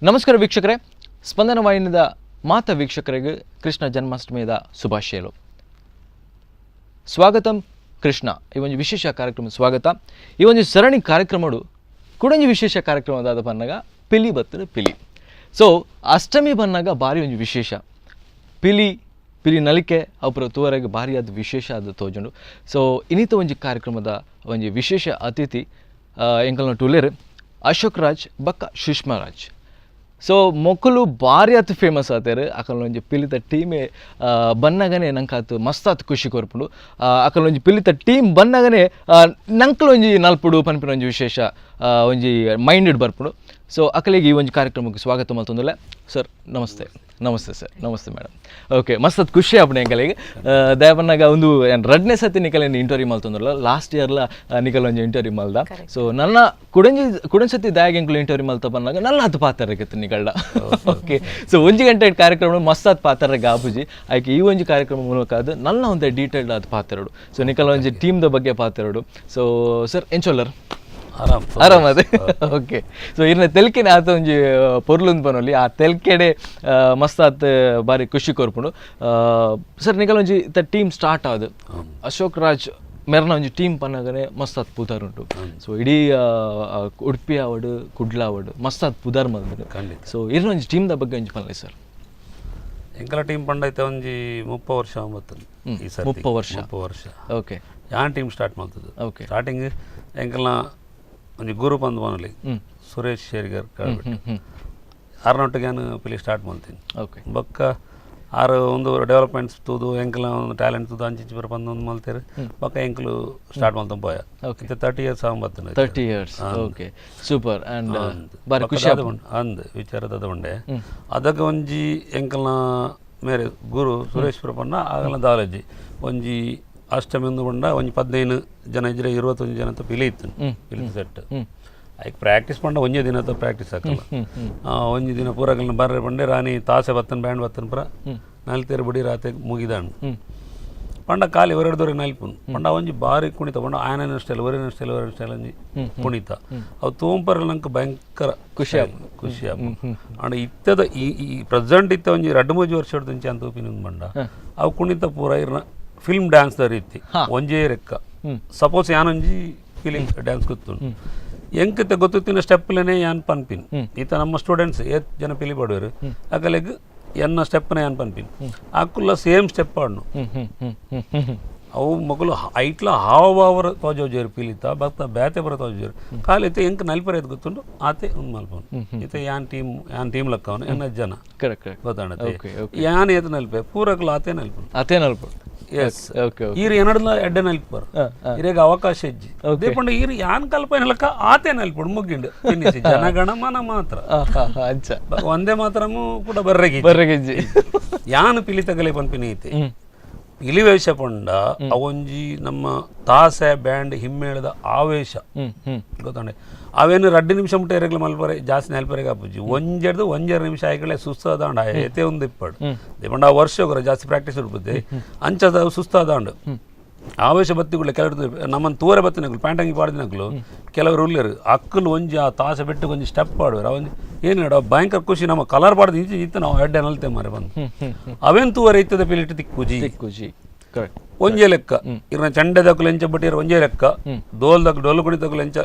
ನಮಸ್ಕಾರ ವೀಕ್ಷಕರೇ, ಸ್ಪಂದನ ವಾಹಿನಿದ ಮಾತ ವೀಕ್ಷಕರಿಗೆ ಕೃಷ್ಣ ಜನ್ಮಾಷ್ಟಮಿಯ ಶುಭಾಶಯಗಳು. ಸ್ವಾಗತಂ ಕೃಷ್ಣ ಈ ಒಂದು ವಿಶೇಷ ಕಾರ್ಯಕ್ರಮ ಸ್ವಾಗತ. ಈ ಒಂದು ಸರಣಿ ಕಾರ್ಯಕ್ರಮಡು ಕುಡೊಂಜಿ ವಿಶೇಷ ಕಾರ್ಯಕ್ರಮದಾದ ಪನ್ನಗ ಪಿಲಿ ಬತ್ತದ ಪಿಲಿ. ಸೊ ಅಷ್ಟಮಿ ಬನ್ನಾಗ ಭಾರಿ ಒಂಜಿ ವಿಶೇಷ ಪಿಲಿ, ಪಿಲಿ ನಲಿಕೆ ಅಪುರ ತೂವರೆಗೆ ಭಾರಿ ಅದು ವಿಶೇಷ ಅದು ತೋಜುಂಡು. ಸೊ ಇನ್ನಿತ ಒಂಜಿ ಕಾರ್ಯಕ್ರಮದ ಒಂಜಿ ವಿಶೇಷ ಅತಿಥಿ ಎಂಕಲ್ನ ಟುಲೇರ್ ಅಶೋಕ್ ರಾಜ್ ಬಕ್ಕ ಸುಷ್ಮಾ ರಾಜ್. ಸೊ ಮೊಕುಲು ಭಾರಿ ಆತ್ ಫೇಮಸ್ ಆತೇರು. ಅಕಲ್ ಒಂಜಿ ಪಿಲಿತ ಟೀಮೇ ಬನ್ನಗನೆ ನಂಕಾತು ಮಸ್ತಾತ್ ಖುಷಿ ಕೊರ್ಪುಂಡು. ಅಕಲ್ ಒಂಜಿ ಪಿಲಿತ ಟೀಮ್ ಬನ್ನಗನೆ ನಂಕಲ್ ಒಂಜಿ ನಲ್ಪುಡು ಪನ್ಪಿನ ಒಂಜಿ ವಿಶೇಷ ಒಂಜಿ ಮೈಂಡೆಡ್ ಬರ್ಪುಂಡು. ಸೊ ಅಕಲಿಗೆ ಈ ಒಂಜಿ ಕಾರ್ಯಕ್ರಮಕ್ಕೆ ಸ್ವಾಗತ ಮಲ್ತೊಂದುಲ್ಲೆ. ಸರ್ ನಮಸ್ತೆ. ನಮಸ್ತೆ ಸರ್. ನಮಸ್ತೆ ಮೇಡಮ್. ಓಕೆ, ಮಸ್ತ್ ಖುಷಿ ಆಪುಂಡು ಎಂಕಲೆಗ್. ದಯಪನ್ನಾಗ ಒಂದು ರಡ್ನೇ ಸತಿ ನಿಕಲ್ ಇಂಟರ್ವ್ಯೂ ಮಲ್ತೊಂದುಲ್ಲ. ಲಾಸ್ಟ್ ಇಯರ್ಲ ನಿಕಲ್ ಒಂಜಿ ಇಂಟರ್ವ್ಯೂ ಮಲ್ದ. ಸೊ ನನ್ನ ಕುಡಂಜಿ ಕುಡಂಜಿ ಸತಿ ದಾಯಗ ಎಂಕುಲು ಇಂಟರ್ವ್ಯೂ ಮಲ್ತ ಪನ್ನಾಗ ನಲ್ಲ ಅದು ಪಾತ್ರಕ್ಕೆ ನಿಕಲ್ಡ. ಓಕೆ, ಸೊ ಒಂಜಿ ಗಂಟೆ ಕಾರ್ಯಕ್ರಮ ಮಸ್ತ್ ಪಾತ್ರ ಗಾಬುಜಿ ಆಯ್ಕೆ. ಈ ಒಂಜಿ ಕಾರ್ಯಕ್ರಮ ಮೂಲಕ ಅದು ನನ್ನ ಒಂದು ಡೀಟೇಲ್ಡ್ ಅದು ಪಾತ್ರಡು. ಸೊ ನಿಕಲ್ ಒಂಜಿ ಟೀಮ್ದ ಬಗ್ಗೆ ಪಾತ್ರಡು. ಸೊ ಸರ್, ಎಂಚೊಲ್ಲರ್? ಆರಾಮ್. ಆರಾಮ್ ಅದೇ. ಓಕೆ, ಸೊ ಇರ್ನ ತೆಲ್ಕೆನೆ ಆತ ಒಂಜಿ ಪೊರ್ಲುಂದು ಪನೊಲಿ. ಆ ತೆಲ್ಕೆಡೆ ಮಸ್ತ್ ಬಾರಿ ಖುಷಿ ಕೊರ್ಪುಂಡು. ಸರ್, ನಿಕಲ್ ಒಂಜಿ ಇತ್ತ ಟೀಮ್ ಸ್ಟಾರ್ಟ್ ಆದ್, ಅಶೋಕ್ ರಾಜ್ ಮೆರ್ನ ಒಂಜಿ ಟೀಮ್ ಪನ್ನಗನೆ ಮಸ್ತ್ ಪುದರ್ ಉಂಟು. ಸೊ ಇಡೀ ಉಡುಪಿ ಆವಡ್, ಕುಡ್ಲ ಆವಡ್, ಮಸ್ತ್ ಪುದರ್ ಮಲ್ದ್ಂಡ್. ಖಂಡಿತ. ಸೊ ಇರ್ನ ಒಂಜಿ ಟೀಮ್ದ ಬಗ್ಗೆ ಒಂಜಿ ಪನ್ಲೆ ಸರ್. ಎಂಕಲ ಟೀಮ್ ಪಂಡೈತೆ ಒಂಜಿ 30 ವರ್ಷ ಬತ್ತುಂಡು ಈ ಸರ್ತಿ. 30 ವರ್ಷ. 30 ವರ್ಷ. ಯಾನ್ ಟೀಮ್ ಸ್ಟಾರ್ಟ್ ಮಲ್ತದ್ದು. ಸ್ಟಾರ್ಟಿಂಗ್ ಎಂಕಲ್ನ ಒಂಜಿ ಗುರು ಪಂದ್ ಪನೊಲಿ, ಸುರೇಶ್ ಶೇರಿಗರ್ ಕಾಡ್ಬಿಟ್ಟು. ಹ್ಮ್ ಹ್ಮ್ ಆರ್ನೊಟ್ಟಿಗೆ ಯಾನ್ ಪಿಲಿ ಸ್ಟಾರ್ಟ್ ಮಲ್ತೀನಿ. ಬೊಕ್ಕ ಆರು ಒಂದು ಡೆವಲಪ್ಮೆಂಟ್ಸ್ ತೂದು, ಎಂಕಲ್ನ ಒಂದು ಟ್ಯಾಲೆಂಟ್ ತೂದು, ಅಂಚಿಂಚಿ ಬರ ಪಂದ್ ಒಂದು ಮಲ್ತೇರು. ಬೊಕ್ಕ ಎಂಕಲು start ಮಲ್ತಂ ಪೋಯ. 30 years ಬತ್ತುಂಡು. 30 years. Okay, super. And ಬಾರಿ ಖುಷಿ. ಅಂದ್ ವಿಚಾರದ ಉಂಡೆ. ಅದಕ್ಕೆ ಒಂಜಿ ಎಂಕಲ್ನ ಮೇರೆ ಗುರು ಸುರೇಶ್ ಪಂಡ ಆಗಲ ದಾಲಜಿ ಒಂಜಿ ಅಷ್ಟಮಿ ಒಂದು ಪಂಡ ಒಂಜಿ 15 ಜನ ಇದ್ರೆ 21 ಜನ ಅಂತ ಪಿಲಿ ಇತ್ತು, ಪಿಲಿ ಸೆಟ್. ಐಕ್ ಪ್ರಾಕ್ಟೀಸ್ ಪಂಡ ಒಂಜೇ ದಿನ ಪ್ರಾಕ್ಟೀಸ್ ಹಾಕಲ್ಲ. ಒಂಜಿ ದಿನ ಪೂರಗಲ್ನ ಬರ್ರೆ ಪಂಡೆ ರಾಣಿ ತಾಸೆ ಬತ್ತನ್, ಬ್ಯಾಂಡ್ ಬತ್ತನ್, ಪುರ ನಲ್ತೇರು ಬುಡಿ ರಾತೆ ಮುಗಿದಾಣ್ ಪಂಡ ಖಾಲಿ ಒರೆಡ್ದೊರೆ ನಲ್ಪುನ್ ಪಂಡ ಒಂಜಿ ಬಾರಿ ಕುಣಿತ ಪಂಡ ಆಯನ ಸ್ಟೈಲ್, ಒರಿನ ಸ್ಟೈಲ್, ಒರಿನ ಸ್ಟೈಲ್ ಒಂಜಿ ಕುಣಿತ. ಅವು ತೂಂಪರ ನಂಗೆ ಭಯಂಕರ ಖುಷಿ ಖುಷಿ ಆಪುಂಡು. ಅಂಡ ಇತ್ತದ ಈ ಈ ಪ್ರೆಸೆಂಟ್ ಇತ್ತ ಒಂಜಿ ರಡ್ಡು ಮೂಜಿ ವರ್ಷ ಇಂಚ ಅಂತ ತೂಪಿನ ಬಂಡ ಅವು ಕುಣಿತ ಪೂರ ಇರ್ನ film dance the ರೀತಿ ಒಂಜೇ ರೆಕ್ಕ. ಸಪೋಸ್ ಯಾನೊಂಜಿ ಫಿಲಿಂ ಡ್ಯಾನ್ಸ್ ಗೊತ್ತುಂಡು, ಎಂಕಿತ ಗೊತ್ತಿನ ಸ್ಟೆಪ್ಲೇನೆ ಯಾನ್ ಪನ್ಪಿನ್. ಈತ ನಮ್ಮ ಸ್ಟೂಡೆಂಟ್ಸ್ ಏತ್ ಜನ ಪಿಲಿ ಪಾಡುವರು, ಅಕಲೆಗ್ ಎನ್ನ ಸ್ಟೆಪ್ನ ಯಾನ್ ಪನ್ಪಿನ್, ಅಕುಲ್ಲ ಸೇಮ್ ಸ್ಟೆಪ್ ಆಡ್ನು. ಹ್ಮ್ ಹ್ಮ್ ಹ್ಮ್ ಹ್ಮ್ ಹ್ಮ್ ಅವು ಮಗುಲು ಐಟ್ಲ ಹಾವಭಾವ ತೋಜೋಜೇರು, ಪಿಲಿತ ಭಕ್ತ ಬ್ಯಾತೆ ಬರ ತೋಜೋಜೇರು. ಕಾಲಿತ್ತೆ ಎಂಕ್ ನಲ್ಪರ ಗೊತ್ತುಂಡು, ಆತೆ ಒಂದು ಮಲ್ಪನು. ಇತ್ತೆ ಯಾನ್ ಟೀಮ್, ಯಾನ್ ಟೀಮ್ ಲಕ್ಕವನು ಎನ್ನ ಜನ. Correct correct. ಗೊತ್ತಾಣತೆ? Okay. ಯಾನ್ ಏತ್ ನಲ್ಪೆ, ಪೂರಕ್ಲು ಆತೆ ನಲ್ಪನು. ಅತೇ ನಲ್ಪ. ಎಸ್. ಓಕೆ ಈರ್ ಎನಡ್ಲ ಎಡ್ಡೆ ನಲ್ಪರ್, ಇರೆಗ್ ಅವಕಾಶ ಇಜ್ಜಿ. ದೇಪಂಡ ಈರ್ ಯಾನ್ ಕಲ್ಪೈನ ಲೆಕ್ಕ ಆತೆ ನಲ್ಪಡು, ಮುಗ್ಗಿಂಡು ಫಿನಿಶ್. ಜನಗಣ ಮನ ಮಾತ್ರ. ಅಂಚ. ಒಂದೇ ಮಾತ್ರಮು ಕೂಡ ಬರ್ರೆಗಿ. ಬರ್ರೆಗಿಜ್ಜಿ. ಯಾನ್ ಪಿಲಿ ತಗಲೆ ಪನ್ಪಿನ ಐತೆ. ಪಿಲಿ ವೇಷ ಪಂಡ ಅವೊಂಜಿ ನಮ್ಮ ತಾಸೆ, ಬ್ಯಾಂಡ್, ಹಿಮ್ಮೇಳದ ಆವೇಶ. ಹ್ಮ್ ಹ್ಮ್ ಗೊತ್ತಂಡೆ? ಅವೇನು ರಡ್ಡು ನಿಮಿಷ ಮುಟ್ಟ ಎರೆಗ್ಲ ಮಲ್ಪರೆ, ಜಾಸ್ತಿ ನೆಲ್ಪರೆಗೆ ಆಪುಜಿ. ಒಂಜೆಡ್ದು ಒಂಜೆರಡು ನಿಮಿಷ ಆಯ್ಕಳೆ ಸುಸ್ತಾದಾಂಡ ಏತೆ ಒಂದು ಇಪ್ಪಡು. ದೇಪಂಡ ಆ ವರ್ಷ ಹೋಗ್ರ ಜಾಸ್ತಿ ಪ್ರಾಕ್ಟೀಸ್ ಇರ್ಪುತ್ತೆ, ಅಂಚದ ಸುಸ್ತಾದಾಂಡು. ಆವೇಶ ಬತ್ತಿಗುಳ್ಳೆ ಕೆಲವರು ನಮ್ಮನ್ನು ತೂರೆ ಬತ್ತಿನಕ್ಲು, ಪ್ಯಾಂಟ್ ಅಂಗಿ ಪಾಡ್ದಿನಕ್ಲು ಕೆಲವರು ಉಲ್ಲೇರು. ಅಕ್ಕಲು ಒಂಜಿ ಆ ತಾಸೆ ಬೆಟ್ಟಕ್ಕೆ ಒಂಜಿ ಸ್ಟೆಪ್ ಆಡುವರು. ಒಂಜಿ ಏನು ಹೇಳ ಭಯಂಕರ ಖುಷಿ. ನಮ್ಮ ಕಲರ್ ಪಾಡ್ದು ಇಂಚಿ ಇತ್ತು, ನಾವು ಎಡ್ಡೆ ನಲ್ತೆ ಮಾರೆ ಬಂದು. ಅವೇನು ತೂವರೆ ಇತ್ತದ ಪಿಲಿಟ್ ತಿಕ್ಕುಜಿ. ಖುಷಿ, ಕರೆಕ್ಟ್. ಒಂಜೇ ಲೆಕ್ಕ ಇರ್ನ ಚಂಡೆ ದಕ್ಕಲು ಎಂಚ ಬಟ್ಟಿರ ಒಂಜೇ ಲೆಕ್ಕ, ಡೋಲ್ ದಕ್ ಡೋಲು ಕುಣಿತಕ್ಕಲು ಎಂಚ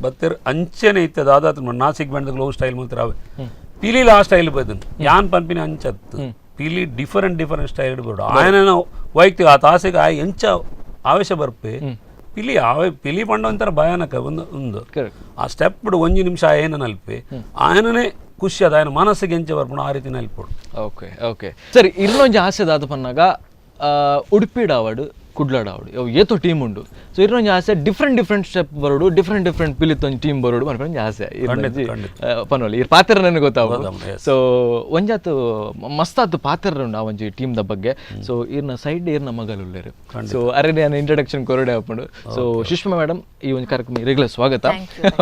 ಬತ್ತಿರ್ ಅಂಚೆನೆ ಇತ್ತದ. ಅದಾತ ನಾಸಿಕ್ ಬ್ಯಾಂಡ್ ದಕ್ಕಲು ಸ್ಟೈಲ್ ಮಾತ್ರ ಅವೆ. ಪಿಲಿಲ ಆ ಸ್ಟೈಲ್ ಬದನ್ ಯಾನ್ ಪನ್ಪಿನ ಅಂಚತ್ತು. ಪಿಲಿ different different style ಇಡ್ಬೋದು. ಆಯನ ವೈಯಕ್ತಿಕ ಆ ತಾಸಿಗೆ ಆ ಎಂಚ ಆವೇಶ ಬರ್ಪೆ ಪಿಲಿ ಆವೆ. ಪಿಲಿ ಪಂಡ ಒಂಥರ ಭಯಾನಕ ಒಂದು ಒಂದು ಆ ಸ್ಟೆಪ್ ಬಿಡು ಒಂಜಿ ನಿಮಿಷ ಏನ ನಲ್ಪೆ, ಆಯನನೇ ಖುಷಿ ಅದ. ಆಯನ ಮನಸ್ಸಿಗೆ ಎಂಚ ಬರ್ಪುಂಡು, ಆ ರೀತಿ ನಲ್ಪೋಡು. ಓಕೆ ಓಕೆ ಸರಿ, ಇರ್ನೊಂಜಿ ಆಸೆ ದಾದ ಪನ್ನಾಗ ಉಡುಪಿಡ್ ಆವಡ್, ಕುಡ್ಲಡ್ ಆವಡ್, ಅವು ಏತೋ ಟೀಮ್ ಉಂಡು. ಸೊ ಇರ್ನೊಂಜಿ ಆಸೆ different different step ಬರೋಡು, different different ಪಿಲಿತ್ ಒಂಜಿ ಟೀಮ್ ಬರೋಡು ಪನ್ಪಿನ ಆಸೆ ಇರ್ನೊಂಜಿ ಪನೊಲಿ. ಇರ್ ಪಾತ್ರ ನನಗೆ ಗೊತ್ತಾವು. ಸೊ ಒಂಜಾತು ಮಸ್ತಾತು ಪಾತ್ರ ಉಂಡು ಆ ಒಂಜಿ ಟೀಮ್ ದ ಬಗ್ಗೆ. ಸೊ ಇರ್ನ ಸೈಡ್ ಇರ್ನ ಮಗಲು ಉಲ್ಲೇರು. ಸೊ ಅರೆ ನಾನು ಇಂಟ್ರಡಕ್ಷನ್ ಕೊರಡೆ ಆಪುಂಡು. ಸೊ ಸುಷ್ಮಾ ಮೇಡಮ್, ಈ ಒಂದು ಕಾರ್ಯಕ್ರಮ ರೆಗ್ಯುಲರ್ ಸ್ವಾಗತ.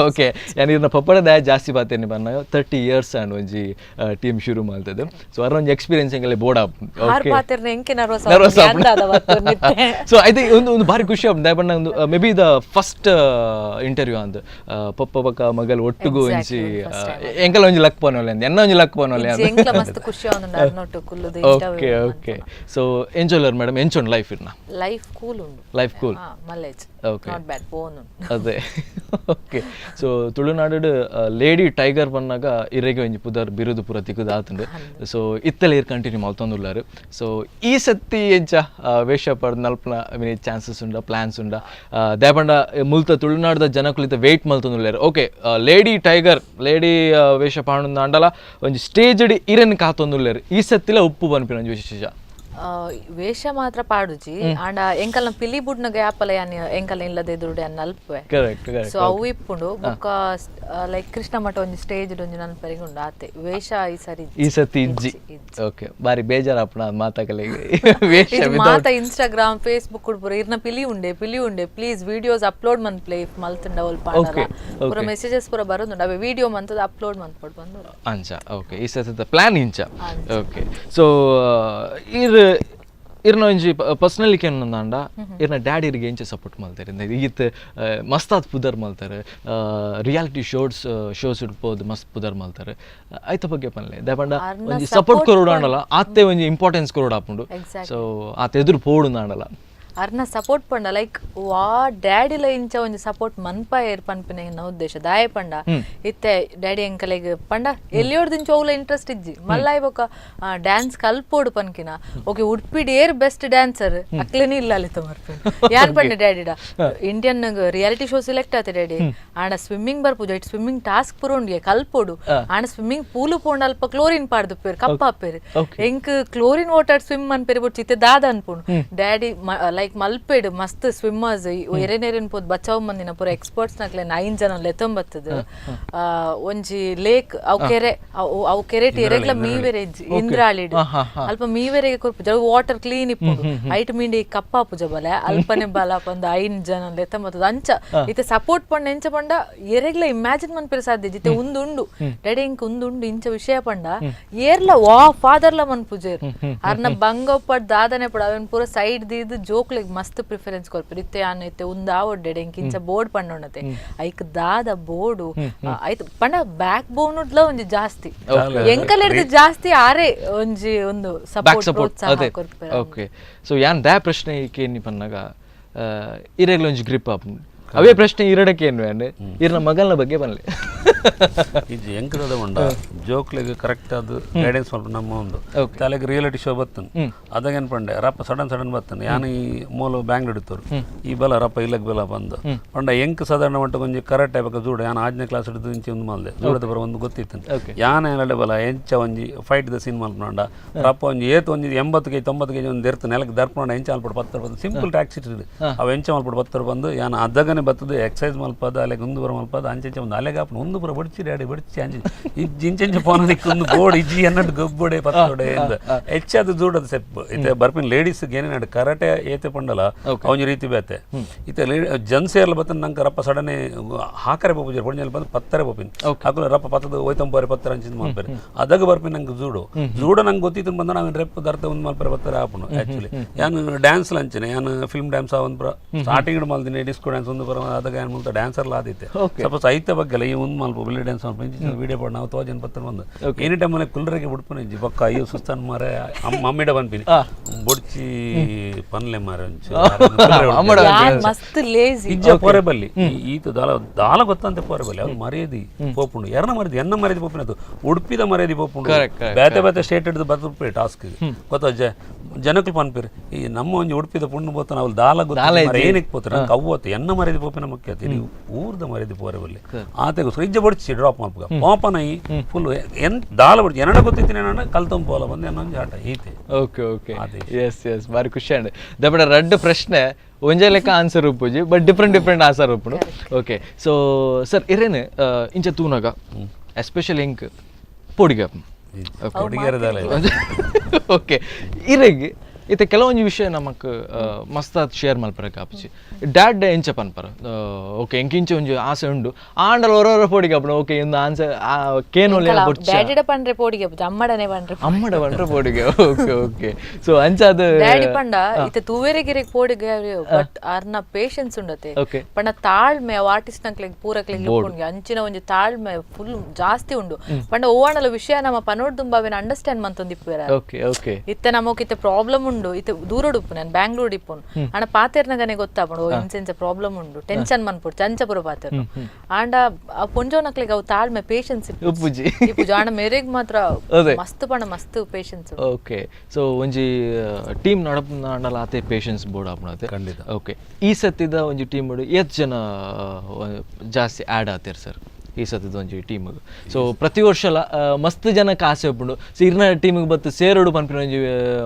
ಓಕೆ, ಯಾನ್ ಇರ್ನ ಪಪ್ಪಡ ಜಾಸ್ತಿ ಪಾತೇನಿ ಬಂದಾಗ 30 ಇಯರ್ಸ್ ಅಂಡ್ ಒಂಜಿ ಟೀಮ್ ಶುರು ಮಾಡ್ತದೆ. ಸೊ ಅರ ಒಂಜಿ ಎಕ್ಸ್ಪೀರಿಯನ್ಸ್ ಎಂಗಲೆ ಬೋರ್ಡ್. ಆರ್ ಪಾತೆರ್ನ ಎಂಕೆ nervous. Nervous. So I think ಒಂದು ಒಂದು ಭಾರಿ ಖುಷಿ ಆಪುಂಡು. ದಾಯೆ ಒಂದು may be the first interview ಅಂದ್ ಪಪ್ಪ ಬೊಕ ಮಗಲ್ ಒಟ್ಟುಗು ಒಂಜಿ ಎಂಕಲ ಒಂಜಿ ಲಕ್ ಪನೊಲೆ ಅಂದ್, ಎನ್ನ ಒಂಜಿ ಲಕ್ ಪನೊಲೆ ಅಂದ್. ಎಂಕ್ಲ ಮಸ್ತ್ ಖುಷಿ ಆವೊಂದುಂಡು ಅರ್ನೊಟ್ಟು ಕುಲ್ಲುದು. Okay okay. So ಎಂಚೊಲ್ಲರ್ madam, ಎಂಚೊಂಡು life ಇರ್ನ? ಲೈಫ್ ಕೂಲ್ ಉಂಡು. Life cool. ಮಲ್ಲೇಜ್. Okay. Not bad ಪೋನುಂಡು. ಅದೇ, okay. So Tulunadu lady tiger ಪನ್ನಗ ಇರೆಗೆ ಒಂಜಿ ಪುದರ್ ಬಿರುದು ಪೂರ ತಿಕ್ಕುದು ಆತುಂಡು. ಸೊ ಇತ್ತಲೆ ಇರ್ ಕಂಟಿನ್ಯೂ ಮಲ್ತೊಂದುಲ್ಲಾರು. ಸೊ ಈ ಸತಿ ಎಂಚ ವೇಷ ಪಡ್ದು ನಲ್ಪನ I mean chances ಉಂಡ, ಪ್ಲಾನ್ಸ್ ಉಂಡ? ದಾಯೆಪಂಡ ಮುಲ್ತ ತುಳುನಾಡುದ ಜನಕುಲಿತ ವೇಟ್ ಮಲ್ತೊಂದುಲ್ಲೆರ್. Okay, lady tiger lady ವೇಷ ಪಾಡೊಂದು ಅಂಡಲ ಒಂಜಿ ಸ್ಟೇಜ್ ಇರೆನ್ ಕಾತೊಂದುಲ್ಲೆರ್. ಈ ಸತ್ತಿಲ ಉಪ್ಪು ಪನ್ಪಿನ ಒಂಜಿ ವಿಶೇಷ. ವೇಷ ಮಾತ್ರ ಪಾಡುಜಿ, ಆಂಡ ಎಂಕಲ್ನ ಪಿಲಿ ಬುಡ್ನ ಗ್ಯಾಪಲ ಯಾನ್ ಎಂಕಲ್ನ ಇಲ್ಲದ ಎದುರುಡೆ ಯಾನ್ ನಲ್ಪುವೆ. Correct correct. So ಅವು ಇಪ್ಪುಂಡು. ಬೊಕ್ಕ ಲೈಕ್ ಕೃಷ್ಣ ಮಠ ಒಂಜಿ ಸ್ಟೇಜ್ ಒಂಜಿ ನನ್ಪರಿಗೆ ಉಂಡು, ಆತೆ. ವೇಷ ಈ ಸರಿ ಈ ಸತಿ ಇಜ್ಜಿ. ಓಕೆ, ಬಾರಿ ಬೇಜಾರಾಪುಣ ಮಾತಾಕಲೆಗ್ ವೇಷ. ಇದು ಮಾತ ಇನ್ಸ್ಟಾಗ್ರಾಮ್ ಫೇಸ್ಬುಕ್ ಪೂರ ಇರ್ನ ಪಿಲಿ ಉಂಡೆ ಪಿಲಿ ಉಂಡೆ, please videos upload ಮನ್ಪ್ಲೆ if ಮಲ್ತುಂಡ ಒಲ್ಪ. ಪೂರ ಮೆಸೇಜಸ್ ಪೂರ ಬರೋದುಂಡು. ಅವೇ ವಿಡಿಯೋ ಮಂತದ ಅಪ್ಲೋಡ್ ಮನ್ಪೊಡು ಬಂದು. ಅಂಚ, ಓಕೆ. ಈ ಸತಿದ ಪ್ಲಾನ್ ಇಂಚ. ಓಕೆ, ಸೊ ಇರ್ ಇರ್ನ ಒಂಜಿ ಪರ್ಸನಲಿ ಕೇನೊಂದಾಂಡ, ಇರ್ನ ಡ್ಯಾಡಿ ಇರ್ಗೆ ಎಂಚ ಸಪೋರ್ಟ್ ಮಲ್ತಾರೆ? ಈತ್ ಮಸ್ತಾತ್ ಪುದರ್ ಮಲ್ತಾರೆ, reality shows shows ಇಡ್ಬೋದು, ಮಸ್ತ್ ಪುದರ್ ಮಲ್ತಾರೆ. ಐತ ಬಗ್ಗೆ ಪನ್ಲೆ. ದಾಯೆಪಂಡ ಒಂಜಿ ಸಪೋರ್ಟ್ ಕೊರೊಡು ಆಂಡಲ ಆತೆ ಒಂಜಿ ಇಂಪಾರ್ಟೆನ್ಸ್ ಕೊರೊಡು ಆಪುಂಡು. ಸೊ ಆತೆ ಎದುರು ಪೋಡು ಆಂಡಲ. ಅರ್ನ ಸಪೋರ್ಟ್ ಪಂಡ ಲೈಕ್ ವಾ ಡ್ಯಾಡಿಲ ಇಂಚ ಒಂಜಿ ಸಪೋರ್ಟ್ ಮನ್ಪಾಯೆರ್ ಪನ್ಪಿನ ಎನ್ನ ಉದ್ದೇಶ. ದಾಯೆ ಪಂಡ ಇತ್ತೆ ಡ್ಯಾಡಿ ಎಂಕಲೆಗ್ ಪಂಡ ಎಲ್ಲಿಯೋಡ್ದಿಂಚ ಓಲ ಇಂಟ್ರೆಸ್ಟ್ ಇಜ್ಜಿ. ಮಲ್ಲಾಯ್ ಬೊಕ ಡ್ಯಾನ್ಸ್ ಕಲ್ಪೋಡು ಪನ್ಕಿನ. ಓಕೆ, ಉಡುಪಿಡ್ ಏರ್ ಬೆಸ್ಟ್ ಡ್ಯಾನ್ಸರ್ ಅಕ್ಲೆನೇ ಇಲ್ಲ ಅಲ್ಲಿತ ಮರ್ಪಿನ. ಯಾನ್ ಪಂಡೆ ಡ್ಯಾಡಿಡ, Indian reality show select ಆತೆ ಡ್ಯಾಡಿ, ಆಂಡ ಸ್ವಿಮ್ಮಿಂಗ್ ಬರ್ಪುಜ, it swimming task ಪೂರ ಉಂಡಿಗೆ ಕಲ್ಪೋಡು. ಆಂಡ ಸ್ವಿಮ್ಮಿಂಗ್ ಪೂಲು ಪೋಂಡ ಅಲ್ಪ ಕ್ಲೋರಿನ್ ಪಾಡ್ದುಪ್ಪೇರು, ಕಪ್ಪಾಪೇರು. ಎಂಕ್ chlorine water swim ಅನ್ಪೇರು ಬೊಡ್ಚಿ, ಇತ್ತೆ ದಾದ ಅನ್ಪುಂಡು. ಡ್ಯಾಡಿ ಲೈಕ್ ಮಲ್ಪೆಡ್ ಮಸ್ತ್ ಸ್ವಿಮ್ಮರ್ಸ್ ಎರೆನೆರೆನ್ ಪೋದ್ ಬಚಾವ್ ಮಂದಿನ ಪೂರ ಎಕ್ಸ್ಪರ್ಟ್ಸ್ ನಕ್ಲೆ 9 ಜನ ಲೆತ್ತೊಂಬತ್ತದ. ಒಂಜಿ ಲೇಕ್ ಅವು ಕೆರೆ, ಅವು ಅವು ಕೆರೆಟ್ ಎರೆಗ್ಲ ಮೀವೆರೆ ಇಜ್ಜಿ. ಇಂದ್ರಾಳಿಡ್ ಅಲ್ಪ ಮೀವೆರೆಗೆ ಕೊರ್ಪುಜ, ವಾಟರ್ ಕ್ಲೀನ್ ಇಪ್ಪುಂಡು. ಐಟ್ ಮೀಂಡಿ ಕಪ್ಪಾಪುಜ ಬಲೆ ಅಲ್ಪನೆ ಬಲ ಪಂದ್ 5 ಜನ ಲೆತ್ತೊಂಬತ್ತದ. ಅಂಚ ಇತ್ತೆ ಸಪೋರ್ಟ್ ಪಂಡ ಎಂಚ ಪಂಡ ಎರೆಗ್ಲ ಇಮ್ಯಾಜಿನ್ ಮನ್ಪೆರೆ ಸಾಧ್ಯ ಇಜ್ಜಿ. ಇತ್ತೆ ಉಂದುಂಡು ಡ್ಯಾಡಿ ಇಂಕ್ ಉಂದುಂಡು ಇಂಚ ವಿಷಯ ಪಂಡ ಏರ್ಲ ವಾ ಫಾದರ್ಲ ಮನ್ಪುಜೇರ್. ಅರ್ನ ಬಂಗ ದಾದನೆ ಪಡ ಅವೆನ್ ಪೂರ ಸೈಡ್ ದೀದ್ ಜೋಕ್ಲೆಗ್ ಮಸ್ತ್ ಪ್ರಿಫರೆನ್ಸ್ ಕೊರ್ಪೆರ್. ಇತ್ತೆ ಯಾನ್ ಇತ್ತೆ ಉಂದು ಆವೊಡ್ಡೆಡೆ ಎಂಕ್ ಇಂಚ ಬೋರ್ಡ್ ಪಂಡೊಂಡತೆ ಐಕ್ ದಾದ ಬೋರ್ಡು ಐತ್ ಪಂಡ ಬ್ಯಾಕ್ ಬೋನ್ ಉಡ್ಲ ಒಂಜಿ ಜಾಸ್ತಿ ಎಂಕಲೆರ್ದ್ ಜಾಸ್ತಿ ಆರೇ ಒಂಜಿ ಒಂದು ಬ್ಯಾಕ್ ಸಪೋರ್ಟ್ support ಪ್ರೋತ್ಸಾಹ ಅದೇ ಕೊರ್ಪೆರ್. ಓಕೆ, ಸೊ ಯಾನ್ ದ್ಯಾ ಪ್ರಶ್ನೆ ಕೇನಿ ಪನ್ನಗ ಇರೆಗ್ಲ ಒಂಜಿ ಗ್ರಿಪ್ ಆಪುಂಡು. ಅವೇ ಪ್ರಶ್ನೆ ಇರಡಕ್ಕೆ ಏನು ಯಾನ್ ಇರ್ನ ಮಗಲ್ನ ಬಗ್ಗೆ ಪನ್ಲೆ. ಇಜ್ಜಿ, ಎಂಕದ ಉಂಡ ಜೋಕ್ಲೆಗ್ ಕರೆಕ್ಟ್ ಅದು ಗೈಡೆನ್ಸ್ ಮಲ್ಪ ನಮ್ಮ ಒಂದು ತಲೆಗೆ. ರಿಯಾಲಿಟಿ ಶೋ ಬತ್ತನ್ ಅದಾಗ ಏನ್ ಪಂಡೆ, ರಪ್ಪ ಸಡನ್ ಸಡನ್ ಬತ್ತನ್. ಯಾನ್ ಈ ಮೂಲ ಬ್ಯಾಂಗ್ಳೂರ್ ಇತ್ತವರು, ಈ ಬಲ ರಪ್ಪ ಇಲ್ಲಗ್ ಬಲ ಬಂದು ಪಂಡ ಎಂಕ್ ಸಾಧಾರಣ ಮಟ್ಟ ಒಂಜಿ ಕರೆಕ್ಟ್ ಆಯ್ಬೇಕು ಜೂಡ. ಯಾನ್ 6ನೇ ಕ್ಲಾಸ್ ಹಿಡಿದು ಇಂಚಿ ಒಂದು ಮಲ್ದೆ ಜೂಡದ ಬರ ಒಂದು ಗೊತ್ತಿತ್ತು. ಯಾನ್ ಏನಾಡೆ ಬಲ ಎಂಚ ಒಂಜಿ fight the scene ಮಲ್ಪನಂಡ ರಪ್ಪ ಒಂಜಿ ಏತ್ ಒಂಜಿ 80 ಕೆಜಿ 90 ಕೆಜಿ ಒಂದು ಎರ್ತು ನೆಲಕ್ಕೆ ದರ್ಪಣ ಎಂಚ ಮಲ್ಪಡು ಪತ್ತರ ಬಂದು ಸಿಂಪಲ್ ಟ್ಯಾಕ್ಸಿ ಅವು ಎಂಚ ಮಲ್ಪಡು ಪತ್ತರ ಬಂದು ಯಾನ್ ಅದಗನೆ ಬತ್ತದು ಎಕ್ಸಸೈಸ್ ಮಲ್ಪದ ಅಲೆಗೆ ಒಂದು ಬರ ಮಲ್ಪದ ಅಂಚೆ ಒಂದು ಅಲೆಗೆ ಆಪುಂಡು. ಒಂದು ಪುರ ಬಡಿಚಿ ಡ್ಯಾಡಿ ಬಡಿಚಿ ಅಂಚೆ ಇಜ್ಜಿ ಇಂಚೆ ಫೋನ್ ಒಂದು ಬೋರ್ಡ್ ಇಜ್ಜಿ ಅನ್ನಟ್ಟು ಗೊಬ್ಬೊಡೆ ಪತ್ತೊಡೆ ಎಂದ ಹೆಚ್ಚಾದ ಜೂಡದ ಸೆಪ್. ಇತ್ತೆ ಬರ್ಪಿನ ಲೇಡೀಸ್ ಏನೇನಾಡು ಕರಾಟೆ ಏತೆ ಪಂಡಲ ಅವನ ರೀತಿ ಬೇತೆ. ಇತ್ತೆ ಜನ್ಸ್ ಏರ್ಲ ಬತ್ತ ನಂಗೆ ರಪ್ಪ ಸಡನೆ ಹಾಕರೆ ಪೋಪುಜಿ ಪೊಂಜಲ್ ಬಂದು ಪತ್ತರೆ ಪೋಪಿನ ಹಾಕುಲ ರಪ್ಪ ಪತ್ತದ ಹೋಯ್ತಂಬೋರೆ ಪತ್ತರ ಅಂಚಿನ ಮಲ್ಪರೆ. ಅದಾಗ ಬರ್ಪಿನ ನಂಗೆ ಜೂಡು ಜೂಡ ನಂಗೆ ಗೊತ್ತಿತ್ತು ಬಂದ ನಾವೇನು ರೆಪ್ ದರ್ತ ಒಂದು ಮಲ್ಪರೆ ಪತ್ತರ ಆಪುಂಡು. ಆ್ಯಕ್ಚುಲಿ ಯಾನು ಡ್ಯಾನ್ಸ್ ಲಂಚನೆ, ಯಾನು ಫಿಲ್ಮ್ ಡ್ಯಾನ್ಸ್ ಒಂದು ಪುರ ಸ್ಟಾರ್ಟಿಂಗ್ ಮಲ್ದಿನಿ, ಡಿಸ್ಕೋ ಡ್ಯಾನ್ಸ್ ಒಂದು ಪುರ. ಅದಾಗ ಯಾನು ಮುಲ್ತ ಡ್ಯಾನ್ಸರ್ಲ ಆದಿತ್ತೆ. ಸಪೋಸ್ ಐತೆ ಬಗ್ಗೆ ಈ ಒಂದು ಮಲ್ಪ ಬಿಲ್ಲಿ ಡ್ಯಾನ್ಸ್ ಮಲ್ಪ ಇಂಚ ವಿಡಿಯೋ ಪಡ ನಾವು ತೋಜನ್ ಪತ್ರ ಬಂದು ಎನಿ ಟೈಮ್ ಮನೆ ಕುಲ್ರೆಗೆ ಬಿಡ್ಪುನ ಇಜ್ಜಿ. ಬೊಕ್ಕ ಅಯ್ಯೋ ಸುಸ್ತಾನ್ ಮಾರೆ ಮಮ್ಮಿಡ ಪನ್ಪಿನಿ ಬೊಡ್ಚಿ ಪನ್ಲೆ ಮಾರೆ ಒಂಚೂರು. ಯಾನ್ ಮಸ್ತ್ ಲೇಜಿ. ಇಜ್ಜ ಪೋರೆ ಬಲ್ಲಿ ಈತ ದಾಲ ದಾಲ ಗೊತ್ತಂತೆ ಪೋರೆ ಬಲ್ಲಿ ಅವ್ರು ಮರ್ಯಾದಿ ಪೋಪುಂಡು. ಯಾರನ್ನ ಮರ್ಯಾದೆ ಎನ್ನ ಮರ್ಯಾದೆ ಪೋಪಿನದು ಉಡುಪಿದ ಮರ್ಯಾದೆ ಪೋಪುಂಡು. Correct, correct, ಬೇತೆ ಬೇತೆ ಸ್ಟೇಟ್ ಹಿಡಿದು ಬರ್ತುಪ್ಪೆ ಟಾಸ್ಕ್ ಗೊತ್ತ ಜನಕ್ಕೂ ಪನ್ಪಿರ್ ಈ ನಮ್ಮ ಒಂಜಿ ಉಡುಪಿದ ಪುಣ್ಣು ಬೋತನ ಅವ್ಲು ದಾಲ ಗೊತ್ತ ಏನಕ್ಕೆ ಪೋತಾರೆ ನಂಗೆ ಅವ್ವತ್ತು ಎನ್ನ ಮರ್ಯಾದೆ ಪೋಪಿನ ಮುಖ್ಯ ಆತು. ಇಲ್ಲಿ ಊರ್ದ ಮರ್ಯಾದೆ ಪೋರೆ ಬಲ್ಲಿ ಆತೆಗೆ ಇಜ್ಜ ಬಡ್ಚಿ ಡ್ರಾಪ್ ಮಲ್ಪುಗ ಪಾಪನ ಈ ಫುಲ್ ಎನ್ ದಾಲ ಬಡ್ಚಿ ಎನ್ನಡ ಗೊತ್ತಿತ್ತಿನ ಎನ್ನಡ ಕಲ್ತಂಬ ಪೋಲ ಬಂದು ಎನ್ನೊಂಜಿ ಆಟ ಈತೆ. Okay okay, S S, ಬಾರಿ ಖುಷಿ ಅಂಡ್ ದಪಡ ರಡ್ಡ್ ಪ್ರಶ್ನೆ ಒಂಜೇ ಲೆಕ್ಕ ಆನ್ಸರ್ ಉಪ್ಪುಜಿ, but different different answer ಉಪ್ಪುಂಡು. Okay, so sir ಇರೇನು ಇಂಚ ತೂನಗ ಎಸ್ಪೆಷಲಿ ಇಂಕ್ ಪೋಡಿಗೆ ಹುಡುಗಿಯರ ದಾಲ ಓಕೆ, ಇರೆಗ್ ಇತ್ತೆ ಕೆಲವೊಂಜಿ ವಿಷಯ ನಮಕ್ ಮಸ್ತ್ ಶೇರ್ ಮಲ್ಪರೆ ಕಾಪುಜಿ. ಡ್ಯಾಡ್ ಎಂಚ ಪನ್ಪರ್? ಓಕೆ, ಎಂಕಿಂಚ ಒಂಜಿ ಆಸೆ ಉಂಡು ಆಂಡಲ ಒರ ಪೋಡಿಗೆ ಅಪ್ಪಣ. ಓಕೆ, ಇಂದು ಆನ್ಸರ್ ಕೇನೋಲಿ ಬೊಡ್ಚ. ಡ್ಯಾಡಿಡ ಪಂಡ್ರೆ ಪೋಡಿಗೆ, ಅಮ್ಮಡನೆ ಪಂಡ್ರೆ. ಅಮ್ಮಡ ಪಂಡ್ರೆ ಪೋಡಿಗೆ. Okay okay, so ಅಂಚಾದ daddy ಪಂಡ ಇತ್ತೆ ತೂವೆರೆಗಿರೆಗ್ ಪೋಡಿಗೆ, ಬಟ್ ಆರ್ನ ಪೇಶನ್ಸ್ ಉಂಡತೆ. ಪಂಡ ತಾಳ್ಮೆ ಅವು ಆರ್ಟಿಸ್ಟ್ ನಕ್ಲೆಗ್ ಪೂರಕ್ಲೆಗ್ ಉಪ್ಪುಂಡು. ಅಂಚಿನ ಒಂಜಿ ತಾಳ್ಮೆ ಫುಲ್ ಜಾಸ್ತಿ ಉಂಡು. ಪಂಡ ಓವಾಣಲ ವಿಷಯ ನಮ್ಮ ಪನೋಡ್ ದುಂಬಾವಿನ ಅಂಡರ್ಸ್ಟ್ಯಾಂಡ್ ಮಂತೊಂದಿಪ್ಪುವೆರ. ಓಕೆ ಓಕೆ ಇತ್ತೆ ನಮಕ್ ಇತ್ತೆ ಪ್ರಾಬ್ಲಮ್ ಉಂಡು, ಇತ್ತೆ ದೂರಡ್ ಉಪ್ಪು, ನಾನು ಬ್ಯಾಂಗ್ಳೂರ್ ಇಪ್ಪುನು. ಆಂಡ ಪಾತೆರ್ನಗನೆ ಗೊತ್ತಾಪುಂಡು, ಓ ಇಂಚ ಪ್ರಾಬ್ಲಮ್ ಉಂಡು, ಟೆನ್ಷನ್ ಮನ್ಪುಡು ಚಂಚ ಪೂರ ಪಾತೆರ್. ಆಂಡ ಆ ಪೊಂಜೋನಕ್ಲೆಗ್ ಅವು ತಾಳ್ಮೆ ಪೇಶನ್ಸ್ ಉಪ್ಪುಜಿ. ಇಪ್ಪುಜಿ. ಆಂಡ ಮೇರೆಗ್ ಮಾತ್ರ ಅದೇ. ಮಸ್ತ್ ಪಂಡ ಮಸ್ತ್ patience. Okay, so ಒಂಜಿ ಟೀಮ್ ನಡಪುನಾಂಡಲ ಆತೆ ಪೇಶನ್ಸ್ ಬೋರ್ಡ್ ಆಪುನತೆ. ಖಂಡಿತ. ಓಕೆ, ಈ ಸತಿದ ಒಂಜಿ ಟೀಮ್ ಏತ್ ಜನ ಜಾಸ್ತಿ ಆ್ಯಡ್ ಆತೇರ್ ಸರ್ ಈ ಸತಿದ ಒಂಜಿ ಟೀಮ್? ಸೊ ಪ್ರತಿ ವರ್ಷಲ ಮಸ್ತ್ ಜನಕ್ಕೆ ಆಸೆ ಉಪ್ಪುಂಡು. ಸೊ ಇರ್ನ ಟೀಮಿಗೆ ಬತ್ತು ಸೇರೋಡು ಪನ್ಪಿನ ಒಂಜಿ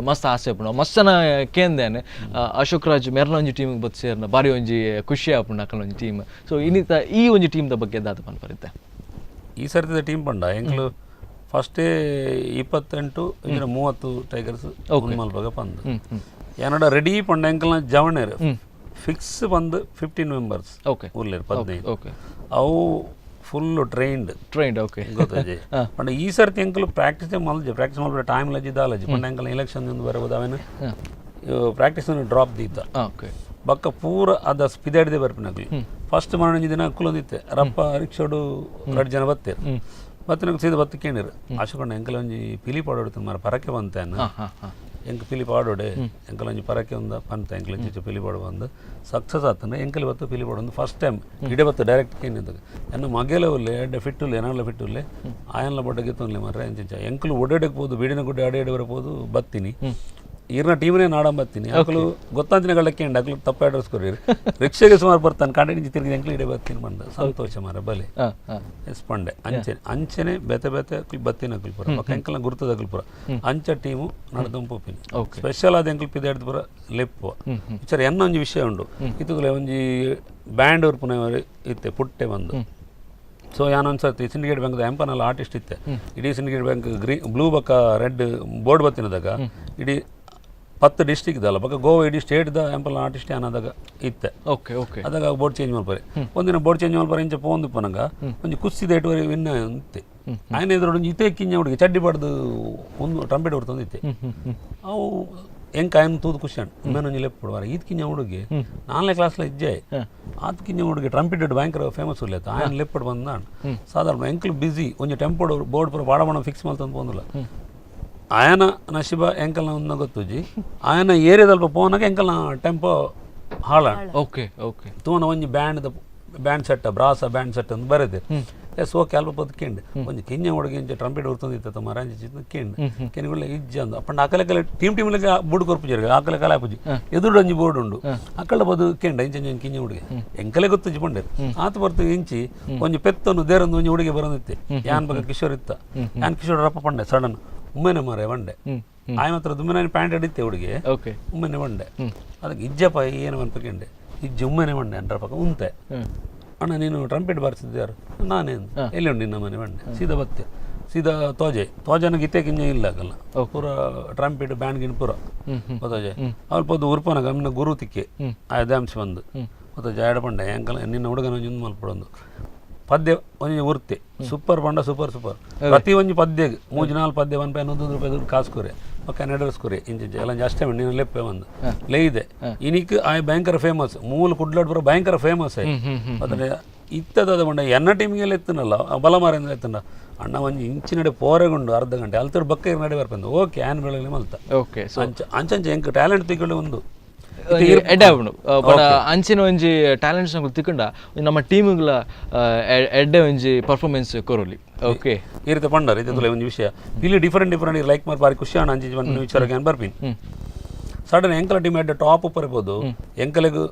ಮಸ್ತ್ ಆಸೆ ಉಪ್ಪುಂಡು. ಮಸ್ತ್ ಜನ ಕೇಂದೇನೆ ಅಶೋಕ್ ರಾಜ್ ಮೆರ್ನ ಒಂಜಿ ಟೀಮಿಗೆ ಬತ್ತು ಸೇರ್ನ ಬಾರಿ ಒಂಜಿ ಖುಷಿ ಆಪುಂಡು ಅಕಲ್ನ ಒಂಜಿ ಟೀಮ್. ಸೊ ಇನ್ನಿತ ಈ ಒಂಜಿ ಟೀಮ್ದ ಬಗ್ಗೆ ದಾದ ಪನ್ಪರಿತ್ತೆ? ಈ ಸರ್ತಿದ ಟೀಮ್ ಪಂಡ ಎಂಕ್ಲು ಫಸ್ಟೇ 28 ಇಂಚಿನ 30 ಟೈಗರ್ಸ್ ಮಲ್ಪಗ ಪಂದ್ ಏನಡ ರೆಡಿ ಪಂಡ ಎಂಕಲ್ನ ಜವಣೇರ್ ಫಿಕ್ಸ್ ಬಂದು 15 ಮೆಂಬರ್ಸ್ ಉಲ್ಲೇರ್, 15. ಅವು full trained. Trained, okay. ಗೊತ್ತಾಜಿ? ಪಂಡ ಈ ಸರ್ತಿ ಎಂಕಲು ಪ್ರಾಕ್ಟೀಸ್ ಮಲ್ಜೆ, ಪ್ರಾಕ್ಟೀಸ್ ಮಲ್ಪೆ ಟೈಮ್ ಲಜ್ಜಿ ದಾಲಜ್ಜಿ. ಪಂಡ ಎಂಕಲ್ ಎಲೆಕ್ಷನ್ ಬರಬಹುದು, ಅವೇನು ಪ್ರಾಕ್ಟೀಸ್ ಡ್ರಾಪ್ ದೀತ. ಬಕ್ಕ ಪೂರ ಅದ ಸ್ಪಿದಾಡಿದೆ ಬರ್ಪಿನಕ್ಲು. ಫಸ್ಟ್ ಮರಣಂಜಿ ದಿನ ಅಕ್ಕುಲೊಂದಿತ್ತೆ ರಪ್ಪ ರಿಕ್ಷೋಡು 2 ಜನ ಬತ್ತೇರು. ಬತ್ತಿನಕ್ ಸೀದ ಬತ್ತು ಕೇಳಿರು, ಆಶಕೊಂಡ ಎಂಕಲ ಒಂಜಿ ಪಿಲಿ ಪಾಡೋಡು ಮಾರ ಪರಕೆ ಬಂತೇನ. ಹಾ ಹಾ ಹಾ ಎಂಕ್ ಪಿಲಿ ಪಾಡೋಡೆ, ಎಂಕಲ ಒಂಜಿ ಪರಕೆ ಒಂದ ಪಂತ ಎಂಕಲ ಚಿಚ್ಚ ಪಿಲಿ ಪಾಡು ಬಂದು ಸಕ್ಸಸ್ ಆತನ ಎಂಕಲ್ ಬತ್ತು ಪಿಲಿ ಪಾಡು ಫಸ್ಟ್ ಟೈಮ್ ಇಡೆ ಬತ್ತು ಡೈರೆಕ್ಟ್ ಕೇನಿದ್ದಾಗ ಎನ್ನ ಮಗೆಲ ಉಲ್ಲೆ ಎಡ್ಡೆ ಫಿಟ್ ಉಲ್ಲೆ ಏನಾಗಲ ಫಿಟ್ ಉಲ್ಲೆ ಆಯನ್ಲ ಬೊಡ್ಡ ಗೆತ್ತೊನ್ಲೆ ಮಾರ್ರೆ ಎಂಚ ಎಂಕಲು ಒಡೆಡೆಗೆ ಪೋದು ಬೀಡಿನ ಗುಡ್ಡೆ ಅಡೆ ಎಡೆ ಬರಬಹುದು ಬತ್ತೀನಿ. ಈರ್ನ ಟೀಮ್ನೇ ನಾಡಂ ಬತ್ತೀನಿ. ಅಕಲು ಗೊತ್ತಾಂತಿನ ಗಳ್ಳಕ್ಕೆ ಉಂಡು, ಅಕಲು ತಪ್ಪ ಅಡ್ರೆಸ್ ಕೊರಿರು. ರಿಕ್ಷೆಗೆ ಸುಮಾರು ಬರ್ತಾನೆ ಕಾಂಡಿಂಚಿ ತಿರುಗಿ ಎಂಕಲು ಇಡೆ ಬತ್ತೀನಿ ಬಂದ ಸಂತೋಷ ಮಾರ ಬಲೆ. ಹಾ ಹಾ ಎಸ್ ಪಂಡೆ ಅಂಚೆ ಅಂಚೆನೆ ಬೆತೆ ಬೆತೆ ಅಕ್ಲು ಬತ್ತಿನ ಅಕ್ಲು ಪೂರ ಬೊಕ್ಕ ಎಂಕಲ್ನ ಗುರ್ತದ ಅಕ್ಲು ಪೂರ ಅಂಚ ಟೀಮು ನಡ್ದಂ ಪೋಪಿನಿ. ಸ್ಪೆಷಲ್ ಆದ ಎಂಕಲ್ ಪಿದಾಡ್ದು ಪೂರ ಲೆಪ್ಪು ವಿಚಾರ. ಎನ್ನ ಒಂಜಿ ವಿಷಯ ಉಂಡು, ಇತ್ತುಗಲೆ ಒಂಜಿ ಬ್ಯಾಂಡ್ ಉರ್ಪುನ ಇತ್ತೆ ಪುಟ್ಟೆ ಬಂದು. ಸೊ ಯಾನ್ ಒಂದ್ಸರ್ತಿ ಸಿಂಡಿಕೇಟ್ ಬ್ಯಾಂಕ್ದ ಎಂಪನಲ್ಲ ಆರ್ಟಿಸ್ಟ್ ಇತ್ತೆ. ಇಡೀ ಸಿಂಡಿಕೇಟ್ ಬ್ಯಾಂಕ್ ಗ್ರೀ ಬ್ಲೂ ಬಕ್ಕ ರೆಡ್ ಬೋರ್ಡ್ ಬತ್ತಿನದಾಗ ಇಡೀ 10 ಡಿಸ್ಟಿಕ್ ದಲ್ಲ ಬಕ್ಕ ಗೋವಾ ಇಡೀ ಸ್ಟೇಟ್ದ ಎಂಪಲ್ ಆರ್ಟಿಸ್ಟ್ ಅನ್ನದಾಗ ಇತ್ತೆ. ಓಕೆ ಓಕೆ ಅದಾಗ ಬೋರ್ಡ್ ಚೇಂಜ್ ಮಲ್ಪರೆ ಒಂದಿನ ಬೋರ್ಡ್ ಚೇಂಜ್ ಮಲ್ಪರೆ ಇಂಚ ಪೋಂದು ಪನಗ ಒಂಜಿ ಕುಸ್ಸಿದ ಎಟುವರೆ ವಿನ್ನ ಅಂತೆ. ಆಯ್ನ ಎದುರು ಒಂಜಿ ಇತ್ತೆ ಕಿಂಜ ಹುಡುಗಿ ಚಡ್ಡಿ ಬಡ್ದು ಒಂದು ಟ್ರಂಪೆಟ್ ಹೊಡ್ತಂದಿತ್ತೆ. ಅವು ಎಂಕ ಆಯನ್ ತೂದು ಖುಷಿ ಅಂಡ್ ಉಮ್ಮೇನ ಒಂಜಿ ಲೆಪ್ಪುಡು ವಾರ ಈತ್ ಕಿಂಜ ಹುಡುಗಿ 4ನೇ ಕ್ಲಾಸ್ಲ ಇಜ್ಜೆ ಆತ್ ಕಿಂಜ ಹುಡುಗಿ ಟ್ರಂಪೆಟ್ ಭಯಂಕರ ಫೇಮಸ್ ಉಲ್ಲೇತ. ಆಯನ್ ಲೆಪ್ಪಡು ಬಂದ ಸಾಧಾರಣ ಎಂಕಲ್ ಬಿಸಿ ಒಂಜಿ ಟೆಂಪೋಡ್ ಬೋರ್ಡ್ ಪೂರ ಬಾಡ ಫಿಕ್ಸ್ ಮಲ್ತಂದು ಪೋಂದಿಲ್ಲ. ಆಯನ ನಶೀಬ ಎಂಕಲ್ನ ಒಂದು ಗೊತ್ತುಜಿ, ಆಯನ ಏರಿಯಾದಲ್ಪ ಪೋನಾಗ ಎಂಕಲ್ನ ಟೆಂಪೋ ಹಾಳ. ಓಕೆ ಓಕೆ ತೂನ ಒಂಜಿ band band set brass band set ಅಂತ ಬರೆದೆ. ಎಸ್ ಓಕೆ, ಅಲ್ಪ ಪೊತ್ತು ಕೇಂಡ್ ಒಂಜಿ ಕಿಂಜ ಹುಡುಗಿ ಇಂಚ ಟ್ರಂಪೆಟ್ ಉರ್ತಂದಿತ್ತ ಮರಾಂಜಿ ಚಿತ್ತ ಕೇಂಡ್ ಕೆನಿಗುಳ್ಳ ಇಜ್ಜ ಅಂದು. ಅಪ್ಪಂಡ ಅಕಲೆ ಕಲೆ ಟೀಮ್ ಟೀಮ್ ಬೋರ್ಡ್ ಕೊರ್ಪುಜಿ, ಆಕಲೆ ಕಲೆ ಆಪುಜಿ. ಎದುರು ಒಂಜಿ ಬೋರ್ಡ್ ಉಂಡು, ಅಕ್ಕಳ ಬದು ಕೇಂಡ ಇಂಚ ಒಂಜಿ ಕಿಂಜ ಹುಡುಗಿ ಎಂಕಲೆ ಗೊತ್ತುಜಿ ಪಂಡೇರು. ಆತ ಬರ್ತು ಇಂಚಿ ಒಂಜಿ ಪೆತ್ತನ್ನು ದೇರೊಂದು ಒಂಜಿ ಹುಡುಗಿ ಬರೋದಿತ್ತೆ. ಯಾನ್ ಬಗ ಕಿಶೋರ್ ಇತ್ತ, ಯಾನ್ ಕಿಶೋರ್ ರಪ್ಪ ಪಂಡೆ ಸಡನ್ ಉಮ್ಮೆನೆ ಮಾರೆ ಬಂಡೆ. ಆಯ್ ಮಾತ್ರ ದುಮ್ಮೆನೆ ಪ್ಯಾಂಟ್ ಹಿಡಿತೆ ಹುಡುಗಿ. ಉಮ್ಮೆನೆ ಬಂಡೆ ಅದಕ್ಕೆ ಇಜ್ಜಪ್ಪ ಏನು ಅನ್ಪಕೆಂಡೆ ಇಜ್ಜಿ ಉಮ್ಮೆನೆ ಬಂಡೆ ಅಂದ್ರ ಪಕ್ಕ ಉಂತೆ. ಅಣ್ಣ ನೀನು ಟ್ರಂಪೆಟ್ ಬಾರಿಸಿದ್ಯಾರು? ನಾನೇನು ಎಲ್ಲಿ ಉಂಟು ನಿನ್ನ ಮನೆ ಬಂಡೆ. ಸೀದಾ ಬತ್ತೆ ಸೀದಾ ತೋಜೆ ತೋಜನ ಗಿತ್ತೆ ಕಿಂಜ ಇಲ್ಲ ಆಗಲ್ಲ ಪೂರ ಟ್ರಂಪೆಟ್ ಬ್ಯಾಂಡ್ ಗಿನ್ ಪೂರ ಗೊತ್ತಾಜೆ. ಅಲ್ಪ ಅದು ಉರ್ಪನ ಗಮನ ಗುರು ತಿಕ್ಕೆ ಆದಾಂಶ ಬಂದು ಗೊತ್ತಾಜೆ ಆಡ ಪಂಡೆ ಎಂಕಲ್ ನಿನ್ನ ಹುಡುಗನ ಒಂಜಿ ಮಲ್ಪಡೊಂದು ಪದ್ಯ ಒಂಜಿ ಉರ್ತೆ ಸೂಪರ್ ಪಂಡ ಸೂಪರ್ ಸೂಪರ್ ಪ್ರತಿ ಒಂಜಿ ಪದ್ಯಗ್ ಮೂಜಿ ನಾಲ್ಕು ಪದ್ಯ 1 ರೂಪಾಯಿ 1 ರೂಪಾಯಿ ದುಡ್ಡು ಕಾಸು ಕೊರೆ ಪಕ್ಕ ನೆಡರ್ಸ್ ಕೊರೆ ಇಂಚ ಎಲ್ಲ ಅಷ್ಟೇ ನೀನು ಲೆಪ್ಪೆ ಒಂದು ಲೈದೆ ಇನಿಕ್ ಆಯ್ ಭಯಂಕರ ಫೇಮಸ್ ಮೂಲ ಕುಡ್ಲಾಡ್ ಪೂರ ಭಯಂಕರ ಫೇಮಸ್ ಆಯ್. ಅದ್ರೆ ಇತ್ತದ ಬಂಡ ಎನ್ನ ಟೀಮ್ಗೆಲ್ಲ ಎತ್ತನಲ್ಲ ಬಲ ಮಾರಿಂದ ಎತ್ತನ ಅಣ್ಣ ಒಂಜಿ ಇಂಚಿನಡೆ ಪೋರೆಗುಂಡು ಅರ್ಧ ಗಂಟೆ ಅಲ್ತರು ಬಕ್ಕ ನಡೆ ಬರ್ಪಂದು ಓಕೆ ಆನ್ ಬೆಳಗ್ಗೆ ಮಲ್ತ. ಓಕೆ ಸೊ ಅಂಚ ಅಂಚಂಚ ಎಂಕ್ ಟ್ಯಾಲೆಂಟ್ ತಿಕ್ಕೊಂಡು ಒಂದು ಎಡ್ಡೆ ಆಪುಂಡು. ಬಟ್ ಅಂಚಿನ ಒಂಜಿ ಟ್ಯಾಲೆಂಟ್ಸ್ ನಕುಲು ತಿಕ್ಕಂಡ ನಮ್ಮ ಟೀಮ್ಗಳ ಎಡ್ಡೆ ಒಂಜಿ ಪರ್ಫಾರ್ಮೆನ್ಸ್ ಕೊರೊಲಿ. ಓಕೆ ಈ ರೀತಿ ಪಂಡರ್ ಇದು ಒಂಜಿ ವಿಷಯ ಇಲ್ಲಿ different different like ಮಾರ್ ಬಾರಿ ಖುಷಿ ಆಣ ಅಂಚಿ ಬಂದು ವಿಚಾರಕ್ಕೆ ಏನ್ ಬರ್ಪಿನಿ. ಸಡನ್ ಎಂಕಲ ಟೀಮ್ ಎಡ್ಡೆ ಟಾಪ್ ಉಪ್ಪರಿಬೋದು ಎಂಕಲೆಗ್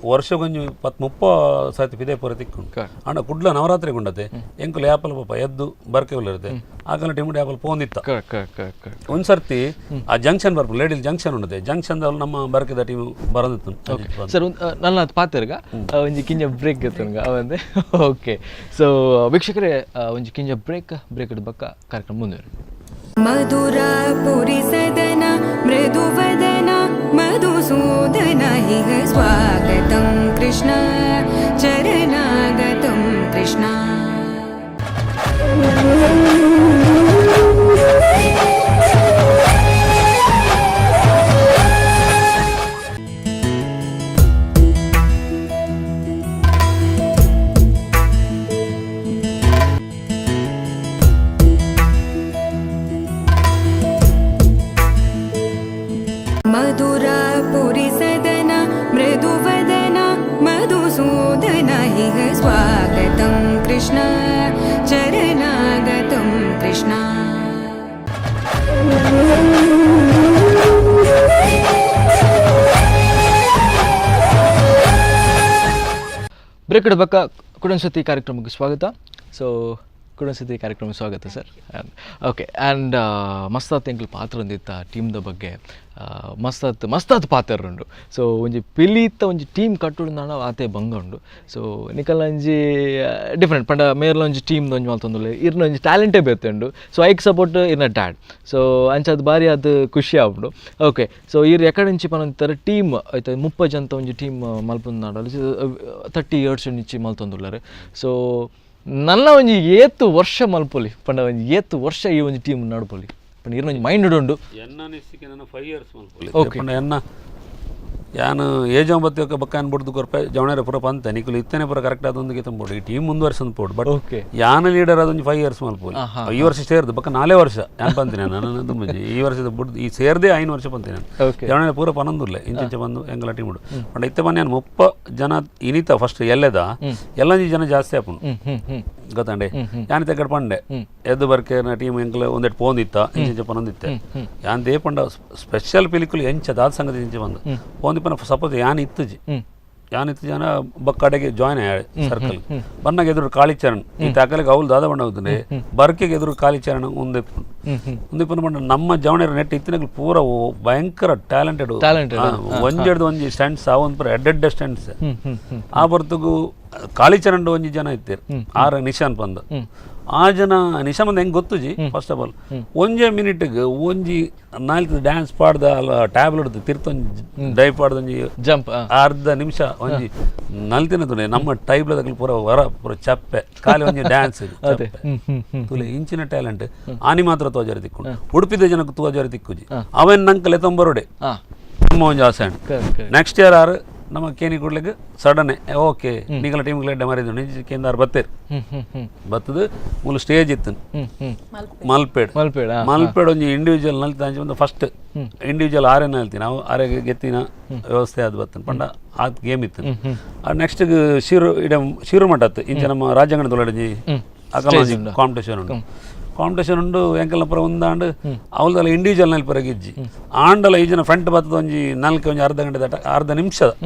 ವರ್ಷಗೊಂಜಿ 10-30 ಸರ್ತಿ ಪಿದೆ ಪೂರ ತಿಕ್ಕೊಂಡು. ಅಂಡ ಕುಡ್ಲ ನವರಾತ್ರಿ ಗುಂಡತೆ ಎಂಕುಲು ಆ್ಯಪಲ್ ಪಾಪ ಎದ್ದು ಬರ್ಕೆ ಉಲ್ಲಿರುತ್ತೆ ಆಗಲ ಟೀಮ್ ಆ್ಯಪಲ್ ಪೋಂದಿತ್ತ. Correct correct correct correct ಒಂದು ಸರ್ತಿ ಆ ಜಂಕ್ಷನ್ ಬರ್ಪು ಲೇಡಿಲ್ ಜಂಕ್ಷನ್ ಉಂಡತೆ ಜಂಕ್ಷನ್ ನಮ್ಮ ಬರ್ಕೆದ ಟೀಮ್ ಬರಂದಿತ್ತು. ಸರ್ ನನ್ನ ಪಾತೆರ್ಗ ಒಂಜಿ ಕಿಂಜ ಬ್ರೇಕ್ ಗೆತ್ತನ್ಗ ಅವಂದೆ. ಓಕೆ, ಸೊ ವೀಕ್ಷಕರೇ ಒಂಜಿ ಕಿಂಜ ಬ್ರೇಕ್ ಬ್ರೇಕ್ ಬಕ್ಕ ಕಾರ್ಯಕ್ರಮ ಮುಂದುವರಿ. ಮಧುರಾಪುರಿ ಸದನ ಮೃದುವದನ. Madhusudan इह स्वागतं कृष्ण चरणागतं कृष्ण. मधुरापुरी सदन मृदुवदन मधुसूदन इह स्वागतं कृष्ण चरणागतं कृष्ण. ಬ್ರೇಕ್ ಬಕ್ಕ ಕುಡನ್ಸತಿ ಕಾರ್ಯಕ್ರಮಕ್ಕೆ ಸ್ವಾಗತ. ಸೊ ಕುಡನ್ಸತಿ ಕಾರ್ಯಕ್ರಮಕ್ಕೆ ಸ್ವಾಗತ sir. Okay, and ಮಸ್ತಾತ್ ಎಂಕ್ಲು ಪಾತ್ರ ಒಂದಿತ್ತ ಟೀಮ್ದ ಬಗ್ಗೆ, ಮಸ್ತಾತ್ ಮಸ್ತಾತ್ ಪಾತ್ರ ಉಂಡು. ಸೊ ಒಂಜಿ ಪಿಲಿತ್ತ ಒಂಜಿ ಟೀಮ್ ಕಟ್ಟುಡು ಆತೆ ಬಂಗ ಉಂಡು. ಸೊ ನಿಕಲ್ನ ಒಂಜಿ ಡಿಫ್ರೆಂಟ್ ಪಂಡ ಮೇರ್ಲ ಒಂಜಿ ಟೀಮ್ದ ಒಂಜಿ ಮಲ್ತೊಂದುಲ್ಲೆ, ಇರ್ನ ಒಂಜಿ ಟ್ಯಾಲೆಂಟೇ ಬೇತೆ ಉಂಡು. ಸೊ ಐಕ್ ಸಪೋರ್ಟ್ ಇರ್ನ ಡ್ಯಾಡ್. ಸೊ ಅಂಚಾದ್ ಬಾರಿ ಅದು ಖುಷಿ ಆಪುಂಡು. ಓಕೆ, ಸೊ ಇರ್ ಎಕಡೆ ಪನಂತರ ಟೀಮ್ ಐತ 30 ಜನತ ಒಂಜಿ ಟೀಮ್ ಮಲ್ಪೊಂದು 30 ಇಯರ್ಸ್ ಇಂಚಿ ಮಲ್ತೊಂದುಲ್ಲೆರ್. ಸೊ ನನ್ನ ಒಂಜಿ ಏತ್ ವರ್ಷ ಮಲ್ಪೊಲಿ ಪಂಡ ಒಂಜಿ ಏತ್ ವರ್ಷ ಈ ಒಂಜಿ ಟೀಮ್ ನಡ್ಪೊಲಿ ಪಂಡ ಇರ್ನ ಒಂಜಿ ಮೈಂಡ್ ಉಂಡು. ಎನ್ನ ಅನಿಸಿಕೆ ನಾನು 5 ಇಯರ್ಸ್ ಮಲ್ಪೊಲಿ. Okay. ಪಂಡ ಎನ್ನ ಯಾನ್ ಏಜ್ ಒಂಬತ್ತು ಬಕ್ಕಾನ್ ಬುಡ್ದು ಕೊರ್ಪೆ ಜವಣೇರ ಪೂರ ಪಂತೆ ನಿಕುಲು ಇತ್ತನೆ ಪೂರ ಕರೆಕ್ಟ್ ಆದೊಂದು ಗೆತ್ತಂಬೋಡು ಈ ಟೀಮ್ ಮುಂದುವರ್ಸಂದು ಪೋಡು. ಬಟ್ ಓಕೆ ಯಾನ್ ಲೀಡರ್ ಅದೊಂದು 5 ಇಯರ್ಸ್ ಮಲ್ಪೊಲಿ. ಈ ವರ್ಷ ಸೇರ್ದು ಬಕ್ಕ 4 ವರ್ಷ ಯಾನ್ ಪಂತೀನಿ ನಾನು ದುಂಬುಜಿ ಈ ವರ್ಷದ ಬುಡ್ದು ಈ ಸೇರ್ದೆ 5 ವರ್ಷ ಪಂತೀನಿ ನಾನು. ಓಕೆ ಜವಣೇರ ಪೂರ ಪನೊಂದುರ್ಲೆ ಇಂಚಿಂಚ ಬಂದು ಎಂಗಲ ಟೀಮ್ ಉಂಡು. ಪಂಡ ಇತ್ತೆ ಬನ್ನಿ ಯಾನ್ 30 ಜನ ಇನಿತ ಫಸ್ಟ್ ಎಲ್ಲೆದ ಎಲ್ಲಂಜಿ ಜನ ಜಾಸ್ತಿ ಆಪುಂಡು. ಹ್ಮ್ ಹ್ಮ್ ಹ್ಮ್ ಗೊತ್ತಂಡೆ ಯಾನ್ ತೆಕ್ಕಡ್ ಪಂಡೆ ಎದ್ದು ಬರ್ಕೆ ಟೀಮ್ ಎಂಕಲ ಒಂದೆಟ್ ಪೋಂದಿತ್ತ ಇಂಚಿಂಚ ಪನೊಂದಿತ್ತೆ ಯಾನ್ they ಪಂಡ ಸ್ಪೆಷಲ್ ಪಿಲಿಕುಲು ಎಂಚ ದಾದ ಸಂಗತಿ ಇಂಚ ಬಂದು ಪೋಂದಿಪ್ಪನ ಸಪೋಸ್ ಯಾನ್ ಇತ್ತುಜಿ ಯಾನ್ ಇತ್ತು ಜನ ಬಕ್ಕಡೆಗೆ ಜಾಯ್ನ್ ಆಯ ಸರ್ಕಲ್ ಬನ್ನಾಗ ಎದುರು ಕಾಳಿಚರಣ್ ಈ ತಾಕಲಿಗೆ ಅವ್ಲು ದಾದ ಬಣ್ಣ ಹೋಗ್ತದೆ ಬರ್ಕೆಗೆ ಎದುರು ಕಾಳಿಚರಣ್ ಒಂದಿಪ್ಪು ಒಂದಿಪ್ಪನ ಪಂಡ ನಮ್ಮ ಜವಣರ ನೆಟ್ ಇತ್ತಿನಗಳು ಪೂರ ಭಯಂಕರ ಟ್ಯಾಲೆಂಟೆಡ್. Talented, ಒಂಜೆಡ್ದು ಒಂಜಿ ಸ್ಟಂಟ್ಸ್ ಆ ಒಂದು ಪೂರ ಎಡ್ಡೆಡ್ಡೆ ಸ್ಟಂಟ್ಸ್. ಹ್ಮ್ ಹ್ಮ್ ಹ್ಮ್ ಆ ಬರ್ತಗು ಕಾಳಿಚರಣ್ ಒಂಜಿ ಜನ ಇತ್ತೀರ್ ಆರ ನಿಶಾನ್ ಪಂದ್ ಆ ಜನ ನಿಶಾನ್ ಬಂದ ಹೆಂಗ್ ಗೊತ್ತುಜಿ. First of all ಒಂಜೆ ಮಿನಿಟ್ಗೆ ಒಂಜಿ ನಾಲ್ಕು ಡ್ಯಾನ್ಸ್ ಪಾಡ್ದ ಅಲ್ಲ ಟ್ಯಾಬ್ಲೆಟ್ ತಿರ್ತೊಂಜಿ ಡೈ ಪಾಡ್ದೊಂಜಿ ಜಂಪ್ ಅರ್ಧ ನಿಮಿಷ ಒಂಜಿ ನಲ್ತಿನ ತುಲೆ ನಮ್ಮ ಟೈಬ್ಲದಕ್ಲು ಪೂರ ವರ ಪೂರ ಚಪ್ಪೆ ಖಾಲಿ ಒಂಜಿ ಡ್ಯಾನ್ಸ್ ಅದೇ ಹ್ಮ್ ಹ್ಮ್ ಹ್ಮ್ ತುಲೆ ಇಂಚಿನ ಟ್ಯಾಲೆಂಟ್ ಆನಿ ಮಾತ್ರ ತೋಜಾರಿ ತಿಕ್ಕು ಉಡುಪಿದ ಜನಕ್ಕೆ ತೋಜಾರಿ ತಿಕ್ಕುಜಿ ಅವನ್ ನಂಕಲೆ ತೊಂಬರೋಡೆ ಹಾ ನಮ್ಮ ಒಂಜಿ ಆಸೆ correct correct next year ಆರು ನಮ್ಮ ಕೇನಿ ಕೂಡ್ಲಿಕ್ಕೆ ಸಡನ್ ಓಕೆ ನಿಗಲ ಟೀಮ್ ಲೆಡ್ಡೆ ಮಾರಿದ್ದು ನಿಜ ಕೇಂದ್ರ ಬತ್ತೇರ್ ಹ್ಮ್ ಹ್ಮ್ ಹ್ಮ್ ಬತ್ತದು ಮೂಲ ಸ್ಟೇಜ್ ಇತ್ತು ಹ್ಮ್ ಹ್ಮ್ ಮಲ್ಪೇಡ್ ಮಲ್ಪೇಡ ಮಲ್ಪೇಡ್ ಒಂಜಿ ಇಂಡಿವಿಜುವಲ್ ನಲ್ತ ಅಂಚ ಒಂದು ಫಸ್ಟ್ ಇಂಡಿವಿಜುವಲ್ ಆರೇ ನಲ್ತಿ ನಾವು ಆರೆ ಗೆತ್ತಿನ ವ್ಯವಸ್ಥೆ ಅದು ಬತ್ತನ್ ಪಂಡ ಆತ್ ಗೇಮ್ ಇತ್ತು. ನೆಕ್ಸ್ಟ್ ಶಿರು ಇಡ ಶಿರು ಮಠ ಆತು ಇಂಚ ನಮ್ಮ ರಾಜ್ಯಾಂಗಣ ತೊಳಡಂಜಿ ಕಾಂಪಿಟೇಷನ್ ಉಂಟು ಕಾಂಪಿಟೇಷನ್ ಉಂಡು ಎಂಕಲ್ನ ಪುರ ಒಂದಾಂಡ್ ಅವಲ್ದಲ್ಲ ಇಂಡಿವಿಜುವಲ್ ನಲ್ಲಿ ಪರ ಗಿಜ್ಜಿ ಆಂಡಲ ಈ ಜನ ಫ್ರಂಟ್ ಬತ್ತದ ಒಂಜಿ ನಾಲ್ಕು ಒಂಜಿ ಅರ್ಧ ಗಂಟೆ ದಾಟ ಅರ್ಧ ನಿಮಿಷ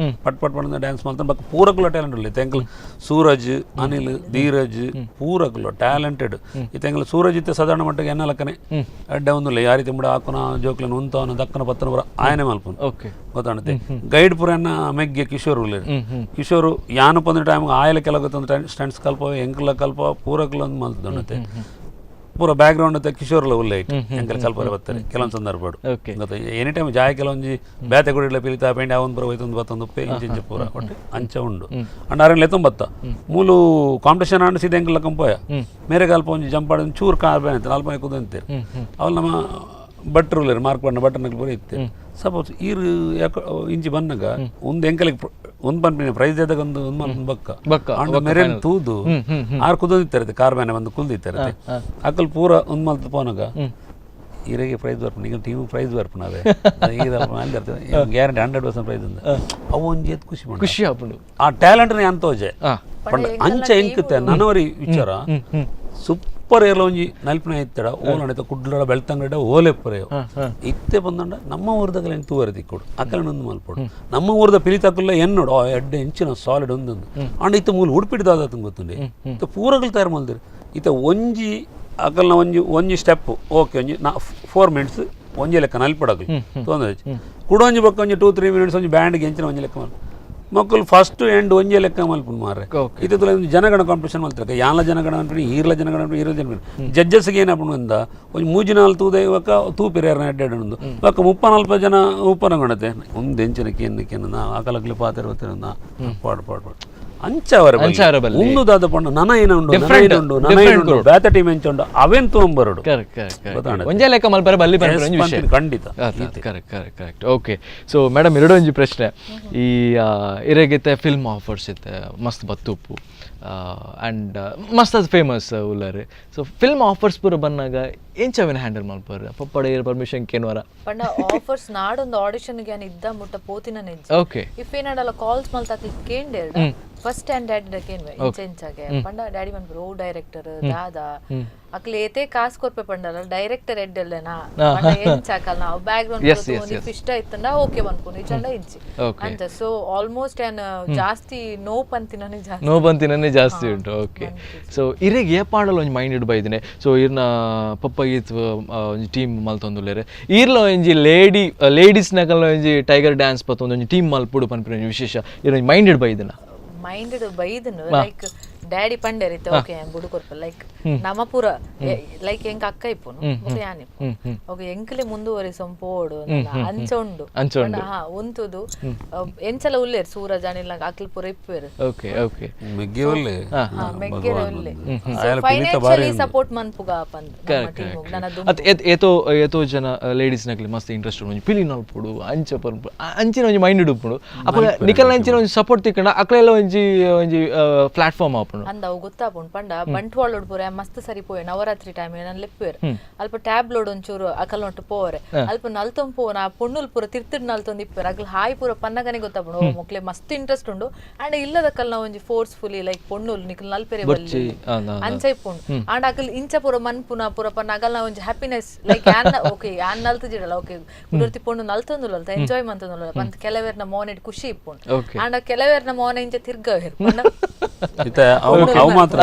ಪಟ್ ಪಟ್ ಪಟ್ ಡ್ಯಾನ್ಸ್ ಮಾಡ್ತಾನೆ. ಬಕ್ ಪೂರಕುಲ ಟ್ಯಾಲೆಂಟ್ ಉಳ್ಳೆ ಎಂಕಲ್ ಸೂರಜ್ ಅನಿಲ್ ಧೀರಜ್ ಪೂರಕುಲ ಟ್ಯಾಲೆಂಟೆಡ್ ಇತ್ತೆ ಎಂಕಲ್ ಸೂರಜ್ ಇತ್ತೆ ಸಾಧಾರಣ ಮಟ್ಟಿಗೆ ಎನ್ನ ಲಕ್ಕನೆ ಅಡ್ಡ ಒಂದುಲ್ಲ ಯಾರಿ ತಿಂಬಡ ಹಾಕುನ ಜೋಕ್ಲನ್ ಉಂತವನ ದಕ್ಕನ ಪತ್ತನ ಪುರ ಆಯನೆ ಮಲ್ಪುನು ಓಕೆ ಗೊತ್ತಾಣತೆ ಗೈಡ್ ಪುರ ಎನ್ನ ಮೆಗ್ಗೆ ಕಿಶೋರ್ ಉಳ್ಳೇರು ಕಿಶೋರ್ ಯಾನು ಪಂದ್ರ ಟೈಮ್ ಆಯಲ ಕೆಲವು ಸ್ಟಂಟ್ಸ್ ಕಲ್ಪ ಎಂಕಲ ಕಲ್ಪ ಪೂರಕುಲ ಒಂದು ಮಲ್ತದಣ್ಣತೆ ಪೂರ ಬ್ಯಾಕ್ಗ್ರೌಂಡ್ ಅಂತ ಕಿಶೋರ್ಲ ಉಲ್ಲ ಇಟ್ಟು ಎಂಕಲ್ ಕಲ್ಪರೆ ಬರ್ತಾರೆ ಕೆಲವೊಂದು ಸಂದರ್ಭ ಓಕೆ ಗೊತ್ತ ಎನಿ ಟೈಮ್ ಜಾಯ ಕೆಲವೊಂಜಿ ಬೇತೆ ಗುಡಿಲ ಪಿಲಿತ ಪೇಂಟ್ ಅವನ್ ಪುರ ಹೋಯ್ತೊಂದು ಬತ್ತೊಂದು ಉಪ್ಪೆ ಇಂಚ ಇಂಚ ಪೂರ ಒಟ್ಟು ಅಂಚ ಉಂಡು ಅಂಡ್ ಅರೆನ್ ಲೆತ್ತೊಂಬತ್ತ ಮೂಲು ಕಾಂಪಿಟೇಷನ್ ಆಂಡ್ ಸೀದಾ ಎಂಕಲ್ ಕಂಪೋಯ ಮೇರೆ ಕಲ್ಪ ಒಂಜಿ ಜಂಪ್ ಆಡ ಚೂರು ಕಾರ್ ಬೇನೆ ನಾಲ್ಕು ಕುದಂತೀರು ಅವಳು ನಮ್ಮ ಭಟ್ರು ಉಲ್ಲೇರು ಮಾರ್ಕ್ ಬಣ್ಣ ಭಟ್ರನಕ್ಕೆ ಪೂರ ಇತ್ತು. ಸಪೋಸ್ ಈರು ಯಾಕ ಇಂಚಿ ಬನ್ನಗ ಒಂದು ಎಂಕಲಿಗೆ ಒಂದು ಪನ್ಪಿನ ಪ್ರೈಸ್ ಎದಾಗ ಒಂದು ಒಂದು ಮಲ್ಪನ ಬಕ್ಕ ಬಕ್ಕ, ಅಂಡ್ ಮೆರೆನ್ ತೂದು ಆರು ಕುದೊಂದಿತ್ತಾರೆ ಕಾರ್ ಬೇನೆ ಬಂದು ಕುಲ್ದಿತ್ತಾರೆ ಅಕಲ್ ಪೂರ ಒಂದು ಮಲ್ತ ಪೋನಗ ಈರೆಗೆ ಪ್ರೈಸ್ ಬರ್ಪುಂಡು ಈಗ ಟೀಮ್ ಪ್ರೈಸ್ ಬರ್ಪುಂಡು ಅವೇ ಗ್ಯಾರಂಟಿ 100% ಪ್ರೈಸ್ ಅಂದ ಅವು ಒಂಜಿ ಎತ್ ಖುಷಿ ಪಂಡ ಖುಷಿ ಆಪುಂಡು ಆ ಟ್ಯಾಲೆಂಟ್ ಅಂತೋಜೆ ಹಾ ಪಂಡ ಅಂಚ ಎಂಕುತ್ತೆ ನನವರಿ ವಿಚಾರ ಸೂಪರ್ ಏರ್ಲ ಒಂಜಿ ನಲ್ಪಿನ ಇತ್ತಡ ಓಲ್ ನಡೀತ ಕುಡ್ಲಡ ಬೆಳ್ತಂಗಡ ಓಲೆಪ್ಪರೆ ಇತ್ತೆ ಬಂದಂಡ ನಮ್ಮ ಊರ್ದಾಗಲ ಏನು ತೂವರೆ ತಿಕ್ಕೊಡು ಅಕಲ ಒಂದು ಮಲ್ಪೊಡು ನಮ್ಮ ಊರ್ದ ಪಿಲಿತಕ್ಕಲ್ಲ ಎನ್ನೋಡು ಆ ಎಡ್ಡೆ ಇಂಚಿನ ಸಾಲಿಡ್ ಒಂದೊಂದು ಅಂಡ ಇತ್ತ ಮೂಲ ಉಡುಪಿಡ್ದಾದ ಗೊತ್ತುಂಡೆ ಇತ್ತ ಪೂರಗಳು ತಯಾರು ಮಲ್ದಿರು ಇತ್ತ ಒಂಜಿ ಅಕಲ್ನ ಒಂಜಿ ಒಂಜಿ ಸ್ಟೆಪ್ ಓಕೆ ಒಂಜಿ ನಾ 4 ಮಿನಿಟ್ಸ್ ಒಂಜಿ ಲೆಕ್ಕ ನಲ್ಪಡಗಲು ತೊಂದರೆ ಕುಡೊಂಜಿ ಬೊಕ್ಕ ಒಂಜಿ 2-3 ಮಿನಿಟ್ಸ್ ಒಂಜಿ ಬ್ಯಾಂಡ್ಗೆ ಎಂಚಿನ ಒಂಜಿ ಲೆಕ್ಕ ಮಲ್ಪ ಮಕ್ಕಳು ಫಸ್ಟ್ ಎಂಡ್ ಒಂಜೆ ಲೆಕ್ಕ ಮಲ್ಪುಂಡು ಮಾರ್ರೆ. ಓಕೆ. ಇತ್ತೆ ಜನಗಣ ಕಾಂಪಿಟೇಷನ್ ಮಲ್ತಾರೆ. ಯಾನ್ಲ ಜನಗಣ ಅನ್ಪಿ, ಈರ್ಲ ಜನಗಣ ಅನ್ಪಿ, ಈರ್ಲ ಜನಗಣ. ಜಡ್ಜಸ್ಗೆ ಏನಪ್ಪುಂಡು ಅಂದ ಒಂಜಿ ಮೂಜಿ ನಾಲ್ ತೂದೆ ಇವಾಗ ತೂಪಿರ ಯಾರನ್ನ ಎಡ್ಡೆಡ್ ಉಂದು ಬೊಕ್ಕ ಮುಪ್ಪ ನಲ್ಪ ಜನ ಉಪ್ಪನ ಗಣತೆ ಒಂದು ಎಂಚಿನ ಕೇನ್ ಕೇನ್ ಆಕಲಗ್ಲಿ ಪಾತೆರ ಗೊತ್ತಿರ ಪಾಡು ಪಾಡು ಪಾಡು ಅಂಚ ಅವರ ಅಂಚ ಅವರ ಬಲ್ಲಿ. ಉಂದು ದಾದ ಪಂಡ ನನ ಏನ ಉಂಡು, ನನ Different, ಏನ ಉಂಡು, ನನ different ಏನ ಉಂಡು, group. ಬೇತೆ ಟೀಮ್ ಎಂಚ ಉಂಡು ಅವೇನ್ ತೂಂಬರಡು. Correct correct correct. ಗೊತ್ತಾಂಡ? ಒಂಜೇ ಲೆಕ್ಕ ಮಲ್ಪರೆ ಬಲ್ಲಿ ಪನ್ಪಿನ ಒಂಜಿ ವಿಷಯ. ಖಂಡಿತ. Correct correct correct. Okay, so madam, ಎರಡು ಒಂಜಿ ಪ್ರಶ್ನೆ. ಈ ಇರೆಗಿತ್ತೆ ಫಿಲ್ಮ್ ಆಫರ್ಸ್ ಇತ್ತೆ ಮಸ್ತ್ ಬತ್ತುಪ್ಪು ಆ್ಯಂಡ್ ಮಸ್ತ್ ಅದು ಫೇಮಸ್ ಉಲ್ಲರ್. So film offers ಪೂರ ಬಂದಾಗ ಎಂಚ ಅವೇನು ಹ್ಯಾಂಡಲ್ ಮಲ್ಪರ್? ಪಪ್ಪಡ ಏರ್ ಪರ್ಮಿಷನ್ ಕೇನ್ವರ? ಪಂಡ ಆಫರ್ಸ್ ನಾಡೊಂದು ಆಡಿಷನ್ ಗೆ ಇದ್ದ ಮುಟ್ಟ ಪೋತಿನ ನೆಂಚ. If ಏನಾಡಲ್ಲ ಕಾಲ್ಸ್ ಮಲ್ತಾಕ್ಲಿ ಕೇಂಡೇರ್ಡ first and daddy ಕೇನ್ವೆ ಇಂಚ ಇಂಚಾಗೆ ಪಂಡ ಡ್ಯಾಡಿ ಮನ್ಪುರು ಓ ಡೈರೆಕ್ಟರ್ ದಾದಾ ಅಕ್ಲೆ ಏತೆ ಕಾಸ್ ಕೊರ್ಪೆ ಪಂಡಲ್ಲ ಡೈರೆಕ್ಟರ್ ಎಡ್ಡೆಲ್ಲೆನಾ ಪಂಡ ಎಂಚಾಕಲ್ ನಾವು back ground if ಇಷ್ಟ ಇತ್ತಂಡ ಓಕೆ ಮನ್ಪುನು, ಇಜಂಡ ಇಜ್ಜಿ. ಅಂತ ಸೊ ಆಲ್ಮೋಸ್ಟ್ ಏನ್ ಜಾಸ್ತಿ ನೋ ಪಂತಿನೇ ಜಾಸ್ತಿ. ನೋ ಬಂತಿನೇ ಜಾಸ್ತಿ ಉಂಟು. ಓಕೆ, ಸೊ ಇರೆಗ್ ಏಪಾಡಲ ಒಂಜಿ ಮೈಂಡ್ ಇಡ್ ಬೈದಿನಿ? ಸೊ ಇರ್ನ ಪಪ್ಪ ಗೀತ್ ಒಂಜಿ ಟೀಮ್ ಮಲ್ತೊಂದುಲ್ಲೆರ್. ಈರ್ಲ ಒಂಜಿ ಲೇಡೀಸ್ ನಕಲ್ನ ಒಂಜಿ ಟೈಗರ್ ಡ್ಯಾನ್ಸ್ ಪತ್ತೊಂದು ಒಂಜಿ ಟೀಮ್ ಮಲ್ಪುಡು ಪನ್ಪಿನ ಒಂಜಿ ವಿಶೇಷ ಇರ್ ಒಂಜಿ ಮೈಂಡ್ ಇಡ್ ಬೈದಿನ? ಮೈಂಡ್ ಬೈದನು ಲೈಕ್ ಡ್ಯಾಡಿ ಪಂಡೇರ್ ಇತ್ತೆ ಓಕೆ ಬುಡು ಕೊರ್ಪ. ಲೈಕ್ ನಮ ಪೂರ ಲೈಕ್ ಎಂಕ್ ಅಕ್ಕ ಇಪ್ಪುನು ಬೊಕ ಯಾನ್ ಇಪ್ಪು ಓಕೆ ಎಂಕ್ಲೆ ಮುಂದುವರಿಸಂ ಪೋಡು ಅಂಚ ಉಂಡು. ಅಂಚ ಉಂಡು. ಪಂಡ, ಹಾ ಉಂತುದು ಎಂಚಲ ಉಲ್ಲೇರ್ ಸೂರಜ್ ಅನಿಲ್ ಅಕ್ಲ್ ಪೂರ ಇಪ್ಪುವೆರ್. ಓಕೆ ಓಕೆ ಮೆಗ್ಗೆ ಒಲ್ಲೆ. ಹಾ, ಮೆಗ್ಗೆರೆ ಉಲ್ಲೆ. ಆಯನ ಪಿಲಿತ ಬಾರಿ. ಫೈನಾನ್ಷಿಯಲಿ ಸಪೋರ್ಟ್ ಮನ್ಪುಗ ಪಂದ್ ನಮ್ಮ ಟೀಮ್ ನನ್ನ ದುಂಬು. ಅತ್ ಏತೋ ಏತೋ ಜನ ಲೇಡೀಸ್ ನಕಲಿ ಮಸ್ತ್ ಇಂಟ್ರೆಸ್ಟ್ ಉಂಡು ಒಂಜಿ ಪಿಲಿ ನಲ್ಪುಡು ಅಂಚ ಪನ್ಪು ಅಂಚಿನ ಒಂಜಿ ಮೈಂಡ್ ಉಪ್ಪುಂಡು. ಅಪಗ ನಿಕಲ್ನ ಅಂಚಿನ ಒಂಜಿ ಸಪೋರ್ಟ್ ತಿಕ್ಕಂಡ ಅಕ್ಲೆಲ್ಲ ಒಂಜಿ ಒಂಜಿ ಪ್ಲಾಟ್ಫಾರ್ಮ್ ಆಪುಂಡು. ಅಂದ ಅವು ಗೊತ್ತಾಪುಂಡು. ಪಂಡ ಬಂಟ್ವಾಳೋಡ್ ಪೂರ ಮಸ್ತ್ ಸರಿ ಪೋಯೆ ನವರಾತ್ರಿ ಟೈಮ್ ನನ್ ಲೆಪ್ಪುವೆರ್. ಅಲ್ಪ ಟ್ಯಾಬ್ಲೋಡ್ ಒಂಚೂರು ಅಕಲ್ ನೊಟ್ಟು ಪೋವರೆ ಅಲ್ಪ ನಲ್ತೊಂದು ಪೋವನ ಆ ಪೊಣ್ಣುಲ್ ಪೂರ ತಿರ್ತಿಡ್ ನಲ್ತೊಂದು ಇಪ್ಪುವೆರ್. ಅಕಲ್ ಹಾಯ್ ಪೂರ ಪನ್ನಗನೆ ಗೊತ್ತಾಪುಂಡು, ಓ ಮೊಕ್ಲೆ ಮಸ್ತ್ ಇಂಟ್ರೆಸ್ಟ್ ಉಂಡು. ಅಂಡ್ ಇಲ್ಲದಕ್ಕಲ್ನ ಒಂಜಿ ಫೋರ್ಸ್ಫುಲಿ ಲೈಕ್ ಪೊಣ್ಣುಲ್ ನಿಕಲ್ ನಲ್ಪೆರೆ ಬಲ್ಲಿ ಅಂಚ ಇಪ್ಪುಂಡು. ಅಂಡ್ ಅಕಲ್ ಇಂಚ ಪೂರ ಮನ್ಪುನ ಪೂರ ಪನ್ನ ಅಗಲ್ನ ಒಂಜಿ happiness like an okay ಯಾನ್ ನಲ್ತುಜಿಡಲ್ಲ, ಓಕೆ ಕುಡರ್ತಿ ಪೊಣ್ಣು ನಲ್ತೊಂದುಲ್ಲ ಎಂಜಾಯ್ ಮಂತೊಂದುಲ್ಲ ಪಂತ ಕೆಲವೆರ್ನ ಮೋನೆಟ್ ಖುಷಿ ಇಪ್ಪುಂಡು. ಅಂಡ್ ಕೆಲವೆರ್ನ ಮೋನೆ ಇಂಚ ತಿರ್ಗವೆರ್ ಪಂಡ ಇತ್ತೆ ಅವು ಅವು ಮಾತ್ರ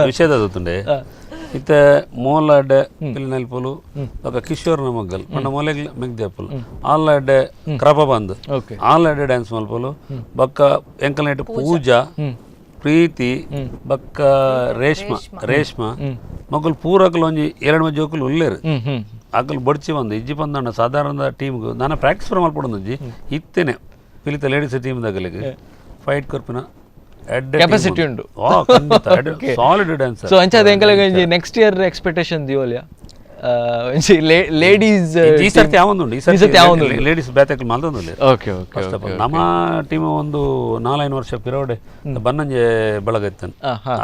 ವಿಷಯದ ಗೊತ್ತುಂಡೆ. ಇತ್ತೆ ಮೋಲಾಡೆ ಪಿಲಿನಲ್ಪುಲು ಬೊಕ ಕಿಶೋರ್ ನಮಗ್ಗಲ್ ಪಂಡ ಮೋಲೆಗ್ ಮೆಗ್ದೆಪ್ಪುಲು ಆಲ್ಲಾಡೆ ಕ್ರಪ ಬಂದ್ ಆಲ್ಲಾಡೆ ಡ್ಯಾನ್ಸ್ ಮಲ್ಪುಲು ಬೊಕ್ಕ ಎಂಕಲ್ನೆಟ್ ಪೂಜಾ ಪ್ರೀತಿ ಬೊಕ್ಕ ರೇಷ್ಮಾ ರೇಷ್ಮಾ ಮಕ್ಕಳು ಪೂರಕಲು ಒಂಜಿ ಎರಡು ಮಂದಿ ಜೋಕುಲು ಉಲ್ಲೇರು. ಹ್ಮ್ ಹ್ಮ್ ಅಕಲ್ ಬಡ್ಚಿ ಬಂದು ಇಜ್ಜಿ ಬಂದಣ್ಣ ಸಾಧಾರಣ ಟೀಮ್ಗೆ ನಾನು ಪ್ರಾಕ್ಟೀಸ್ ಪೂರ ಮಲ್ಪಡೊಂದು ಇತ್ತೇನೆ ಪಿಲಿತ ಲೇಡೀಸ್ ಟೀಮ್ ದಗಲಿಗೆ ಫೈಟ್ ಕೊರ್ಪಿನ Capacity ಉಂಡು. Solid dancer. So ಅಂಚಾದ ಎಂಕಲೆಗ್ ಒಂಜಿ next year expectation ದಿಯೋಲಿಯಾ ಒಂಜಿ ಲೇಡೀಸ್? ಈ ಸರ್ತಿ ಯಾವೊಂದುಂಡು, ಈ ಈ ಸರ್ತಿ ಯಾವೊಂದುಂಡು. ಸರ್ತಿ ಲೇಡೀಸ್ ಬ್ಯಾತಕ್ಲು ಮಲ್ತೊಂದುಲ್ಲೆರ್. Okay okay first of all ನಮ್ಮ ಟೀಮ್ ಒಂದು ನಾಲೈದು ವರ್ಷ ಪಿರೋಡೆ ಬನ್ನಂಜೆ ಬಳಗ ಇತ್ತನು.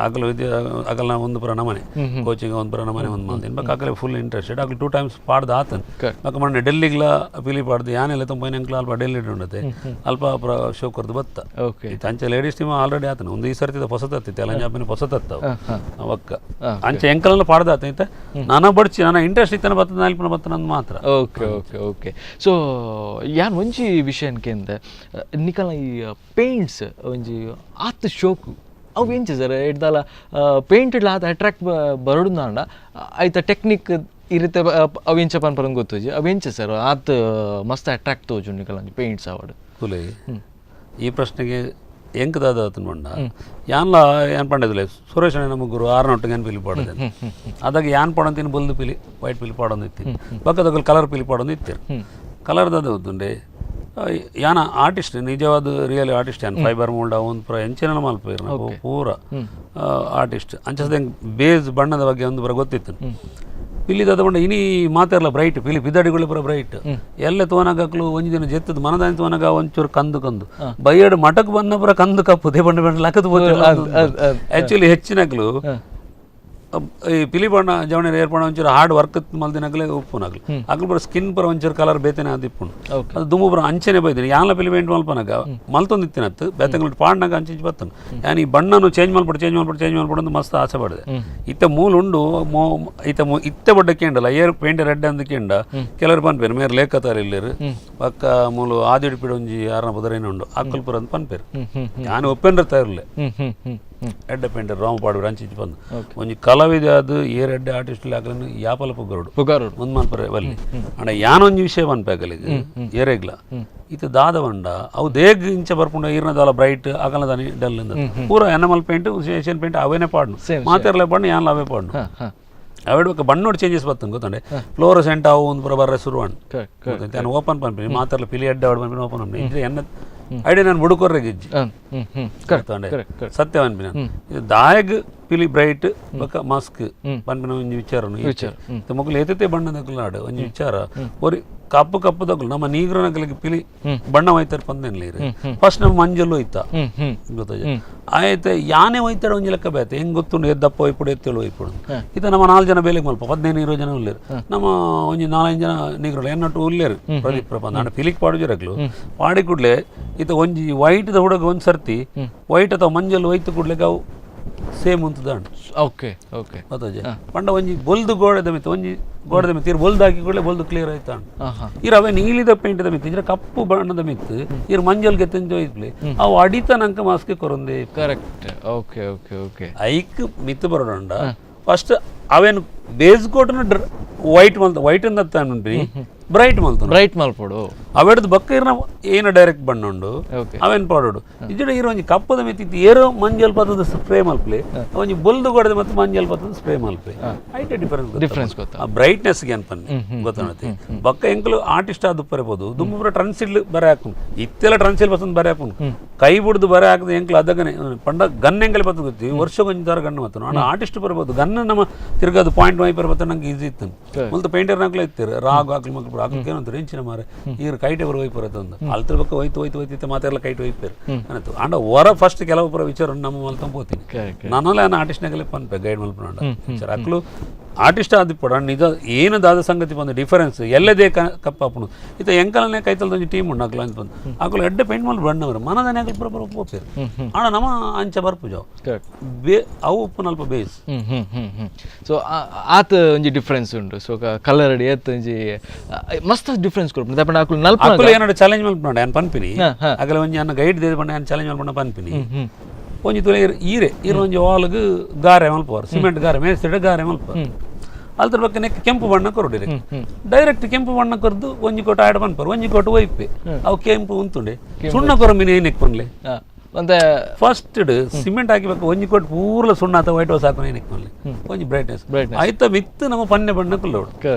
ಆಗಲು ವಿದ್ಯೆ ಆಗಲ ಒಂದು ಪುರ ನಮನೆ ಕೋಚಿಂಗ್ ಒಂದು ಪುರ ನಮನೆ ಒಂದು ಮಾಡ್ತೀನಿ ಬಕ್ ಆಗಲೇ ಫುಲ್ ಇಂಟ್ರೆಸ್ಟೆಡ್ ಆಗಲು 2 ಟೈಮ್ಸ್ ಪಾಡ್ದು ಆತನು. ಬೊಕ್ಕ ಮೊನ್ನೆ ಡೆಲ್ಲಿಗ್ಲ ಪಿಲಿ ಪಾಡ್ದು ಯಾನೆಲ್ಲ ತುಂಬ ಎಂಕ್ಲ ಅಲ್ಪ ಡೆಲ್ಲಿ ಉಂಡತೆ ಅಲ್ಪ ಪುರ ಶೋ ಕೊರ್ದು ಬತ್ತ. ಇತ್ತೆ ಅಂಚೆ ladies team already ಆತನು ಒಂದು ಈ ಸರ್ತಿದ ಹೊಸತತ್ತಿತ್ತು ಎಲ್ಲ ಜಾಪಿನ ಹೊಸತತ್ತವು ಒಕ್ಕ ಅಂಚೆ ಎಂಕಲೆಲ್ಲ ಪಾಡ್ದು ಆತ. ಇತ್ತೆ ನಾನ ಬಡ್ಚಿ ನನ್ನ ಇಂಟ್ರೆಸ್ಟ್ ಇತ್ತನ ಬತ್ತದ ನಲ್ಪನ ಬತ್ತನ ಅಂದ್ ಮಾತ್ರ. Okay okay okay. So ಯಾನ್ ಒಂಜಿ ವಿಷಯ ಕೇಂದ್ರೆ ನಿಕಲ್ನ ಈ ಪೇಂಟ್ಸ್ ಒಂಜಿ ಆತ್ ಶೋಕು ಅವು ಎಂಚ ಸರ್ ಎಡ್ದಾಲ ಪೇಂಟೆಡ್ ಆತ ಅಟ್ರಾಕ್ಟ್ ಬರೋಡುಂದಾಂಡ ಐತ ಟೆಕ್ನಿಕ್ ಇರುತ್ತೆ ಅವು ಎಂಚ ಪನ್ಪರಂಗ್ ಗೊತ್ತುಜಿ. ಅವು ಎಂಚ ಸರ್ ಆತ್ ಮಸ್ತ್ ಅಟ್ರಾಕ್ಟ್ ತೋಜು ನಿಕಲ್ನ ಒಂಜಿ ಪೇಂಟ್ಸ್ ಆವಡ್? ಕುಲೆ ಈ ಪ್ರಶ್ನೆಗೆ ಎಂಕ್ ದಾದ ಆತನ ಪಂಡ ಯಾನ್ಲ ಯಾನ್ ಪಂಡದಿಲ್ಲ ಸುರೇಶ್ ಅಣ್ಣ ನಮ್ಮ ಗುರು ಆರ್ನೊಟ್ಟಿಗೆ ಯಾನ್ ಪಿಲಿ ಪಾಡೋದು ಅದಾಗ ಯಾನ್ ಪಾಡಂತೀನಿ ಬೊಲ್ದು ಪಿಲಿ ವೈಟ್ ಪಿಲಿ ಪಾಡೊಂದು ಇತ್ತೀನಿ ಪಕ್ಕದಾಗ ಕಲರ್ ಪಿಲಿ ಪಾಡೊಂದು ಇತ್ತೀರು ಕಲರ್ ದಾದ ಗೊತ್ತುಂಡೆ ಯಾನ ಆರ್ಟಿಸ್ಟ್ ನಿಜವಾದ ರಿಯಲ್ ಆರ್ಟಿಸ್ಟ್ ಯಾನ್ ಫೈಬರ್ ಮೋಲ್ಡ್ ಒಂದು ಪೂರ ಎಂಚಿನ ಮಲ್ಪೇರು ನಾವು ಪೂರ ಆರ್ಟಿಸ್ಟ್ ಅಂಚದ ಬೇಸ್ ಬಣ್ಣದ ಬಗ್ಗೆ ಒಂದು ಪೂರ ಗೊತ್ತಿತ್ತು. ಪಿಲಿದಾದ ಪಂಡ ಇನಿ ಮಾತಾಡಲ್ಲ ಬ್ರೈಟ್ ಪಿಲಿ ಪಿದಾಡಿಗಳು ಪೂರ ಬ್ರೈಟ್ ಎಲ್ಲ ತೋನಗಕ್ಲು ಒಂಜಿ ದಿನ ಜೆತ್ತದ ಮನದಾನಿ ತೋನಗ ಒಂಚೂರು ಕಂದು ಕಂದು ಬೈಯಡ್ ಮಠಕ್ ಬನ್ನ ಪೂರ ಕಂದು ಕಪ್ಪು they ಬಣ್ಣ ಬಣ್ಣ ಲಕ್ಕದ ಆಕ್ಚುಲಿ ಹೆಚ್ಚಿನಕ್ಲು ಈ ಪಿಲಿ ಬಣ್ಣ ಜವಣಿ ಏರ್ಪಣ ಒಂಚೂರು ಹಾರ್ಡ್ ವರ್ಕ್ ಮಲ್ದಿನಗಲೇ ಉಪ್ಪುನಗ್ಲು ಅಗ್ಲು ಪೂರ ಸ್ಕಿನ್ ಪೂರ ಒಂಚೂರು ಕಲರ್ ಬೇತೇನೆ ಅದು ಇಪ್ಪುಂಡು. ಅದು ದುಮ್ಮು ಪೂರ ಅಂಚೆನೆ ಬೈದಿನಿ ಯಾನ್ಲ ಪಿಲಿ ಪೇಂಟ್ ಮಲ್ಪನಗ ಮಲ್ತೊಂದಿತ್ತಿನತ್ತು ಬೇತಂಗಳು ಪಾಡ್ನಾಗ ಅಂಚಿಂಚಿ ಬತ್ತನು ಯಾನ್ ಈ ಬಣ್ಣನು ಚೇಂಜ್ ಮಲ್ಪಡು ಚೇಂಜ್ ಮಲ್ಪಡು ಚೇಂಜ್ ಮಲ್ಪಡು ಅಂತ ಮಸ್ತ್ ಆಸೆ ಪಡಿದೆ. ಇತ್ತ ಮೂಲ ಉಂಡು ಮೋ ಇತ್ತ ಇತ್ತೆ ಬಡ್ಡ ಕೇಂಡಲ್ಲ air paint red ಅಂದ ಕೇಂಡ ಕೆಲವರು ಪನ್ಪೇರು ಮೇರ್ ಲೇಖತಾರ ಇಲ್ಲೇರು ಪಕ್ಕ ಮೂಲು ಆದಿಡಿಪಿಡ ಒಂಜಿ ಆರ್ನ ಪುದರೇನು ಉಂಡು ಅಕ್ಕಲ್ಪುರ ಅಂತ ಪನ್ಪೇರು ಯಾನು ಒಪ್ಪೆಂಡ್ರ ತಯಾರಿಲ್ಲ. ಹ್ಮ್ ಹ್ಮ್ ಹ್ಮ್ ಎಡ್ಡೆ ಪೇಂಟರ್ ರಾಮ ಪಾಡು ಅಂಚಿಂಚಿ ಬಂದು ಒಂಜಿ ಕಲಾವಿದ ಅದು ಏರ್ ಎಡ್ಡೆ ಆರ್ಟಿಸ್ಟ್ ಆಗಲನ್ನು ಯಾಪಲ ಪುಗರೋಡು ಪುಗಾರೋಡು ಮುಂದ್ ಮನ್ಪರೆ ಬಲ್ಲಿ. ಅಂಡ ಯಾನೊಂಜಿ ವಿಷಯ ಪನ್ಪೆ ಏರೆಗ್ಲ ಇತ್ತು ದಾದ ಬಂಡ ಅವು ದೇಗ್ ಇಂಚ ಬರ್ಪುಂಡ ಈರ್ನ ದಾಲ ಬ್ರೈಟ್ ಆಗಲ ದಾನಿ ಡಲ್ ಪೂರ animal paint Asian paint ಅವೇನೆ ಪಾಡ್ನು ಮಾತೆರ್ಲೆ ಪಾಡ್ನು ಯಾನ್ಲ ಅವೇ ಪಾಡ್ನು ಅವೆಡ್ ಬಣ್ಣೋಡು ಚೇಂಜಸ್ ಬರ್ತಂಗೆ ಗೊತ್ತಂಡೆ ಫ್ಲೋರಸೆಂಟ್ ಅವು ಒಂದು ಪೂರ ಬರ್ರೆ ಶುರುವಾಣ್ ನಾನು ಓಪನ್ ಪನ್ಪಿನಿ ಮಾತಾಡ್ಲ ಪಿಲಿ ಅಡ್ಡ ಅವಡ್ ಪನ್ಪಿನಿ ಓಪನ್ ಪನ್ಪಿನಿ ಇದ್ರೆ ಎನ್ನ ಐಡಿಯಾ ನಾನು ಬುಡುಕೊರ್ರೆ ಗಿಜ್ಜಿ ಸತ್ಯ ಪನ್ಪಿನ ಇದು ದಾಯಗ್ ಪಿಲಿ ಬ್ರೈಟ್ ಬೊಕ ಮಾಸ್ಕ್ ಪನ್ಪಿನ ಒಂಜಿ ವಿಚಾರ ಮೊಗಲು ಏತತೆ ಬಣ್ಣ ದಕ್ಕಲಾಡು ಒಂಜಿ ವಿಚಾರ ಒರಿ ಕಪ್ಪು ಕಪ್ಪು ದಕ್ಕಲು ನಮ್ಮ ನೀಗ್ರ ನಕಲಿಗೆ ಪಿಲಿ ಬಣ್ಣ ಒಯ್ತಾರೆ ಪಂದೇನ್ಲಿ ಫಸ್ಟ್ ನಮ್ಮ ಮಂಜಲ್ಲು ಒಯ್ತ ಗೊತ್ತಾಜ ಆಯ್ತು ಯಾನೇ ಒಯ್ತಾಡ ಒಂಜಿ ಲೆಕ್ಕ ಬೇತೆ ಹೆಂಗ್ ಗೊತ್ತುಂಡು ಎದ್ದಪ್ಪ ಒಯ್ಪುಡು ಎತ್ತೇಳು ಒಯ್ಪುಡು ಇದು ನಮ್ಮ ನಾಲ್ಕು ಜನ ಬೇಲೆಗೆ ಮಲ್ಪ 15 20 ಜನ ಉಲ್ಲೇರು ನಮ್ಮ ಒಂಜಿ ನಾಲ್ಕು ಜನ ನೀಗ್ರಲ್ಲ ಎನ್ನಟ್ಟು ಉಲ್ಲೇರು ಪ್ರದೀಪ್ ಪ್ರಪಂಚ ನಾನು ಪಿಲಿಕ್ ಪಾಡು ಜರಗ್ಲು ಪಾಡಿ ಕೂಡಲೇ ಇತ ಒಂಜಿ ವೈಟ್ the ಹುಡುಗ ಒಂದು ಸರ್ತಿ ವೈಟ್ ಅಥವಾ ಮಂಜಲ್ ಒಯ್ತು ಕೂಡ್ಲೆಗೆ ಅವು ಸೇಮ್ ಉಂತದಾಂಡ್. ಓಕೆ ಓಕೆ ಗೊತ್ತಾಜ ಪಂಡ ಒಂಜಿ ಬೊಲ್ದು ಗೋಡೆದ ಮಿತ್ತು ಒಂಜಿ ಗೋಡೆದ ಮಿತ್ತು ಇರು ಬೊಲ್ದು ಹಾಕಿ ಕೂಡಲೇ ಬೊಲ್ದು ಕ್ಲಿಯರ್ ಆಯ್ತಾಂಡ್. ಇರು ಅವೇ ನೀಲಿದ ಪೇಂಟ್ ಮಿತ್ತು ಇದ್ರ ಕಪ್ಪು ಬಣ್ಣದ ಮಿತ್ತು ಇರು ಮಂಜಲ್ಗೆ ತಂಜು ಒಯ್ತ್ಲಿ ಅವು ಅಡಿತ ನಂಕ ಮಾಸ್ಕ್ ಕೊರಂದೆ. Correct. Okay okay okay ಐಕ್ ಮಿತ್ತು ಬರೋಣ ಫಸ್ಟ್ ಅವೇನು ಬೇಸ್ ಕೋಟನ ವೈಟ್ ಮಲ್ತ ವೈಟ್ ಅಂದ ಅನ್ಪಿ ಬ್ರೈಟ್ ಮಲ್ತ ಬ್ರೈಟ್ ಮಲ್ಪೊಡು ಅವೆಡ್ದು ಬಕ್ಕ ಇರ್ನ ಏನು ಡೈರೆಕ್ಟ್ ಬಣ್ಣ ಉಂಡು ಅವೇನು ಪಾಡೋಡು ಇಜಡ ಇರೋ ಒಂಜಿ ಕಪ್ಪದ ಮಿತ್ತಿತ್ತು ಏರೋ ಮಂಜಲ್ ಪತ್ತದ ಸ್ಪ್ರೇ ಮಲ್ಪಲೆ ಒಂಜಿ ಬೊಲ್ದು ಗೋಡದ ಮತ್ತು ಮಂಜಲ್ ಪತ್ತದ ಸ್ಪ್ರೇ ಮಲ್ಪಲೆ ಐಟೆ ಡಿಫರೆನ್ಸ್ ಡಿಫರೆನ್ಸ್ ಗೊತ್ತಾ ಆ ಬ್ರೈಟ್ನೆಸ್ ಗೆ ಅನ್ಪನ್ನಿ ಗೊತ್ತಾಣತಿ ಬಕ್ಕ ಎಂಕಲು ಆರ್ಟಿಸ್ಟ್ ಆದ ಬರಬಹುದು ದುಂಬು ಟ್ರನ್ಸಿಲ್ ಬರೆ ಹಾಕು ಇತ್ತೆಲ್ಲ ಟ್ರನ್ಸಿಲ್ ಬತ್ತಂದು ಬರೆ ಹಾಕು ಕೈ ಬುಡ್ದು ಬರೆ ಹಾಕದ ಎಂಕಲು ಅದಗನೆ ಪಂಡ ಗನ್ ಎಂಕಲ್ ಬತ್ತದ ಗೊತ್ತಿ ವರ್ಷಕ್ಕೊಂಜಿ ತರ ಗಣ್ಣು ಮತ್ತು ನಾನು ಆರ್ಟಿಸ್ಟ್ ಬರ್ಬೋದು ಗನ್ ನಮ್ಮ ತಿರ್ಗದು ಪಾಯಿಂಟ್ ಮೈ ಬರ್ಬತ್ತ ನಂಗೆ ಈಸಿ ಇತ್ತು ಮೊದಲು ಪೇಂಟರ್ ನಾಕ್ಲೆ ಇತ್ತಿರು ರಾಗ್ ಹಾಕ್ಲಿ ಮಕ್ಕಳು ಹಾಕ್ಲಿಕ್ಕೆ ಏನಂತಾರೆ ಎಂಚಿನ ಮಾರೆ ಈರು ಕೈಟೆ ಬರೋ ಒಯ್ಪರ್ ತಂದು ಅಲ್ತರ ಬಕ್ಕ ಹೋಯ್ತು ಹೋಯ್ತು ಹೋಯ್ತಿತ್ತು ಮಾತೆಲ್ಲ ಕೈಟ್ ಒಯ್ಪೇರು ಅನ್ನತ್ತು ಅಂಡ ಹೊರ ಫಸ್ಟ್ ಕೆಲವು ಪುರ ವಿಚಾರ ನಮ್ಮ ಮಲ್ತಂಬ ಹೋಗ್ತೀನಿ ನಾನಲ್ಲ ನಾನು ಆರ್ಟಿಸ್ಟ್ನಾಗಲೇ ಪನ್ಪೆ ಗೈಡ್ ಮಲ್ಪನ ವಿಚಾರ ಅಕ್ಲು ಆರ್ಟಿಸ್ಟ್ ಆದಿಪ್ಪಡ ನಿಜ ಏನು ದಾದ ಸಂಗತಿ ಬಂದು ಡಿಫರೆನ್ಸ್ ಎಲ್ಲದೇ ಕಪ್ಪಾಪುಣು ಇತ್ತ ಎಂಕಲನೆ ಕೈತಲ್ದ ಒಂಜಿ ಟೀಮ್ ಉಂಡು ಅಕ್ಲು ಅಂತ ಬಂದು ಅಕ್ಲು ಎಡ್ಡೆ ಪೇಂಟ್ ಮಲ್ ಬಣ್ಣವರು ಮನದನೆ ಅಕ್ಲು ಪುರ ಪುರ ಪೋಪೇರು ಆಣ ನಮ್ಮ ಅಂಚ ಬರ್ಪುಜಾವ್ ಬೇ ಅವು ಉಪ್ಪು ಬೇಸ್. ಸೊ ಆತ ಒಂಜಿ ಡಿಫರೆನ್ಸ್ ಉಂಟು. ಸೊ ಕಲರ್ ಏತ್ ಒಂಜಿ ಮಸ್ತ್ ಡಿಫರೆನ್ಸ್ ಕೊಡ್ಪುಂಡು ದಪ್ಪಂಡ ಅಕ್ಲು ನಲ್ಪ ಅಕ್ಲು ಏನಾಡು ಚಾಲೆಂಜ್ ಮಲ್ಪುಂಡು ಯಾನ್ ಪನ್ಪಿನಿ ಅಗಲ ಒಂಜಿ ಅನ್ನ ಗೈಡ್ ದೇದು ಪಂಡ ಯಾನ್ ಚಾಲೆಂಜ್ ಮಲ್ಪುಂಡ ಪನ್ಪಿನಿ ಒಂಜಿ ತುಲೆ ಈರೆ ಈರೆ ಒಂಜಿ ವಾಲ್ಗ್ ಗಾರೆ ಮಲ್ಪುವರು ಸಿಮೆಂಟ್ ಗಾರೆ ಮೇಸ್ತಿಡ ಗಾರೆ ಮಲ್ಪುವರು ಅಲ್ತರ ಪಕ್ಕ ನೆಕ್ ಕೆಂಪು ಬಣ್ಣ ಕೊರು ಡೈರೆಕ್ಟ್ ಡೈರೆಕ್ಟ್ ಕೆಂಪು ಬಣ್ಣ ಕೊರ್ದು ಒಂಜಿ ಕೋಟ ಆಡ್ ಪನ್ಪರು ಒಂಜಿ ಕೋಟ ಒಯ್ಪೆ ಅವು ಕೆಂಪು ಉಂತುಂಡೆ ಸುಣ್ಣ ಕೊರ ಮೀನು ಏನಕ್ಕೆ ಪನ್ಲೆ ಒಂತೆ ಫಸ್ಟ್ ಸಿಮೆಂಟ್ ಹಾಕಿಬೇಕು ಒಂಜಿ ಕೋಟ್ ಪೂರ್ಲ ಸುಣ್ಣ ಅಥವಾ ವೈಟ್ ವಾಸ್ ಹಾಕೋಣ ಏನಕ್ಕೆ ಪನ್ಲೆ ಒಂಜಿ ಬ್ರೈಟ್ನೆಸ್ ಆಯ್ತ ಮಿತ್ತು ನಮ್ಮ ಪನ್ನೆ ಬಣ್ಣ ಕುಲ್ಲೋಡು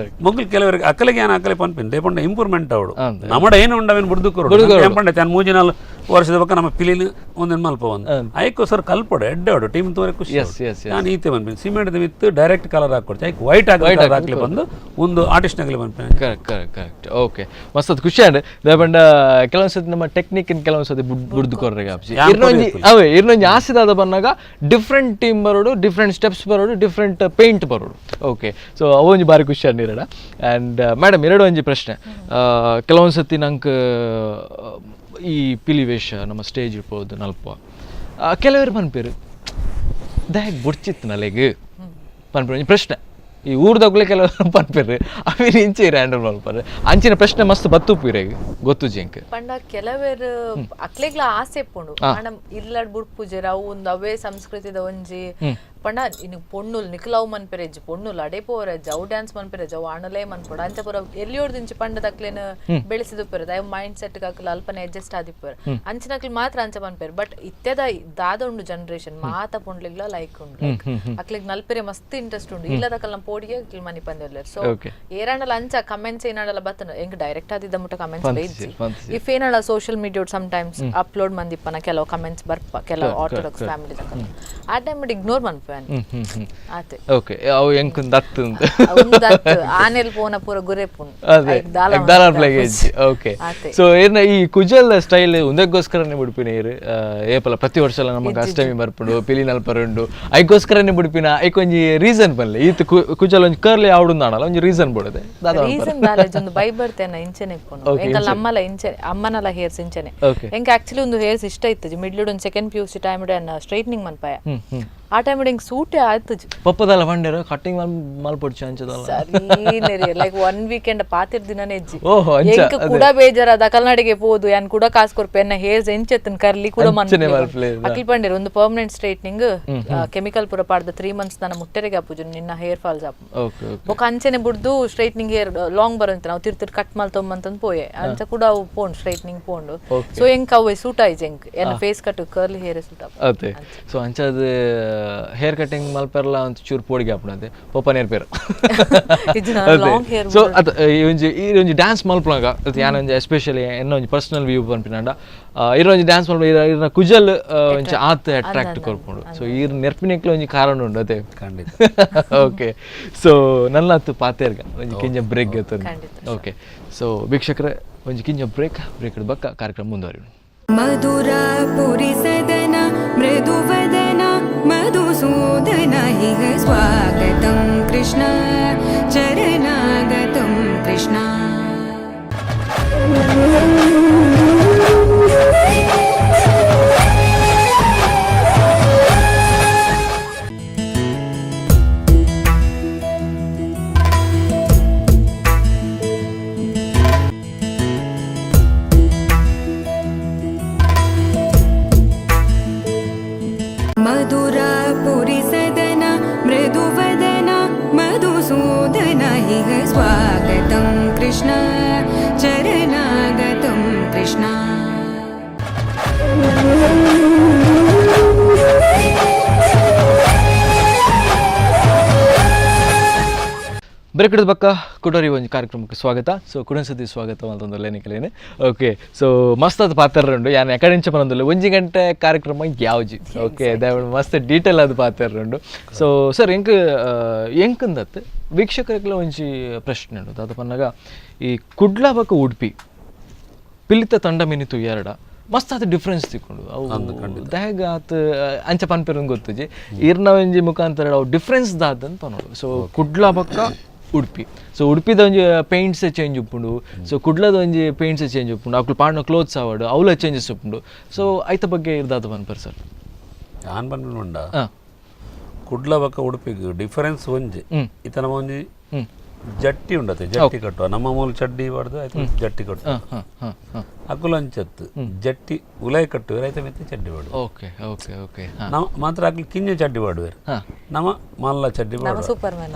ಮೊಗ್ಲು ಕೆಲವರಿಗೆ ಅಕ್ಕಲಿಗೆ ಏನು ಅಕ್ಕಲೆ ಪನ್ಪಿನ ದೇಪಂಡ ಇಂಪ್ರೂವ್ಮೆಂಟ್ ಅವಡು ನಮ್ಮಡ ಏನು ಉಂಡವೇನು ಬುಡ್ದು ಕೊರು ಕೆಂಪಂಡೆ ತಾನು ಮೂಜಿ ನಾಲ್ ವರ್ಷದ ಪಕ್ಕ ನಮ್ಮ ಪಿಲಿನ ಒಂದೊಂದು ಮಲ್ಪ ಒಂದು ಐಕೋಸ್ಕರ ಕಲ್ಪಡು ಎಡ್ಡೆ ಅವಡು ಟೀಮ್ ತೋರೆ ಖುಷಿ ನಾನು ಈತೆ ಬಂದ್ಬಿನಿ ಸಿಮೆಂಟ್ ಮಿತ್ತು ಡೈರೆಕ್ಟ್ ಕಲರ್ ಹಾಕೊಡ್ತೀನಿ ಐಕ್ ವೈಟ್ ಹಾಕಿ ಕಲರ್ ಹಾಕ್ಲಿ ಬಂದು ಒಂದು artist ನಗಲಿ ಬಂದ್ಪಿನಿ. Correct correct correct okay ಮಸ್ತ್ ಖುಷಿ ಆಂಡ್ ದೇಪಂಡ ಕೆಲವೊಂದು ಸತಿ ನಮ್ಮ ಟೆಕ್ನಿಕ್ ಕೆಲವೊಂದು ಸತಿ ಬುಡ್ದು ಕೊರ್ರೆ ಆಪ್ಸಿ ಇರ್ನೊಂಜಿ ಅವೇ ಇರ್ನೊಂಜಿ ಆಸೆದಾದ ಬಂದಾಗ ಡಿಫ್ರೆಂಟ್ ಟೀಮ್ ಬರೋಡು ಡಿಫ್ರೆಂಟ್ ಸ್ಟೆಪ್ಸ್ ಬರೋಡು ಡಿಫ್ರೆಂಟ್ ಪೇಂಟ್ ಬರೋಡು. ಓಕೆ ಸೊ ಅವೊಂಜಿ ಬಾರಿ ಖುಷಿ ಆಂಡ್ ಇರಡ. ಆ್ಯಂಡ್ ಮೇಡಮ್ ಎರಡು ಒಂಜಿ ಪ್ರಶ್ನೆ ಕೆಲವೊಂದು ಸತಿ ನಂಗೆ ಈ ಪಿಲಿ ವೇಷ ನಮ್ಮ ಸ್ಟೇಜ್ ಇರ್ಬೋದು ನಲ್ಪ ಕೆಲವರು ಪನ್ಪೇರು ದಾಯಕ್ ಬುಡ್ಚಿತ್ತು ನಲೆಗ್ ಪನ್ಪೇರು ಒಂಜಿ ಪ್ರಶ್ನೆ ಈ ಊರ್ದಗ್ಲೇ ಕೆಲವರು ಪನ್ಪೇರು ಅವಿನ ಇಂಚೆ ಹ್ಯಾಂಡಲ್ ಮಲ್ಪರು ಅಂಚಿನ ಪ್ರಶ್ನೆ ಮಸ್ತ್ ಬತ್ತುಪ್ಪು ಗೊತ್ತು ಜಿಂಕ್ ಪಂಡ ಕೆಲವೇರು ಅಕ್ಲೆಗ್ಲ ಆಸೆ ಇಪ್ಪುಂಡು ಆಂಡ ಇಲ್ಲಡ್ ಬುಡ್ಪುಜೆರ್ ಅವು ಒಂದು ಅವೇ ಸಂಸ್ಕೃತಿದ ಒಂಜಿ ಪಂಡ ಇನ್ನು ಪೊಣ್ಣುಲ್ ನಿಕ್ಲವು ಮನ್ಪೆರೆಜ್ಜಿ ಪೊಣ್ಣುಲ್ ಅಡೆ ಪೋರೆಜ್ಜಿ ಅವು ಡ್ಯಾನ್ಸ್ ಮನ್ಪೆರೆಜ್ಜಿ ಅವು ಅಣಲೇ ಮನ್ಪೊಡು ಅಂಚ ಪೂರ ಎಲ್ಲಿಯೋಡ್ದಿಂಚಿ ಪಂಡದಕ್ಲೇನ ಬೆಳೆಸಿದುಪ್ಪೆರ್ ಅವು ಮೈಂಡ್ ಸೆಟ್ ಅಕ್ಲು ಅಲ್ಪನೆ ಅಡ್ಜಸ್ಟ್ ಆದಿಪ್ಪೆರ್ ಅಂಚಿನಕ್ಲು ಮಾತ್ರ ಅಂಚ ಮನ್ಪೆರ್. ಬಟ್ ಇತ್ತೆದ ದಾದ ಉಂಡು ಜನರೇಷನ್ ಮಾತ ಪೊಂಡ್ಲಿಗ್ಲ ಲೈಕ್ ಉಂಡು ಅಕ್ಲಿಗ್ ನಲ್ಪೆರೆ ಮಸ್ತ್ ಇಂಟ್ರೆಸ್ಟ್ ಉಂಡು ಇಲ್ಲದಕಲ್ ನಮ್ಮ ಪೋಡಿಗೆ ಅಕ್ಲು ಮನಿ ಪಂದಿರ್ಲೆರ್. ಸೊ ಏರಾಂಡಲ ಅಂಚ ಕಮೆಂಟ್ಸ್ ಏನಾಡಲ ಬತ್ತನ ಎಂಕ್ ಡೈರೆಕ್ಟ್ ಆದಿದ್ದ ಮುಟ್ಟ ಕಮೆಂಟ್ಸ್ ಇಜ್ಜಿ if ಏನಾಡ social media some times upload ಮಂದಿಪ್ಪನ ಕೆಲವು ಕಮೆಂಟ್ಸ್ ಬರ್ಪ ಕೆಲವು ಆರ್ಥೋಡಾಕ್ಸ್ ಫ್ಯಾಮಿಲಿ ದಕಲ್ ಆ ಟೈಮ್ ಇಗ್ನೋರ್ ಮನ್ಪೆ ಆತೆ. ಓಕೆ ಅವು ಎಂಕುಂದು ದತ್ತು ಆನೆಲ್ ಪೋನ ಪೂರ ಗುರೆಪುನ್ ಅದೇ ದಾಲ ಪ್ಲೇಗೇಜ್. ಓಕೆ ಸೊ ಏನ ಈ ಕುಜಲ್ ಸ್ಟೈಲ್ ಉಂದಕ್ಕೋಸ್ಕರನೇ ಬಿಡ್ಪಿನ ಇರು ಏಪಲ ಪ್ರತಿ ವರ್ಷ ನಮಗೆ ಅಷ್ಟಮಿ ಬರ್ಪುಂಡು ಪಿಲಿ ನಲ್ಪರುಂಡು ಐಕೋಸ್ಕರನೇ ಬಿಡ್ಪಿನ ಐಕ್ ಒಂಜಿ ರೀಸನ್ ಬಲ್ಲೆ ಈತ ಕುಜಲ್ ಒಂಜಿ ಕರ್ಲಿ ಆವಡುಂದಾಣಲ್ಲ ಒಂಜಿ ರೀಸನ್ ಬೋಡದೆ ರೀಸನ್ ದಾಲೇಜ್ ಒಂದು ಬೈ ಬರ್ತೇನ ಇಂಚೆನೆ ಇಪ್ಪುನು ಎಂಕಲ್ ಅಮ್ಮಲ ಇಂಚೆನೆ ಅಮ್ಮನಲ ಹೇರ್ಸ್ ಇಂಚೆನೆ ಎಂಕ್ ಆಕ್ಚುಲಿ ಒಂದು ಹೇರ್ಸ್ ಇಷ್ಟ ಇತ್ತು ಮಿಡ್ಲ್ ಒಂದು second P U C time straightening ಮನ್ಪಾಯ ಆ ಟೈಮ್ ಎಂಕ್ ಸೂಟೆ ಆಯ್ತುಜಿ. ಪಪ್ಪದಲ್ಲ ಬಂಡೇರು ಕಟ್ಟಿಂಗ್ ಮಲ್ಪೊಡ್ಚಿ ಅಂಚದಲ್ಲ. ಸರಿ, like one weekend ಪಾತಿರ್ ದಿನನೇ ಇಜ್ಜಿ. ಓಹೋ, ಅಂಚ, ಎಂಕ್ ಕೂಡ ಬೇಜಾರಾದ ಕಲ್ನಾಡಿಗೆ ಪೋದು ಯಾನ್ ಕೂಡ ಕಾಸು ಕೊರ್ಪೆ, ಎನ್ನ ಹೇರ್ಸ್ ಎಂಚೆತ್ತನ್ ಕರ್ಲಿ ಕೂಡ ಅಂಚನೆ ಮಲ್ಪಲೆ. ಅಖಿಲ್ ಪಂಡೇರು ಒಂದು permanent straightening chemical ಪೂರ ಪಾಡ್ದ 3 ಮಂತ್ಸ್ ನನ್ನ ಮುಟ್ಟೆರೆಗೆ ಆಪುಜು ನಿನ್ನ ಹೇರ್ ಫಾಲ್ಸ್ ಆಪು. ಓಕೆ ಓಕೆ ಬೊಕ ಅಂಚೆನೆ ಬುಡ್ದು straightening hair long ಬರಂತ ನಾವು ತಿರ್ ತಿರ್ ಕಟ್ ಮಲ್ ತೊಂಬಂತಂದ್ ಪೋಯೆ ಅಂಚ ಕೂಡ ಅವು ಪೋಂಡು ಸ್ಟ್ರೈಟ್ನಿಂಗ್ ಪೋಂಡು. ಸೊ ಎಂಕ್ ಅವು ಸೂಟ್ ಆಯ್ತು ಎಂಕ್ ಎನ್ನ face cut curly hair suit app. ಅದೇ, ಸೊ ಅಂಚಾದ ಹೇರ್ ಕಟಿಂಗ್ ಮಲ್ಪೆರ್ಲ ಅಂತ ಚೂರು ಪೋಡಿಗೆ ಆಪುನದೆ ಪೊಪ್ಪ ನೇರ್ಪೇರು. Long hair. So ಅದು ಈ ಒಂಜಿ ಈ ಒಂಜಿ ಡ್ಯಾನ್ಸ್ ಮಲ್ಪುನಾಗ ಅದು ಯಾನ್ ಒಂಜಿ ಎಸ್ಪೆಷಲಿ ಎನ್ನ ಒಂಜಿ ಪರ್ಸನಲ್ ವ್ಯೂ ಪನ್ಪಿನಾಂಡ ಇರ ಒಂಜಿ ಡ್ಯಾನ್ಸ್ ಮಲ್ಪ ಇರ ಕುಜಲ್ ಒಂಜಿ ಆತ್ ಅಟ್ರಾಕ್ಟ್ ಕೊರ್ಪುಂಡು. ಸೊ ಈರ್ ನೆರ್ಪಿನೆಕ್ಲ ಒಂಜಿ ಕಾರಣ ಉಂಡು ಅದೇ. ಖಂಡಿತ. ಓಕೆ, ಸೊ ನನ್ನತ್ತು ಪಾತೇರ್ಗ ಒಂಜಿ ಕಿಂಜ ಬ್ರೇಕ್ ಖಂಡಿತ. ಓಕೆ, ಸೊ ವೀಕ್ಷಕರೇ ಒಂಜಿ ಕಿಂಜ ಬ್ರೇಕ್ ಬ್ರೇಕ್ ಬಕ್ಕ ಕಾರ್ಯಕ್ರಮ ಮುಂದುವರಿಯೋಣ. मधुरापुरी सदना मृदुवदना मधुसूदना इह स्वागतं कृष्ण चरणागतं कृष्ण. मधुरापुरी सदना मृदुवदना मधुसूदना इह स्वागतं कृष्ण चरणागतं कृष्ण. ಬ್ರೇಕ್ ಹಿಡಿದ ಬಕ್ಕ ಕುಡೋರಿ ಒಂಜಿ ಕಾರ್ಯಕ್ರಮಕ್ಕೆ ಸ್ವಾಗತ. ಸೊ ಕುಡನ್ಸತಿ ಸ್ವಾಗತ ಅಂತಂದ್ರೆ ನಿಕಲೇನೆ. ಓಕೆ, ಸೊ ಮಸ್ತ್ ಅದು ಪಾತ್ರ ಉಂಡು ಯಾನ್ ಎಕಡೆಂಚ ಪನೊಂದುಲ್ಲೆ ಒಂಜಿ ಗಂಟೆ ಕಾರ್ಯಕ್ರಮ ಯಾವ್ಜಿ. ಓಕೆ, ದಯವಿಟ್ಟು ಮಸ್ತ್ ಡೀಟೇಲ್ ಅದು ಪಾತ್ರ ಉಂಡು. ಸೊ ಸರ್ ಎಂಕ್ ಎಂಕಂದತ್ತು ವೀಕ್ಷಕರಿಗೆಲ್ಲ ಒಂಜಿ ಪ್ರಶ್ನೆ ಉಂಡು. ದಾದ ಪನ್ನಗ ಈ ಕುಡ್ಲ ಬಕ್ಕ ಉಡುಪಿ ಪಿಲಿತ ತಂಡ ಮಿನಿತು ಎರಡ ಮಸ್ತ್ ಆತ ಡಿಫ್ರೆನ್ಸ್ ತಿಕ್ಕೊಂಡು ಅವು ದಾಯಗ ಆತ ಅಂಚ ಪನ್ಪೆರಂಗ್ ಗೊತ್ತುಜಿ ಇರ್ನ ಒಂಜಿ ಮುಖಾಂತರ ಅವು ಡಿಫ್ರೆನ್ಸ್ ದಾದಂತ ಪನೋಡು. ಸೊ ಕುಡ್ಲ ಬಕ್ಕ ಉಡುಪಿ, ಸೊ ಉಡುಪಿದ ಒಂಜಿ ಪೇಂಟ್ಸ್ ಚೇಂಜ್ ಉಪ್ಪುಂಡು, ಸೊ ಕುಡ್ಲದ ಒಂಜಿ ಪೇಂಟ್ಸ್ ಚೇಂಜ್ ಉಪ್ಪುಂಡು, ಅಕ್ಲು ಪಾಡ್ನ ಕ್ಲೋತ್ಸ್ ಆವಡು ಅವಲ ಚೇಂಜಸ್ ಉಪ್ಪುಂಡು. ಸೊ ಐತ ಬಗ್ಗೆ ಇರ್ದಾದ ಪನ್ಪರ್ ಸರ್? ಯಾನ್ ಪನ್ಪಿನ ಹಾ. ಕುಡ್ಲ ಬಕ್ಕ ಉಡುಪಿಗೆ ಡಿಫರೆನ್ಸ್ ಒಂಜಿ ಇತನ ಒಂಜಿ ಹ್ಮ್. ಜಟ್ಟಿ ಉಂಡತೆ ಜಟ್ಟಿ ಕಟ್ಟುವ ನಮ್ಮ ಮೂಲ ಚಡ್ಡಿ ಬಾರ್ದು ಆಯ್ತು ಜಟ್ಟಿ ಕಟ್ಟುವ. ಹಾಂ ಹಾಂ ಹಾಂ ಹಾಂ ಅಕುಲ ಅಂಚತ್ತು ಜಟ್ಟಿ ಉಲೈ ಕಟ್ಟುವೆರ್ ಐತ ಮೆತ್ತೆ ಚಡ್ಡಿ ಬಾಡುವ. Okay okay okay ಹಾಂ ನಮ್ಮ ಮಾತ್ರ ಅಕ್ಲು ಕಿಂಜ ಚಡ್ಡಿ ಬಾಡುವೆರ್ ಹಾಂ ನಮ್ಮ ಮಲ್ಲ ಚಡ್ಡಿ ಬಾಡುವ. Super man.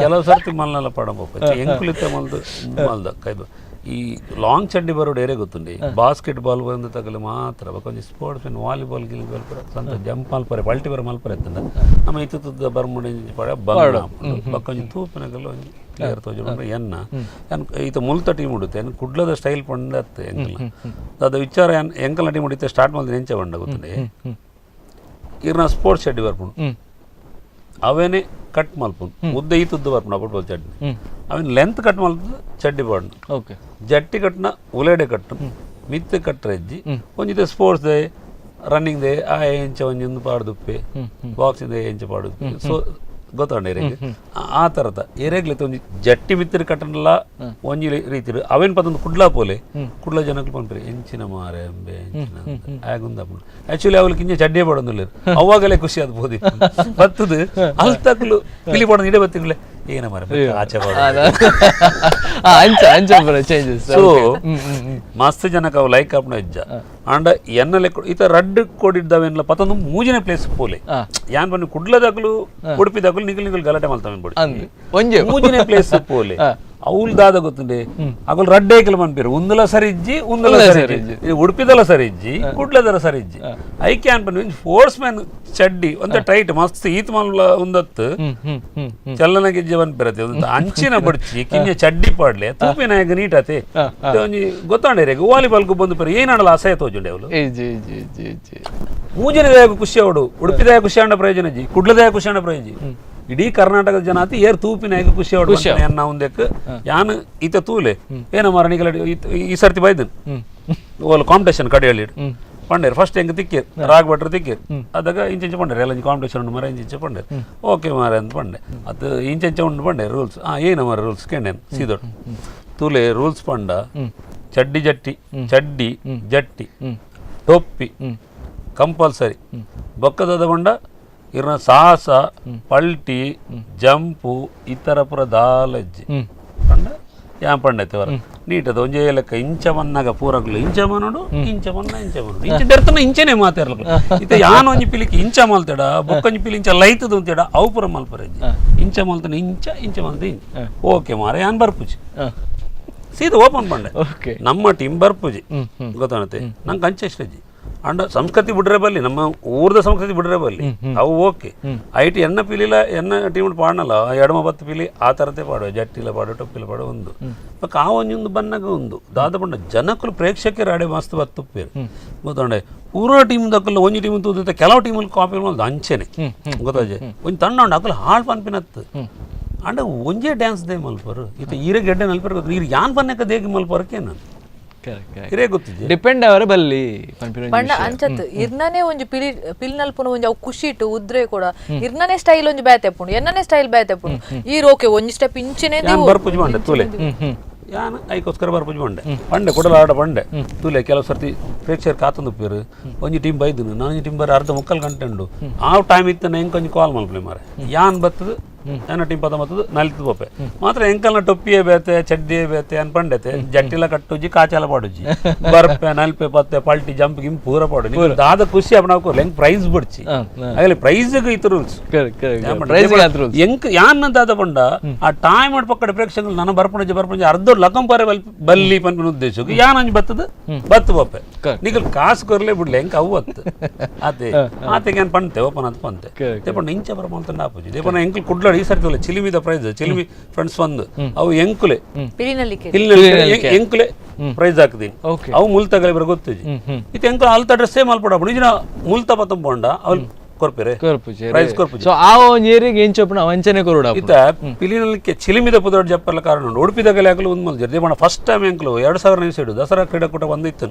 ಕೆಲವು ಸರ್ತಿ ಮಲ್ನೆಲ್ಲ ಪಡ ಪೋಪ ಎಂಕುಲಿತ್ತ ಮಲ್ದು ಮಲ್ದ ಕೈದು ಈ ಲಾಂಗ್ ಚಡ್ಡಿ ಬರೋಡು ಏರೇ ಗೊತ್ತುಂಡಿ ಬಾಸ್ಕೆಟ್ ಬಾಲ್ ಬಂದು ತಗಲು ಮಾತ್ರ ಬೊಕ ಒಂಜಿ sports men volleyball ಗಿಲಿಬಾಲ್ ಪೂರ ಸಂತ ಜಂಪ್ ಮಲ್ಪರೆ ಪಲ್ಟಿ ಬರ ಮಲ್ಪರೆ ಇತ್ತಂಡ ನಮ್ಮ ಇತ್ತುದ ಬರ್ಮುಡಿ ಪಡ ಬಂದ ಬೊಕ ಒಂಜಿ ತೂಪಿನಗಲ್ಲ ಒಂಜಿ ಕ್ಲಿಯರ್ ತೋಜು ಎನ್ನ ಎನ್ ಈತ ಮುಲ್ತ ಟೀಮ್ ಉಡುತ್ತೆ ಎನ್ ಕುಡ್ಲದ ಸ್ಟೈಲ್ ಪಂಡತ್ತೆ ಎಂಕಲ್ನ ಅದ ವಿಚಾರ ಎನ್ ಎಂಕಲ್ನ ಟೀಮ್ ಉಡಿತೆ ಸ್ಟಾರ್ಟ್ ಮಲ್ದಿನ ಎಂಚ ಬಂಡ ಗೊತ್ತುಂಡಿ ಇರ್ನ ಸ್ಪೋರ್ಟ್ಸ್ ಚಡ್ಡಿ ಬರ್ಪುಂಡು ಹ್ಮ್ ಅವೇನೆ ಕಟ್ ಮಲ್ಪುಂಡು ಉದ್ದ ಈತುದ್ದ ಬರ್ಪುಂಡು ಫುಟ್ಬಾಲ್ ಚಡ್ಡಿ ಹ್ಮ್. ಅವೇನು ಲೆಂತ್ ಕಟ್ ಮಲ್ತದ ಚಡ್ಡಿ ಬಾಡ್ನು ಓಕೆ ಜಟ್ಟಿ ಕಟ್ನ ಉಲೇಡೆ ಕಟ್ಟು ಮಿತ್ತು ಕಟ್ಟರೆಜ್ಜಿ ಒಂಜಿತೆ sports they running they ಆ ಎಂಚ ಒಂಜಿ ಒಂದು ಪಾಡ್ದುಪ್ಪೆ ಬಾಕ್ಸಿಂಗ್ they ಎಂಚ ಪಾಡುಪ್ಪೆ. ಸೊ ಗೊತ್ತಂಡ ಎರೆಗ್ ಆ ಥರದ ಎರೆಗ್ಲಿತ್ತು ಒಂಜಿ ಜಟ್ಟಿ ಮಿತ್ತಿರ ಕಟ್ಟನಲ್ಲ ಒಂಜಿ ರೀತಿ ಅವೇನು ಪತ್ತೊಂದು ಕುಡ್ಲಾ ಪೋಲೆ ಕುಡ್ಲ ಜನಕ್ಕೆ ಪನ್ಪೆರ್ ಎಂಚಿನ ಮಾರೆ ಅಂಬೆ ಎಂಚಿನ ಆಗುಂದ ಆಕ್ಚುಲಿ ಅವಳಿಗೆ ಕಿಂಜ ಚಡ್ಡಿಯೇ ಪಾಡೊಂದಿಲ್ಲ ಅವಾಗಲೇ ಖುಷಿ ಆದ ಬೋದಿ ಬತ್ತದು ಅಲ್ತಕ್ಲು ಪಿಲಿ ಪಾಡೊಂದು ಇಡೇ ಬತ್ತಿಂಗ್ಲೆ ಏನ ಮಾರೆ ಆಚೆ ಪಾಡ. ಅಂಚ ಅಂಚ ಚೇಂಜಸ್. ಸೊ ಮಸ್ತ್ ಜನಕ್ಕೆ ಅವು ಲೈಕ್ ಆಪುನ ಇಜ್ಜ ಆಂಡ ಎನ್ನ ಲೆಕ್ಕ ಈತ ರಡ್ಡ್ ಕೋಡಿದ್ದವೆನ್ಲ ಪತ್ತೊಂದು ಮೂಜಿನ ಪ್ಲೇಸ್ ಪೋಲೆ ಯಾನ್ ಬನ್ನಿ ಕುಡ್ಲದಾಗಲು ಉಡುಪಿದಾಗಲು ನಿಗಲ್ ನಿಗಲ್ ಗಲಾಟೆ ಮಲ್ತಾವೆ ಬಿಡಿ ಅಂದ್ ಒಂಜೆ ಮೂಜಿನ ಪ್ಲೇಸ್ ಪೋಲೆ ಅವ್ಲು ದಾದ ಗೊತ್ತುಂಡೆ ಅಗಲ್ ರಡ್ಡೇಕಲ್ ಮನ್ಪೇರು ಉಂದಲ ಸರಿಜ್ಜಿ ಉಂದಲ ಸರಿಜ್ಜಿ ಇದು ಉಡುಪಿದಲ ಸರಿಜ್ಜಿ ಕುಡ್ಲದಲ ಸರಿಜ್ಜಿ ಐಕೆ ಅನ್ಪನ್ ಫೋರ್ಸ್ ಮ್ಯಾನ್ ಚಡ್ಡಿ ಒಂದ ಟೈಟ್ ಮಸ್ತ್ ಈತ್ ಮಲ್ಲ ಒಂದತ್ತು ಹ್ಮ್ ಹ್ಮ್ ಹ್ಮ್ ಹ್ಮ್ ಚಲ್ಲನ ಗೆಜ್ಜೆ ಪನ್ಪೆರತೆ ಒಂದು ಅಂಚಿನ ಬಡ್ಚಿ ಕಿಂಜ ಚಡ್ಡಿ ಪಾಡ್ಲೆ ತೂಪಿನ ನೀಟ್ ಆತೆ ಒಂಜಿ ಗೊತ್ತಾಂಡೆ ವಾಲಿಬಾಲ್ ಬಂದು ಪೇರು ಏನಾಡಲ್ಲ ಅಸಹ್ಯ ತೋಜುಂಡೆ ಅವಳು. G G G G ಮೂಜಿನದಾಯ ಖುಷಿ ಅವಡು ಉಡುಪಿದಾಯ ಖುಷಿ ಆಂಡ ಪ್ರಯೋಜನ ಜಿ ಕುಡ್ಲದಾಯ ಖುಷಿ ಆಂಡ ಪ್ರಯೋಜನ ಇಡೀ ಕರ್ನಾಟಕದ ಜನ ಆತಿ ಏರ್ ತೂಪಿನಾಗ ಖುಷಿ ಅವಡು ಎನ್ನ ಒಂದಕ್ಕೆ ಯಾನ್ ಈತ ತೂಲೆ ಏನ ಮಾರ ನಿಗಲ ಈ ಸರ್ತಿ ಬೈದನ್ ಓಲ್ ಕಾಂಪಿಟೇಷನ್ ಕಡೆ ಹೇಳಿ ಪಂಡೇರ್ ಫಸ್ಟ್ ಹೆಂಗೆ ತಿಕ್ಕೇರ್ ರಾಗ್ ಭಟ್ರು ತಿಕ್ಕೇರ್ ಅದಾಗ ಇಂಚಿಂಚ ಪಂಡೇರ್ ಎಲ್ಲ ಕಾಂಪಿಟೇಷನ್ ಉಂಟು ಮಾರ ಇಂಚಿಂಚ ಪಂಡೇರ್ ಓಕೆ ಮಾರ ಅಂತ ಪಂಡೆ ಅದು ಇಂಚಿಂಚ ಉಂಟು ಪಂಡೆ ರೂಲ್ಸ್ ಆ ಏನು ಮಾರ ರೂಲ್ಸ್ ಕೇಂಡೇನು ಸೀದೊಟ್ಟು ತೂಲೆ ರೂಲ್ಸ್ ಪಂಡ ಚಡ್ಡಿ ಜಟ್ಟಿ ಚಡ್ಡಿ ಜಟ್ಟಿ ಟೊಪ್ಪಿ ಕಂಪಲ್ಸರಿ ಬೊಕ್ಕದ ಬಂಡ ಇರ್ನ ಸಾಹಸ, ಪಲ್ಟಿ, ಜಂಪು ಇತರ ಪೂರ ದಾಲಜ್ಜಿ ಪಂಡ ಯಾನ್ ಪಂಡೈತೆ ವರ ನೀಟದ ಒಂಜೇ ಲೆಕ್ಕ ಇಂಚ ಮನ್ನಾಗ ಪೂರಗ್ಲು ಇಂಚ ಮನೋಡು, ಇಂಚ ಮನ್ನ, ಇಂಚ ಮನೋಡು, ಇಂಚ ದೆರ್ತನ ಇಂಚನೆ ಮಾತಾಡ್ಲಕ್ಕ. ಇತ್ತೆ ಯಾನ್ ಒಂಜಿ ಪಿಲಿಕ್ ಇಂಚ ಮಲ್ತೆಡ, ಬೊಕ್ಕೊಂಜಿ ಪಿಲಿ ಇಂಚ ಲೈತದ ಅಂತೇಡ, ಅವು ಪೂರ ಮಲ್ಪರೆಜ್ಜಿ. ಇಂಚ ಮಲ್ತನ ಇಂಚ, ಇಂಚ ಮಲ್ತ ಇಂಚ. ಓಕೆ ಮಾರ, ಯಾನ್ ಬರ್ಪುಜಿ, ಸೀದಾ ಓಪನ್ ಪಂಡೆ. ನಮ್ಮ ಟೀಮ್ ಬರ್ಪುಜಿ, ಗೊತ್ತಾನತ್ತೆ ನಂಗೆ ಅಂಚೆ ಇಷ್ಟಜ್ಜಿ. ಅಂಡ ಸಂಸ್ಕೃತಿ ಬಿಡ್ರೆ ಬಲ್ಲಿ, ನಮ್ಮ ಊರ್ದ ಸಂಸ್ಕೃತಿ ಬಿಡ್ರೆ ಬಲ್ಲಿ, ಅವು ಓಕೆ. ಐಟ್ ಎನ್ನ ಪಿಲಿಲ ಎನ್ನ ಟೀಮ್ ಪಾಡನಲ್ಲ, ಎಡಮ ಬತ್ತು ಪಿಲಿ ಆ ಥರತೆ ಪಾಡುವ, ಜಟ್ಟಿಲ ಪಾಡು, ಟೊಪ್ಪಿಲ ಪಾಡು ಒಂದು ಬೊಕ್ಕ ಆ ಒಂಜೊಂದು ಬನ್ನಗ ಒಂದು ದಾದ ಪಂಡ ಜನಕುಲು ಪ್ರೇಕ್ಷಕರು ಆಡೆ ಮಸ್ತ್ ಬತ್ತುಪ್ಪೇರು ಗೊತ್ತಂಡೆ. ಪೂರ ಟೀಮ್ ದಕ್ಕಲ್ಲ ಒಂಜಿ ಟೀಮ್ ತೂದಿತ್ತೆ, ಕೆಲವು ಟೀಮ್ ಕಾಪಿ ಮಲ್ದು ಅಂಚೆನೆ ಗೊತ್ತಾಜೆ. ಒಂಜಿ ತಂಡ ಉಂಡು, ಅಕುಲು ಹಾಳು ಪನ್ಪಿನತ್ತು. ಅಂಡ ಒಂಜೇ ಡ್ಯಾನ್ಸ್ they ಮಲ್ಪರು ಇತ್ತ ಈರೆ ಗೆಡ್ಡೆ ನಲ್ಪರು ಗೊತ್ತು, ಈರ್ ಯಾನ್ ಪನ್ನಕ ದೇಗಿ ಮಲ್ಪರಕ್ಕೆ ನಾನು ಹಿರೇ ಗೊತ್ತಿದ್ದೆ ಡಿಪೆಂಡ್ ಅವರ ಬಲ್ಲಿ ಪನ್ಪಿನ ಒಂಜಿ ಪಂಡ ಅಂಚತ್ ಇರ್ನನೇ ಒಂಜಿ ಪಿಲಿ ಪಿಲ್ನಲ್ಪುನ ಒಂಜಿ ಅವು ಖುಷಿ ಇಟ್ಟು ಉದ್ರೆ ಕೂಡ ಇರ್ನನೇ ಸ್ಟೈಲ್ ಒಂಜಿ ಬೇತೆ ಪುಂಡು, ಎನ್ನನೇ ಸ್ಟೈಲ್ ಬೇತೆ ಪುಂಡು. ಈರ್ ಓಕೆ ಒಂಜಿ ಸ್ಟೆಪ್ ಇಂಚಿನೇ ಯಾನ್ ಬರ್ಪುಜಿ ಮಂಡೆ ತೂಲೆ, ಯಾನ್ ಐಕೋಸ್ಕರ ಬರ್ಪುಜಿ ಮಂಡೆ ಪಂಡೆ ಕೊಡಲ ಆಡ ಪಂಡೆ ತೂಲೆ. ಕೆಲವು ಸರ್ತಿ ಪ್ರೇಕ್ಷಕರು ಕಾತೊಂದು ಉಪ್ಪೇರು, ಒಂಜಿ ಟೀಮ್ ಬೈದನು, ನಾನೊಂಜಿ ಟೀಮ್ ಬರ ಅರ್ಧ ಮುಕ್ಕಾಲು ಗಂಟೆ ಉಂಡು. ಆ ಟೈಮ್ ಇತ್ತು ಎಂಕ್ ಒಂಜಿ ಕಾಲ್ ಮಲ್ಪಲೆ ಮಾರೆ, ಯಾನ್ ಬತ್ತದು ಯಾನ ಟೀಮ್ ಪದ ಬತ್ತದು ನಲಿತು ಪೋಪೆ ಮಾತ್ರ. ಎಂಕಲ್ನ ಟೊಪ್ಪಿಯೇ ಬೇತೆ, ಚಡ್ಡಿಯೇ ಬೇತೆ ಅನ್ ಪಂಡೆತೆ, ಜಟ್ಟಿಲ ಕಟ್ಟುಜಿ, ಕಾಚಾಲ ಪಾಡುಜಿ, ಬರ್ಪೆ ನಲ್ಪೆ ಪತ್ತೆ ಪಲ್ಟಿ ಜಂಪ್ ಗಿಂಪ್ ಪೂರ ಪಾಡು. ನಿಂಗೆ ದಾದ ಖುಷಿ ಅಪ್ಪ ನಾವು ಎಂಕ್ ಪ್ರೈಸ್ ಬಿಡ್ಚಿ, ಆಗಲಿ ಪ್ರೈಸ್ ಇತ್ತು rules. Correct, correct, correct. Prize ಗೆ ಆತ್ rules. ಎಂಕ್ ಯಾನ್ ದಾದ ಪಂಡ ಆ ಟೈಮ್ ಮಾಡಿ ಪಕ್ಕಡೆ ಪ್ರೇಕ್ಷಕರು ನನ್ನ ಬರ್ಪುಣಜಿ ಬರ್ಪುಣಜಿ ಅರ್ಧ ಲಕಂಪಾರೆ ಬಲ್ಲಿ ಪನ್ಪಿನ ಉದ್ದೇಶಕ್ಕೆ ಯಾನ್ ಒಂಜಿ ಬತ್ತದು ಬತ್ತು ಪೋಪೆ. ನಿಗಲ್ ಕಾಸು ಕೊರ್ಲೆ ಬಿಡ್ಲೆ, ಎಂಕ್ ಅವು ಅತ್ತು ಆತೆ ಆತೆಗೆ ಏನ್ ಪಂತೆ ಓಪನ್ ಅಂತ ಪಂತೆ. ದೇಪಂಡ ಇಂಚ ಬರ ಮಲ್ತಂಡ ಆಪುಜಿ. ದೇಪಂಡ ಎಂಕಲ್ ಕುಡ್ಲಾಡ್ ಈ ಸರ್ತಿ ಉಲ್ಲ ಚಿಲಿಮಿದ ಪ್ರೈಸ್, ಚಿಲಿಮಿ ಫ್ರೆಂಡ್ಸ್ ಒಂದು ಅವು ಎಂಕುಲೆ ಪಿಲಿನಲ್ಲಿ ಎಂಕುಲೆ ಪ್ರೈಸ್ ಹಾಕದೀನಿ. ಅವು ಮುಲ್ತಗಲೆ ಬರ ಗೊತ್ತಿಜಿ. ಇತ್ತೆ ಎಂಕುಲು ಅಲ್ತ ಡ್ರೆಸ್ಸೇ ಮಲ್ಪಡ ನಿಜ ಮುಲ್ತ ಪತ್ತಂಪೊಂಡ ಅವ್ಲು ಕೊರ್ಪೆರೆ ಕೊರ್ಪುಜಿ ಪ್ರೈಸ್ ಕೊರ್ಪುಜಿ. ಸೊ ಆ ಒಂಜಿ ಏರಿಗೆ ಎಂಚೊಪ್ಪುನ ಅವಂಚನೆ ಕೊರೊಡ. ಇತ್ತ ಪಿಲಿನಲ್ಲಿಕ್ಕೆ ಚಿಲಿಮಿದ ಪುದರ್ ಜಪ್ಪರ್ಲ ಕಾರಣ ಉಂಡು. ಉಡುಪಿದಾಗಲೇ ಆಗಲು ಒಂದು ಮಲ್ಜರ್ ದೇಪಂಡ ಫಸ್ಟ್ ಟೈಮ್ ಎಂಕಲು 2000 ಸೈಡು ದಸರಾ ಕ್ರೀಡಾಕೂಟ ಒಂದಿತ್ತು.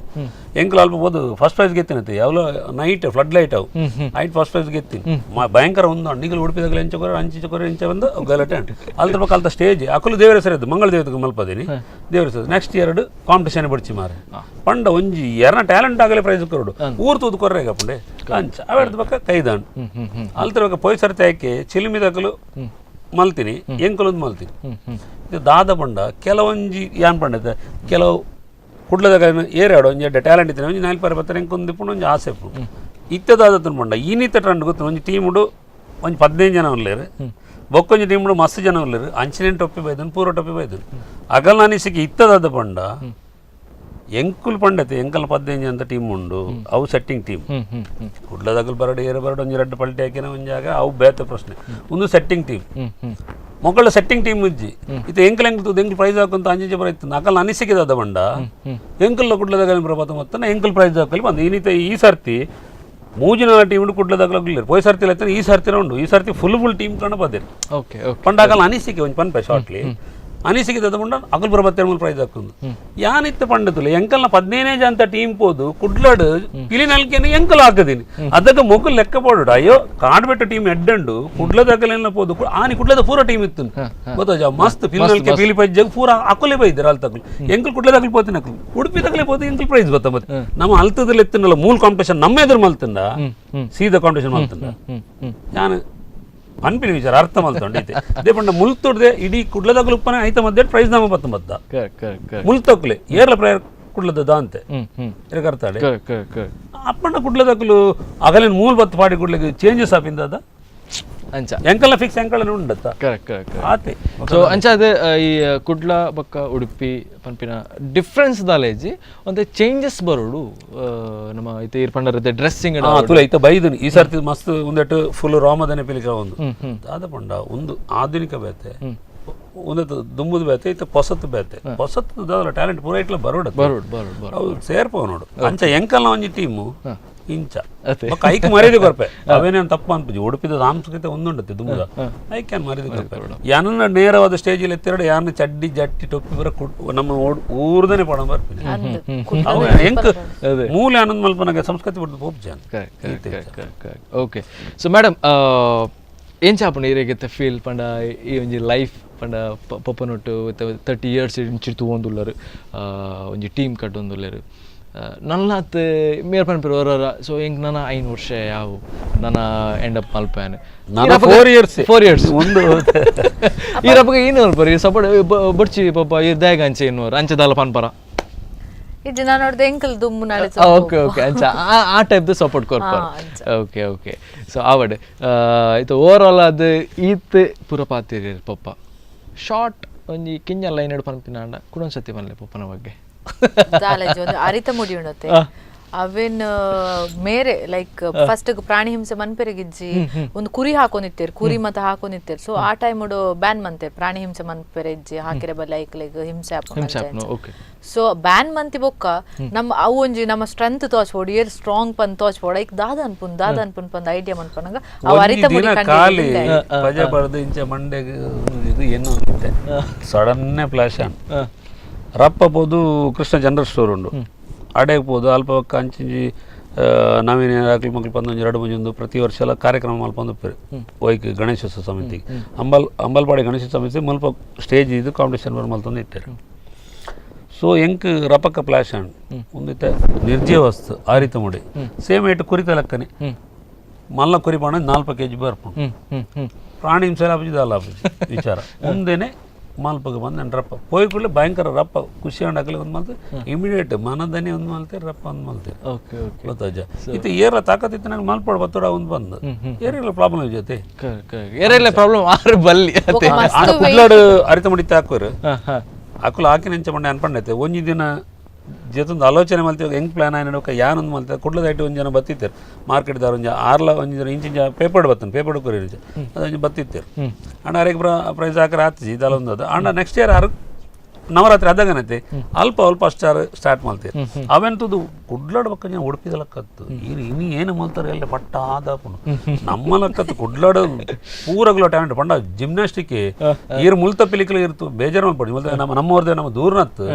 ಎಂಕಲು ಅಲ್ಪ ಬೋದು ಫಸ್ಟ್ ಪ್ರೈಸ್ ಗೆತ್ತಿನತ್ತೆ, ಯಾವಲ night flood light ಅವು night first prize ಗೆತ್ತೀನಿ. ಭಯಂಕರ ಒಂದು ನಿಗಲು ಉಡುಪಿದಾಗಲೇ ಎಂಚ ಕೊರ ಅಂಚಿ ಕೊರ ಎಂಚ ಬಂದು ಗಲಾಟೆ ಉಂಟು. ಅಲ್ದ್ರ ಪಕ್ಕ ಅಲ್ತ ಸ್ಟೇಜ್ ಅಕಲು ದೇವರ ಹೆಸರು ಮಂಗಳ ದೇವತೆಗೆ ಮಲ್ಪದೀನಿ ದೇವರ ಹೆಸರು. ನೆಕ್ಸ್ಟ್ ಎರಡು ಕಾಂಪಿಟೇಷನ್ ಬಿಡ್ಚಿ ಮಾರೆ ಪಂಡ ಒಂಜಿ ಎರನ ಟ್ಯಾಲೆಂಟ್ ಆಗಲೇ ಪ್ರೈಸ್ ಕೊರಡು ಊರು ತೂದು ಕೊರ್ರೆ ಪಂಡೆ ಅಂಚ ಅವೆಡ್ದ ಪಕ್ಕ ಕೈದಾಂಡ್ ಅಲ್ತರ ಪಕ್ಕ ಪೋಯ್ ಸರ್ತಿ ಹಾಕಿ ಚಿಲಿಮಿದಕಲು ಮಲ್ತೀನಿ, ಎಂಕಲೊಂದು ಮಲ್ತೀನಿ. ಇದು ದಾದ ಪಂಡ ಕೆಲವೊಂಜಿ ಯಾನ್ ಪಂಡತೆ ಕೆಲವು ಕುಡ್ಲದಾಗ ಏರಾಡು ಒಂಜಿ ಎಡ್ಡೆ ಟ್ಯಾಲೆಂಟ್ ಇತ್ತು ಒಂಜಿ ನಾಲ್ಕು ಬರ್ತಾರೆ ಎಂಕೊಂದು ಇಪ್ಪುಂಡು ಒಂಜಿ ಆಸೆ ಇಪ್ಪುಂಡು. ಇತ್ತೆ ದಾದ ಪಂಡ ಈನಿತ್ತ ಟ್ರೆಂಡ್ ಗೊತ್ತು, ಒಂಜಿ ಟೀಮ್ ಉಂಡು ಒಂಜಿ 15 ಜನ ಉಲ್ಲೇರು, ಬೊಕ್ಕೊಂಜಿ ಟೀಮ್ ಉಂಡು ಮಸ್ತ್ ಜನ ಉಲ್ಲೇರು, ಅಂಚಿನ ಟೊಪ್ಪಿ ಬೈದನು ಪೂರ ಟೊಪ್ಪಿ ಬೈದನು. ಅಗಲ್ ಅನಿಸಿಕೆ ಇತ್ತದಾದ ಪಂಡ ಎಂಕುಲ್ ಪಂಡತೆ ಎಂಕಲ್ 15 ಜನ ಟೀಮ್ ಉಂಡು, ಅವು ಸೆಟ್ಟಿಂಗ್ ಟೀಮ್. ಕುಡ್ಲದಾಗಲ್ ಬರಡು ಏರು ಬರಡು ಒಂಜಿ ರಡ್ಡು ಪಲ್ಟಿ ಹಾಕಿನ ಒಂಜಿ ಜಾಗ ಅವು ಬೇತೆ ಪ್ರಶ್ನೆ. ಒಂದು ಸೆಟ್ಟಿಂಗ್ ಟೀಮ್ ಮೊಕ್ಕಳ ಸೆಟ್ಟಿಂಗ್ ಟೀಮ್ ಉಜ್ಜಿ ಇತ್ತೆ ಎಂಕಲ್ ಎಂಕಲ್ ಎಂಕಲ್ ಪ್ರೈಸ್ ಹಾಕುಂತ ಅಂಜಿ ಬರ ಇತ್ತು. ಅಕಲ್ ಅನಿಸಿಕೆ ಬಂಡ ಎಂಕಲ್ ಕುಡ್ಲದಾಗ ಪ್ರಭಾತ ಮೊತ್ತ ಎಂಕಲ್ ಪ್ರೈಸ್ ಹಾಕಲಿ ಬಂದು ಈನಿತ ಈ ಸರ್ತಿ ಮೂಜಿನ ಟೀಮ್ ಉಂಡು ಕುಡ್ಲದಾಗಲ ಪೋಯ್ ಸರ್ತಿ ಇಲ್ಲ, ಈ ಸರ್ತಿನ ಉಂಡು, ಈ ಸರ್ತಿ full full team ಕಂಡು ಬಂದಿರು. ಓಕೆ ಓಕೆ ಪಂಡ ಅಕಲ್ ಅನಿಸಿಕೆ ಒಂಜಿ ಪನ್ಪೆ ಶಾರ್ಟ್ಲಿ ಅನಿಸಿಕೆ ಪಂಡ ಅಕಲ್ ಪ್ರಭಾತ ಮೂಲ ಪ್ರೈಸ್ ಹಾಕೊಂಡು ಯಾನಿತ್ತು ಪಂಡతుಲ್ಲ ಎಂಕಲ್ನ 15 ಜನ ಟೀಮ್ ಪೋದು ಕುಡ್ಲಡ್ ಪಿಲಿ ನಲ್ಕೆನ ಎಂಕಲ್ ಹಾಕದೀನಿ. ಅದಕ್ಕೆ ಮೊಗ್ಗು ಲೆಕ್ಕ ಪೋಡು, ಅಯ್ಯೋ ಕಾಡ್ಬೆಟ್ಟ ಟೀಮ್ ಎಡ್ಡಂಡು ಕುಡ್ಲದಕಲೆಲ್ಲ ಪೋದು ಆನಿ ಕುಡ್ಲದ ಪೂರ ಟೀಮ್ ಇತ್ತು ಗೊತ್ತಾಜ ಮಸ್ತ್ ಪಿಲಿ ನಲ್ಕೆ ಪಿಲಿ ಪಜ್ಜಗ್ ಪೂರ ಅಕುಲೆ ಬೈದರು ಅಲ್ ತಕಲು ಎಂಕಲ್ ಕುಡ್ಲದಾಗಲಿ ಪೋತಿನ ಅಕಲು ಉಡುಪಿ ತಗಲೆ ಪೋದು ಎಂಕಲ್ ಪ್ರೈಸ್ ಗೊತ್ತ. ಮತ್ತೆ ನಮ್ಮ ಅಲ್ತದಲ್ಲಿ ಎತ್ತಿನಲ್ಲ ಮೂಲ ಕಾಂಪಿಟೇಷನ್ ನಮ್ಮ ಎದುರು ಮಲ್ತಂಡ ಸೀದಾ ಕಾಂಪಿಟೇಷನ್ ಮಲ್ತಂಡ ನಾನು ಪನ್ಪಿನ ವಿಚಾರ ಅರ್ಥ ಮಲ್ತೊಂಡು ಐತೆ. ದೇಪಂಡ ಮುಲ್ತೊಡ್ದೆ ಇಡೀ ಕುಡ್ಲದಾಗಲು ಉಪ್ಪನೆ ಐತ ಮಧ್ಯೆ ಪ್ರೈಸ್ ನಾಮ ಬತ್ತ ಮತ್ತ correct correct correct ಮುಲ್ತೊಕ್ಲೆ ಏರ್ಲ prayer ಕುಡ್ಲದ ಅಂತೆ ಕರ್ತಾಳೆ correct correct correct ಅಪ್ಪಣ್ಣ ಕುಡ್ಲದಾಗಲು ಅಗಲಿನ ಮೂಲ ಬತ್ತು ಪಾಡಿ ಕುಡ್ಲಿಗೆ ಚೇಂಜಸ್ ಆಪಿಂದ ಅಂಚ ಎಂಕಲ್ಲ ಫಿಕ್ಸ್ ಎಂಕಲ್ಲ ಉಂಡತ್ತ correct correct correct ಆತೆ. ಸೊ ಅಂಚ ಅದೇ ಈ ಕುಡ್ಲ ಬೊಕ್ಕ ಉಡುಪಿ ಪನ್ಪಿನ ಡಿಫ್ರೆನ್ಸ್ ದಾಲೇಜಿ ಒಂತೆ ಚೇಂಜಸ್ ಬರೋಡು ನಮ್ಮ ಇತ್ತೆ ಈರ್ ಪಂಡರತೆ ಡ್ರೆಸ್ಸಿಂಗ್ ತುಲ ಇತ್ತ ಬೈದನು ಈ ಸರ್ತಿ ಮಸ್ತ್ ಒಂದೆಟ್ಟು ಫುಲ್ ರೋಮದನೆ ಪಿಲಿಕ ಒಂದು ದಾದ ಪಂಡ ಒಂದು ಆಧುನಿಕ ಬೇತೆ ಒಂದೆತ್ತು ದುಂಬುದು ಬೇತೆ ಇತ್ತ ಪೊಸತ್ತು ಬೇತೆ ಪೊಸತ್ತು ದಾದಲ ಟ್ಯಾಲೆಂಟ್ ಪೂರ ಇಟ್ಲ ಬರೋಡ ಬರೋಡು ಬರೋಡು ಬರೋಡು ಅವು ಸೇರ್ಪವ ನೋಡು ಅಂಚ ಎಂಕಲ್ನ ಒಂಜಿ ಟೀಮು ಇಂಚ ಅದೇ. ಬೊಕ್ಕ ಐಕ್ ಮರ್ಯಾದೆ ಕೊರ್ಪೆ ಅವೇನೇನು ತಪ್ಪು ಅನ್ಪುಜಿ. ಉಡುಪಿದ ಸಾಂಸ್ಕೃತಿಕ ಒಂದುಂಡತ್ತೆ ದುಂಬುದ ಐಕ್ ಮರ್ಯಾದೆ ಕೊರ್ಪೆ. ಯಾನನ್ನ ನೇರವಾದ ಸ್ಟೇಜಲ್ಲಿ ಎತ್ತಿರಡು ಯಾನ ಚಡ್ಡಿ ಜಟ್ಟಿ ಟೊಪ್ಪಿ ಬರ ನಮ್ಮ ಊರ್ದನೆ ಪಡ ಬರ್ಪಿನಿ ಅವು ಎಂಕ್ ಮೂಲ ಆನಂದ್ ಮಲ್ಪನಾಗ ಸಂಸ್ಕೃತಿ ಬಿಡ್ದು pope John. Correct correct correct correct correct okay. So madam ಏನ್ ಚಾಪುಂಡು ಈರೆಗಿತ್ತ ಫೀಲ್ ಪಂಡ ಈ ಒಂಜಿ ಲೈಫ್ ಪಂಡ ಪೊಪ್ಪನೊಟ್ಟು 30 ಇಯರ್ಸ್ ಇಂಚಿ ತೂವೊಂದುಲ್ಲರು, ಒಂಜಿ ಟೀಮ್ ಕಟ್ಟೊಂದುಲ್ಲೆರ್. ನಲ್ಲಾತ್ ಮೇರ್ ಪನ್ಪೆರ್ ಒರೊರ ಸೊ ಎಂಕ್ ನನ 5 ವರ್ಷ ಯಾವು ನನ ಎಂಡ್ ಅಪ್ ಮಲ್ಪೇನೆ. ನನ 4 ಇಯರ್ಸ್. 4 ಇಯರ್ಸ್. ಒಂದು ಈರಪ್ಪಗ ಏನು ಅಲ್ಪರ್ ಈ ಸಪೋರ್ಟ್ ಬೊಡ್ಚಿ ಪಾಪ ಈ ದಾಯಗ ಅಂಚೆ ಇನ್ನೋರು ಅಂಚೆ ದಾಲ ಪನ್ಪರ. ಇಜ್ಜಿ, ನಾನು ನೋಡ್ದೆ ಎಂಕಲ್ ದುಮ್ಮು ನಾಳೆ. ಓಕೆ ಓಕೆ, ಅಂಚ ಆ ಟೈಪ್ ದ ಸಪೋರ್ಟ್ ಕೊರ್ಪರ್. ಅಂಚ. Okay okay, so ಆವಡ್ ಇತ್ತೆ ಓವರ್ ಆಲ್ ಅದು ಈತ್ ಪೂರ ಪಾತಿರಿ ಪಪ್ಪ ಶಾರ್ಟ್ ಒಂಜಿ ಕಿಂಜ ಲೈನ್ ಎಡ್ ಪನ್ಪಿನಾಂಡ ಕುಡೊಂದು ಸತಿ ಪನ್ಲೆ ಪಪ್ಪನ ಬಗ್ಗೆ. ದಾಲಜಿ ಒಂದು ಅರಿತ ಮುಡಿ ಉಂಡತೆ ಅವೇನ್ ಮೇರೆ ಲೈಕ್ ಫಸ್ಟ್ ಪ್ರಾಣಿ ಹಿಂಸೆ ಮನ್ಪೆರೆಗಿಜ್ಜಿ ಒಂದು ಕುರಿ ಹಾಕೊಂಡಿತ್ತೇರು, ಕುರಿ ಮತ್ತೆ ಹಾಕೊಂಡಿತ್ತೇರು. ಸೊ ಆ ಟೈಮ್ ಬ್ಯಾನ್ ಮಂತೇರು, ಪ್ರಾಣಿ ಹಿಂಸೆ ಮನ್ಪೆರೆ ಇಜ್ಜಿ, ಹಾಕಿರೆ ಬಲ್ಲ ಐಕ್ಲೆಗ್ ಹಿಂಸೆ ಹಿಂಸೆ ಆಪುಂಡು. ಆಪುಂಡು, okay. So ban ಮಂತಿ ಬೊಕ್ಕ ನಮ್ಮ ಅವು ಒಂಜಿ ನಮ್ಮ ಸ್ಟ್ರೆಂತ್ ತೋಚ್ಬೋಡು, ಏರ್ ಸ್ಟ್ರಾಂಗ್ ಪಂದ್ ತೋಚ್ಬೋಡು, ಐಕ್ ದಾದ ಅನ್ಪುನ್ ದಾದ ಅನ್ಪುನ್ ಪಂದ್ ಐಡಿಯಾ ಮನ್ಪನಗ ಅವು ಅರಿತ ಒಂಜಿ ಮುಡಿ ದಿನ ಕಂಡು ಖಾಲಿ ಹಿಡಿದಿಂದೆ. ಪಜೆ ಬಡ್ದು ಇಂಚ ಮಂಡೆಗ್ ಇದು ಏನು ಇತ್ತೆ sudden flash on ರಪ್ಪ ಪೋದು ಕೃಷ್ಣ ಜನರಲ್ ಸ್ಟೋರ್ ಉಂಡು ಅಡೆಗೆ ಪೋದು ಅಲ್ಪ ಬೊಕ್ಕ ಅಂಚಿಂಚಿ ನವೀನ ಅಕ್ಲು ಮಕ್ಳು ಪಂದೊಂಜಿ ಎರಡು ಮಂಜಿ ಒಂದು ಪ್ರತಿ ವರ್ಷ ಎಲ್ಲ ಕಾರ್ಯಕ್ರಮ ಮಲ್ಪೊಂದು ಒಯ್ಕ್ ಗಣೇಶೋತ್ಸವ ಸಮಿತಿ ಅಂಬಲ್ಪಾಡಿ ಗಣೇಶ ಸಮಿತಿ ಮುಲ್ಪ ಸ್ಟೇಜ್ ಇದು ಕಾಂಪಿಟೇಷನ್ ಬರ್ ಮಲ್ತೊಂದು ಇತ್ತಾರೆ. ಸೊ ಎಂಕ್ ರಪಕ್ಕ ಫ್ಲಾಶ್ ಆಂಡ್ ಒಂದಿತ್ತೆ ನಿರ್ಜೀವ ವಸ್ತು ಆರಿತ ಮುಡಿ ಸೇಮ್ ಏಟು ಕುರಿತ ಲೆಕ್ಕನೆ ಮಲ್ಲ ಕುರಿ ಪಾಣ 4 ಕೆಜಿ ಬರ್ಪುಂಡು. ಹ್ಮ್ ಹ್ಮ್ ಹ್ಮ್ ಪ್ರಾಣಿ ಹಿಂಸೆ ಆಪುಜಿ ದಾಲ ಆಪುಜಿ ವಿಚಾರ ಮುಂದೆನೆ ಮಲ್ಪಗ ಬಂದು ನನ್ನ ರಪ್ಪ ಪೋಯ್ ಕೂಡಲೇ ಭಯಂಕರ ರಪ್ಪ ಖುಷಿ ಆಂಡ್ ಒಂದು ಮಲ್ತೆ ಇಮಿಡಿಯೇಟ್ ಮನದನೆ ಒಂದು ಮಲ್ತೆ ರಪ್ಪ ಒಂದು ಮಲ್ತೆ. ಓಕೆ ಓಕೆ ಗೊತ್ತಾಜ ಇದು ಏರ ತಾಕತ್ತಿತ್ತು ನಂಗೆ ಮಲ್ಪೋಡು ಬತ್ತೋಡ ಒಂದು ಬಂದು ಏರಿಲ್ಲ ಪ್ರಾಬ್ಲಮ್ ಜೊತೆ. ಏರೆಲ್ಲ ಪ್ರಾಬ್ಲಮ್ ಆರು ಬಲ್ಲಿ ಬೊಕ್ಕ ಮಸ್ತ್ ಆಂಡ ಕುಡ್ಲಾಡು ಅರಿತ ಮುಡಿತ ಹಾಕೋರು ಹಾ ಹಾ ಅಕುಲು ಹಾಕಿ ನೆಂಚ ಮಂಡೆ ಅನ್ಪಂಡೈತೆ ಒಂಜಿ ದಿನ ಜೊತೊಂದು ಆಲೋಚನೆ ಮಲ್ತೀವಿ ಹೆಂಗೆ ಪ್ಲಾನ್ ಆಯ್ನ ಯಾನೊಂದು ಮಲ್ತೆ ಕುಡ್ಲದ ಐಟು ಒಂದು ಜನ ಬತ್ತಿತ್ತೇರು ಮಾರ್ಕೆಟ್ ದಾರ ಒಂಜಿ ಆರ್ಲ ಒಂಜಿ ಜನ ಇಂಚಿಂಚ ಪೇಪರ್ ಬತ್ತನ್ ಪೇಪರ್ ಕೊರಿ ಅದೊಂಜಿ ಬತ್ತಿತ್ತೇರು ಅಂಡ ಅರೆಗೆ ಪ್ರೈಸ್ ಹಾಕರ ಆತಿಜಿ ಇದೆಲ್ಲ ಒಂದು ಅದು ಅಂಡ ನೆಕ್ಸ್ಟ್ ಇಯರ್ ಆರು ನವರಾತ್ರಿ ಅದಾಗನೈತೆ ಅಲ್ಪ ಅಲ್ಪ ಅಷ್ಟಾರು ಸ್ಟಾರ್ಟ್ ಮಾಡ್ತೀರಿ ಅವೆಂತದ್ದು ಕುಡ್ಲಾಡ್ ಬಕ್ಕ ಜನ ಉಡುಪಿದ ಲಕ್ಕತ್ತು ಇನ್ನು ಏನು ಮಲ್ತಾರೆ ಎಲ್ಲ ಪಟ್ಟ ಆದಾಪುನು ನಮ್ಮ ಲಕ್ಕತ್ತು ಕುಡ್ಲಾಡು ಪೂರಗ್ಲ ಟ್ಯಾಲೆಂಟ್ ಪಂಡ ಜಿಮ್ನಾಸ್ಟಿಕ್ ಈರು ಮುಲ್ತ ಪಿಲಿಕಲು ಇರ್ತು ಬೇಜಾರು ಮಲ್ಪಡಿ ಮುಲ್ತ ನಮ್ಮ ನಮ್ಮವ್ರದೇ ನಮ್ಮ ದೂರನತ್ತು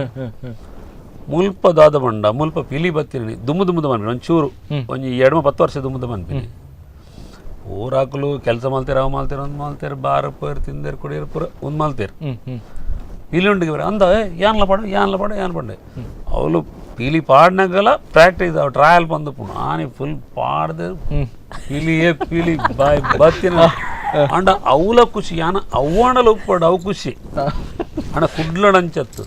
ಮುಲ್ಪ ದಾದ ಬಂಡ ಮುಲ್ಪ ಪಿಲಿ ಬತ್ತಿನಿ ದುಮ್ಮು ದುಮ್ಮದ ಮನ್ಪಿನಿ ಒಂಚೂರು ಒಂಜಿ 2-10 ವರ್ಷ ದುಮ್ಮದ ಮನ್ಪಿನಿ ಊರಾಕಲು ಕೆಲಸ ಮಲ್ತೀರ ಅವು ಮಲ್ತೀರ ಒಂದು ಮಲ್ತೀರ ಬಾರ ಪೋರ್ ತಿಂದೇರು ಕುಡಿಯರು ಪೂರ ಒಂದು ಮಲ್ತೀರ ಹ್ಮ್ ಹ್ಮ್ ಪೀಲಿ ಉಂಡಿಗೆ ಬರ ಅಂದ ಏನ್ಲ ಪಾಡು ಏನ್ಲ ಪಾಡು ಏನ್ ಪಂಡೆ ಅವಳು ಪೀಲಿ ಪಾಡ್ನಾಗಲ ಪ್ರಾಕ್ಟೀಸ್ ಅವು ಟ್ರಯಲ್ ಬಂದು ಪುಣ ಆನೆ ಫುಲ್ ಪಾಡ್ದು ಪಿಲಿಯೇ ಪಿಲಿ ಬಾಯ್ ಬತ್ತಿನ ಅಂಡ ಅವಲ ಖುಷಿ ಯಾನ ಅವ್ವಾಂಡಲ ಉಪ್ಪಾಡು ಅವು ಖುಷಿ ಅಣ್ಣ ಕುಡ್ಲಡ ಅಂಚತ್ತು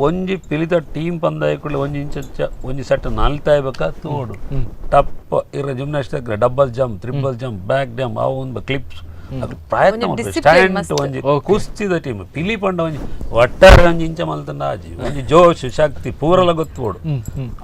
ಒಂಜಿ ಪಿಲಿತ ಟೀಮ್ ಪಂದಾಯ ಕೂಡಲೇ ಒಂಜಿ ಇಂಚ ಒಂಜಿ ಸೆಟ್ ನಾಲ್ತಾಯ್ಬೇಕ ತೋಡು ಟಪ್ಪ ಇರ gymnastic double jump triple jump back jump ಅವು ಒಂದು ಕ್ಲಿಪ್ಸ್ ಅದು ಪ್ರಯತ್ನ ಒಂಜಿ ಮಲ್ಪೆ. discipline stand ಮಸ್ತ್. ಒಂಜಿ ಕುಸ್ತಿದ ಟೀಮ್ ಪಿಲಿ ಪಂಡ ಒಂಜಿ ಒಟ್ಟಾರೆ ಒಂಜಿ ಇಂಚ ಮಲ್ತಂಡ ಆಜಿ ಒಂಜಿ ಜೋಶ್ ಶಕ್ತಿ ಪೂರಲ ಗೊತ್ತುಬೋಡು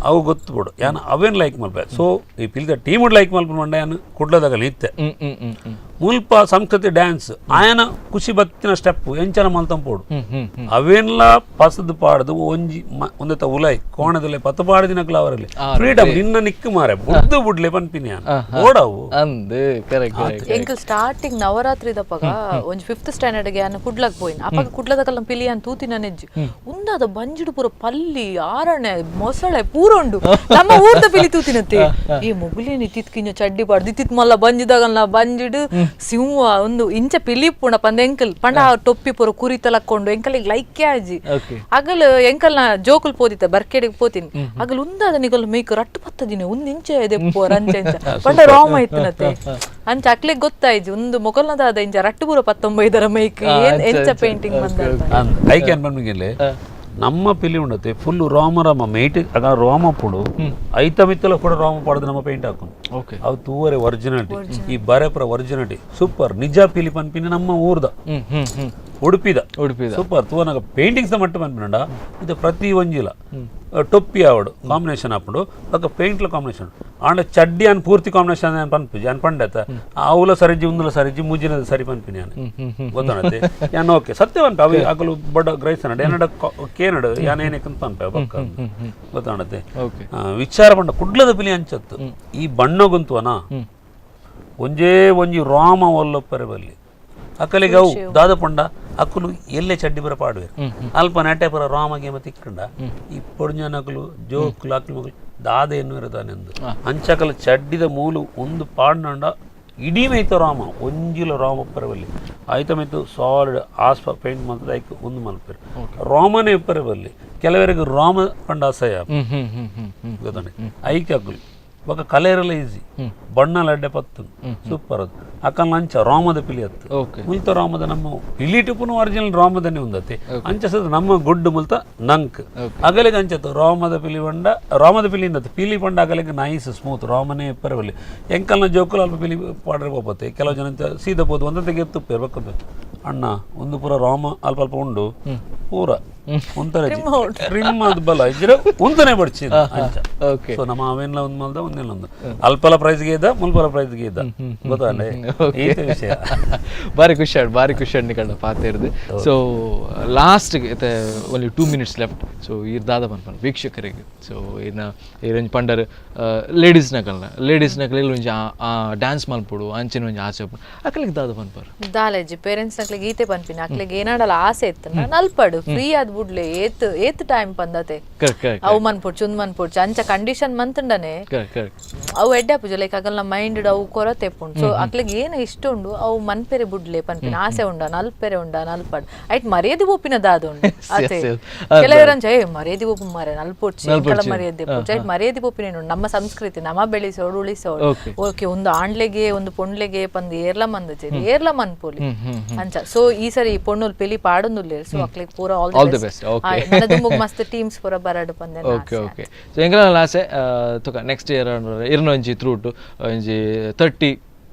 ಅವು ಗೊತ್ತುಬೋಡು ಯಾನ್ ಅವೇನ್ ಲೈಕ್ ಮಲ್ಪೆ. ಸೊ ಈ ಪಿಲಿದ ಟೀಮ್ ಲೈಕ್ ಮಲ್ಪು ಮಂಡ ಯಾನ್ ಕುಡ್ಲದಾಗಲಿ ಇತ್ತೆ ಹ್ಮ್ ಹ್ಮ್ ಹ್ಮ್ ಹ್ಮ್ ಮುಲ್ಪ ಸಂಸ್ಕೃತಿ ಡ್ಯಾನ್ಸ್ ಆಯನ ಖುಷಿ ಬತ್ತಿನ ಸ್ಟೆಪ್ ಎಂಚನ ಮಲ್ತಂಪೋಡು ಹ್ಮ್ ಹ್ಮ್ ಹ್ಮ್ ಅವೇನ್ಲ ಪಸದ್ ಪಾಡ್ದು ಒಂಜಿ ಒಂದೆತ ಉಲೈ ಕೋಣದಲ್ಲಿ ಪತ್ತು ಪಾಡ್ದಿನಕ್ಲ ಅವರಲ್ಲಿ ಫ್ರೀಡಮ್ ನಿನ್ನ ನಿಕ್ಕು ಮಾರೆ ಬುಡ್ದು ಬುಡ್ಲೆ ಪನ್ಪಿನಿ ಯಾನ್ ಓಡವು ಅಂದ್ ಕರೆಕ್ಟ್ ಕರೆಕ್ಟ್. ಎಂಕಲ್ ಸ್ಟಾರ್ಟಿಂಗ್ ನವರಾತ್ರಿ ದಪ್ಪಗ ಒಂಜಿ ಫಿಫ್ತ್ ಸ್ಟ್ಯಾಂಡರ್ಡ್ ಗೆ ಯಾನ್ ಕುಡ್ಲಕ್ ಪೋಯಿನ್ ಅಪ್ಪಗ ಕುಡ್ಲದ ಕಲ್ಲ ಪಿಲಿ ಅನ್ ತೂತಿನ ನೆಜ್ಜಿ ಉಂದಾದ ಬಂಜಿಡು ಪೂರ ಪಲ್ಲಿ ಆರಣೆ ಮೊಸಳೆ ಪೂರ ಉಂಡು ನಮ್ಮ ಊರ್ದ ಪಿಲಿ ತೂತಿನತ್ತೆ ಈ ಮುಗುಲಿನ ಇತ್ತಿತ್ ಕಿಂಜ ಚಡ್ಡಿ ಪಾಡ್ದು ಇತ್ತಿತ್ ಮಲ್ಲ ಬಂಜಿದಾಗಲ್ಲ ಬಂಜಿಡು ಸಿಂಹ ಒಂದು ಇಂಚ ಪಿಲಿ ಪುಣ ಪಂದ ಎಂಕಲ್ ಪಂಡ ಆ ಟೊಪ್ಪಿ ಪೂರ ಕುರಿ ತಲಕ್ಕೊಂಡು ಎಂಕಲ್ ಈಗ ಲೈಕ್ ಆಜಿ ಓಕೆ ಅಗಲ್ ಎಂಕಲ್ನ ಜೋಕುಲ್ ಪೋದಿತ್ತ ಬರ್ಕೆಡಿಗೆ ಪೋತಿನಿ ಅಗಲ್ ಉಂದಾದ ನಿಗಲ್ ಮೇಕ್ ರಟ್ಟು ಪತ್ತ ದಿನ ಒಂದ್ ಇಂಚ ಇದೆ ಪೋರ ಅಂಚ ಇಂಚ ಪಂಡ ರಾಮ ಇತ್ತನತೆ ಅಂಚ ಅಕ್ಲೆಗ್ ಗೊತ್ತಾಯ್ಜಿ ಒಂದು ಮೊಗಲ್ನದಾದ ಇಂಚ ರಟ್ಟು ಪೂರ 19 ಮೇಕ್ ಏನ್ ಎಂಚ ಪೇಂಟಿಂಗ್ ಬಂದ ಅಂದ್ ಐಕೆ ಅನ್ಪನ್ಮಿಗಿಲ್ಲ ನಮ್ಮ ಪಿಲಿ ಉಂಡತೆ ಫುಲ್ ರೋಮ ರಾಮ ಮೇಟ್ ಆಗ ರೋಮ ಪುಡು ಐತ ಮಿತ್ತಲ ಕೂಡ ರೋಮ ಪಡೆದು ನಮ್ಮ ಪೇಂಟ್ ಹಾಕೊಂಡು ಓಕೆ ಅವು ತೂವರೆ ಒರಿಜಿನಾಲಿಟಿ ಈ ಬರೆಪುರ ಒರಿಜಿನಾಲಿಟಿ ಸೂಪರ್ ನಿಜ ಪಿಲಿ ಪನ್ಪಿನ ನಮ್ಮ ಊರ್ದ ಹ್ಮ್ ಹ್ಮ್ ಹ್ಮ್ ಉಡುಪಿದ ಉಡುಪಿದ ಸೂಪರ್ ತೂವನಾಗ ಪೇಂಟಿಂಗ್ಸ್ ಮಟ್ಟ ಪನ್ಪಿನಂಡ ಇದು ಪ್ರತಿ ಒಂಜಿಲ ಟೊಪ್ಪಿ ಆವಡು ಕಾಂಬಿನೇಷನ್ ಆಪುಂಡು ಬೊಕ್ಕ ಪೇಂಟ್ಲ ಕಾಂಬಿನೇಷನ್ ಆಂಡ ಚಡ್ಡಿ ಅನ್ ಪೂರ್ತಿ ಕಾಂಬಿನೇಷನ್ ಅನ್ ಪನ್ಪುಜಿ ಅನ್ ಪಂಡತ ಆವುಲ ಸರಿಜಿ ಉಂದುಲ ಸರಿಜಿ ಮುಜಿನದ ಸರಿ ಪನ್ಪಿನಿ ಯಾನ್ ಹ್ಮ್ ಹ್ಮ್ ಗೊತ್ತಾನತೆ ಯಾನ್ ಓಕೆ ಸತ್ಯ ಪನ್ಪ ಅವು ಅಗಲು ಬಡ ಗ್ರಹಿಸನಡ ಏನಡ ಕೇನಡು ಯಾನ್ ಏನಕ್ಕೆ ಪನ್ಪ ಬೊಕ್ಕ ಗೊತ್ತಾಣತೆ ಓಕೆ ವಿಚಾರ ಪಂಡ ಕುಡ್ಲದ ಪಿಲಿ ಅಂಚತ್ತು ಈ ಬಣ್ಣಗುಂತುವನ ಒಂಜೇ ಒಂಜಿ ರಾಮ ಒಲ್ಲೊಪ್ಪರೆ ಬಲ್ಲಿ ಅಕ್ಕಲಿಗೆ ಅವು ದಾದ ಪಂಡ ಅಕ್ಕಲು ಎಲ್ಲೆ ಚಡ್ಡಿ ಬರ ಪಾಡುವೆರು ಅಲ್ಪ ನೆಟೆ ಪುರ ರಾಮ ಗೇಮ ತಿಕ್ಕಂಡ ಈ ಪೊಡ್ಜನಕಲು ಜೋಕುಲು ಅಕ್ಲು ಮಗಲು ದಾದ ಎನ್ನುವಿರದಾನೆಂದು ಅಂಚಕಲು ಚಡ್ಡಿದ ಮೂಲು ಒಂದು ಪಾಡ್ನಂಡ ಇಡೀ ಮೈತ ರಾಮ ಒಂಜಿಲ ರಾಮ ಉಪ್ಪರೆ ಬಲ್ಲಿ ಆಯ್ತ ಮೈತು ಸಾಲಿಡ್ ಆಸ್ಪ ಪೇಂಟ್ ಮಲ್ತದ ಐಕ್ ಒಂದು ಮಲ್ಪೆರ್ ರಾಮನೇ ಉಪ್ಪರೆ ಬಲ್ಲಿ ಕೆಲವರಿಗೆ ರಾಮ ಪಂಡ ಅಸಹ್ಯ ಹ್ಮ್ ಹ್ಮ್ ಹ್ಮ್ ಹ್ಮ್ ಹ್ಮ್ ಗೊತ್ತಂಡೆ ಐಕ್ ಅಗ್ಲು ಬೊಕ ಕಲೇರೆಲ್ಲ ಈಸಿ ಬಣ್ಣ ಲಡ್ಡೆ ಪತ್ತು ಸೂಪರ್ ಅದು ಅಕ್ಕನ ಅಂಚ ರಾಮದ ಪಿಲಿ ಅತ್ತು ಓಕೆ ಮುಲ್ತ ರಾಮದ ನಮ್ಮ ಪಿಲಿ ಟುಪುನು ಒರಿಜಿನಲ್ ರಾಮದನ್ನೇ ಉಂದತೆ ಅಂಚಸದ ನಮ್ಮ ಗುಡ್ಡು ಮುಲ್ತ ನಂಕ್ ಅಗಲಿಗೆ ಅಂಚತ್ತು ರಾಮದ ಪಿಲಿ ಬಂಡ ರಾಮದ ಪಿಲಿ ಇಂದತ್ತು ಪಿಲಿ ಪಂಡ ಅಗಲಿಗೆ ನೈಸ್ ಸ್ಮೂತ್ ರಾಮನೇ ಪರವಲ್ಲಿ ಎಂಕಲ್ನ ಜೋಕುಲು ಅಲ್ಪ ಪಿಲಿ ಪಾಡ್ರೆ ಪೋಪತ್ತೆ ಕೆಲವು ಜನ ಇಂತ ಸೀದಾ ಪೋದು ಒಂದಂತೆ ಗೆತ್ತು ಬಕ್ಕಂತ ಅಣ್ಣ ಒಂದು ಪೂರ ರಾಮ ಅಲ್ಪ ಅಲ್ಪ ಉಂಡು ಪೂರ ಒಂಥರ ಟ್ರಿಮ್ ಅದು ಬಲ ಇದ್ರೆ ಒಂದನೇ ಬಡ್ಚಿ ಅಂಚ ಓಕೆ ಸೊ ನಮ್ಮ ಅವೇನ್ಲ ಒಂದು ಮಲ್ದ ಒಂದೇನ ಒಂದು ಅಲ್ಪಲ ಪ್ರೈಸ್ಗೆ ಇದ್ದ ಮುಲ್ಪಲ ಪ್ರೈಸ್ಗೆ ಇದ್ದ ಗೊತ್ತಲ್ಲ ಈತ ವಿಷಯ ಬಾರಿ ಖುಷಿ ಆಡ್ ಬಾರಿ ಖುಷಿ ಆಡ್ ನಿಕಲ್ನ ಪಾತೆರ್ದು. ಸೊ ಲಾಸ್ಟ್ ಇತ್ತೆ only 2 minutes left. So ಈರ್ ದಾದ ಪನ್ಪನ ವೀಕ್ಷಕರಿಗೆ? ಸೊ ಇನ್ನ ಈರೊಂಜಿ ಪಂಡರ್ ಲೇಡೀಸ್ ನಕಲ್ನ ಲೇಡೀಸ್ ನಕಲ್ ಒಂಜಿ ಆ ಡ್ಯಾನ್ಸ್ ಮಲ್ಪೊಡು ಅಂಚಿನ ಒಂಜಿ ಆಸೆ ಉಪ್ಪುಂಡು ಅಕಲಿಗೆ ದಾದ ಪನ್ಪರ್? ದಾಲೇಜಿ ಪೇರೆಂಟ್ಸ್ ನಕ್ಲೆಗ್ ಗೀತೆ ಪನ್ಪಿನ ಅಕ್ಲೆಗ್ ಏನಾಡಲ ಆಸೆ ಇತ್ತು ನಲ್ಪಡು ಫ್ರೀ ಆದ್ ಬುಡ್ಲೆ ಏತ್ ಏತ್ ಟೈಮ್ ಪಂದತೆ ಕರೆಕ್ಟ್ ಕರೆಕ್ಟ್ ಅವು ಮನ್ಪೊಡ್ಚು ಉಂದ್ ಮನ್ಪೊಡ್ಚು ಅಂಚ ಕಂಡೀಷನ್ ಮಂತುಂಡನೆ ಕರೆಕ್ಟ್ ಕರೆಕ್ಟ್ ಅವು ಎಡ್ಡೆ ಪೂಜೆ ಲೈಕ್ ಅಗಲ್ನ ಮೈಂಡ್ ಅವು ಕೊರತೆ ಉಂಡು. ಸೊ ಅಕ್ಲೆಗ್ ಏನು ಇಷ್ಟ ಉಂಡು ಅವು ಮನ್ಪೆರೆ ಬುಡ್ಲೆ ಪನ್ಪಿನ ಆಸೆ ಉಂಡ ನಲ್ಪೆರೆ ಉಂಡ ನಲ್ಪಡ್ ಐಟ್ ಮರ್ಯಾದೆ ಒಪ್ಪಿನ ದಾದ ಉಂಡು ಅತೆ. ಕೆಲವರಂಚ ಏ ಮರ್ಯಾದೆ ಒಪ್ಪು ಮಾರೆ ನಲ್ಪೊಡ್ಚಿ ಎಂಕಲ ಮರ್ಯಾದೆ ಪೊಡ್ಚಿ ಐಟ್ ಮರ್ಯಾದೆ ಒಪ್ಪಿನ ಉಂಡು. ನಮ್ಮ ಸಂಸ್ಕೃತಿ ನಮ ಬೆಳೆಸೋಡು ಉಳಿಸೋಡು. ಓಕೆ ಒಂದು ಆಂಡ್ಲೆಗೆ ಒಂದು ಪೊಂಡ್ಲೆಗೆ ಪಂದ್ ಏರ್ಲ ಮಂದಚೆ ಏರ್ಲ ಮನ್ಪೋಲಿ ಅಂಚ. ಸೊ ಈ ಸರಿ ಪೊಣ್ಣುಲ್ ಪಿಲಿ ಪಾಡೊಂದುಲ್ಲೇರ್. ಸೊ ಅಕ್ಲೆಗ್ ಪೂರ all All the the best. best. Okay. ಮಸ್ತ್ ಟೀಮ್ಸ್ ಪೂರ ಬರಡು ಪಂದೆ. Okay okay. So ಎಂಕಲ್ನ ಆಸೆ ತುಕ ನೆಕ್ಸ್ಟ್ ಇಯರ್ ಇರ್ನ ಒಂಜಿ ತ್ರೂಟ್ ಒಂಜಿ 30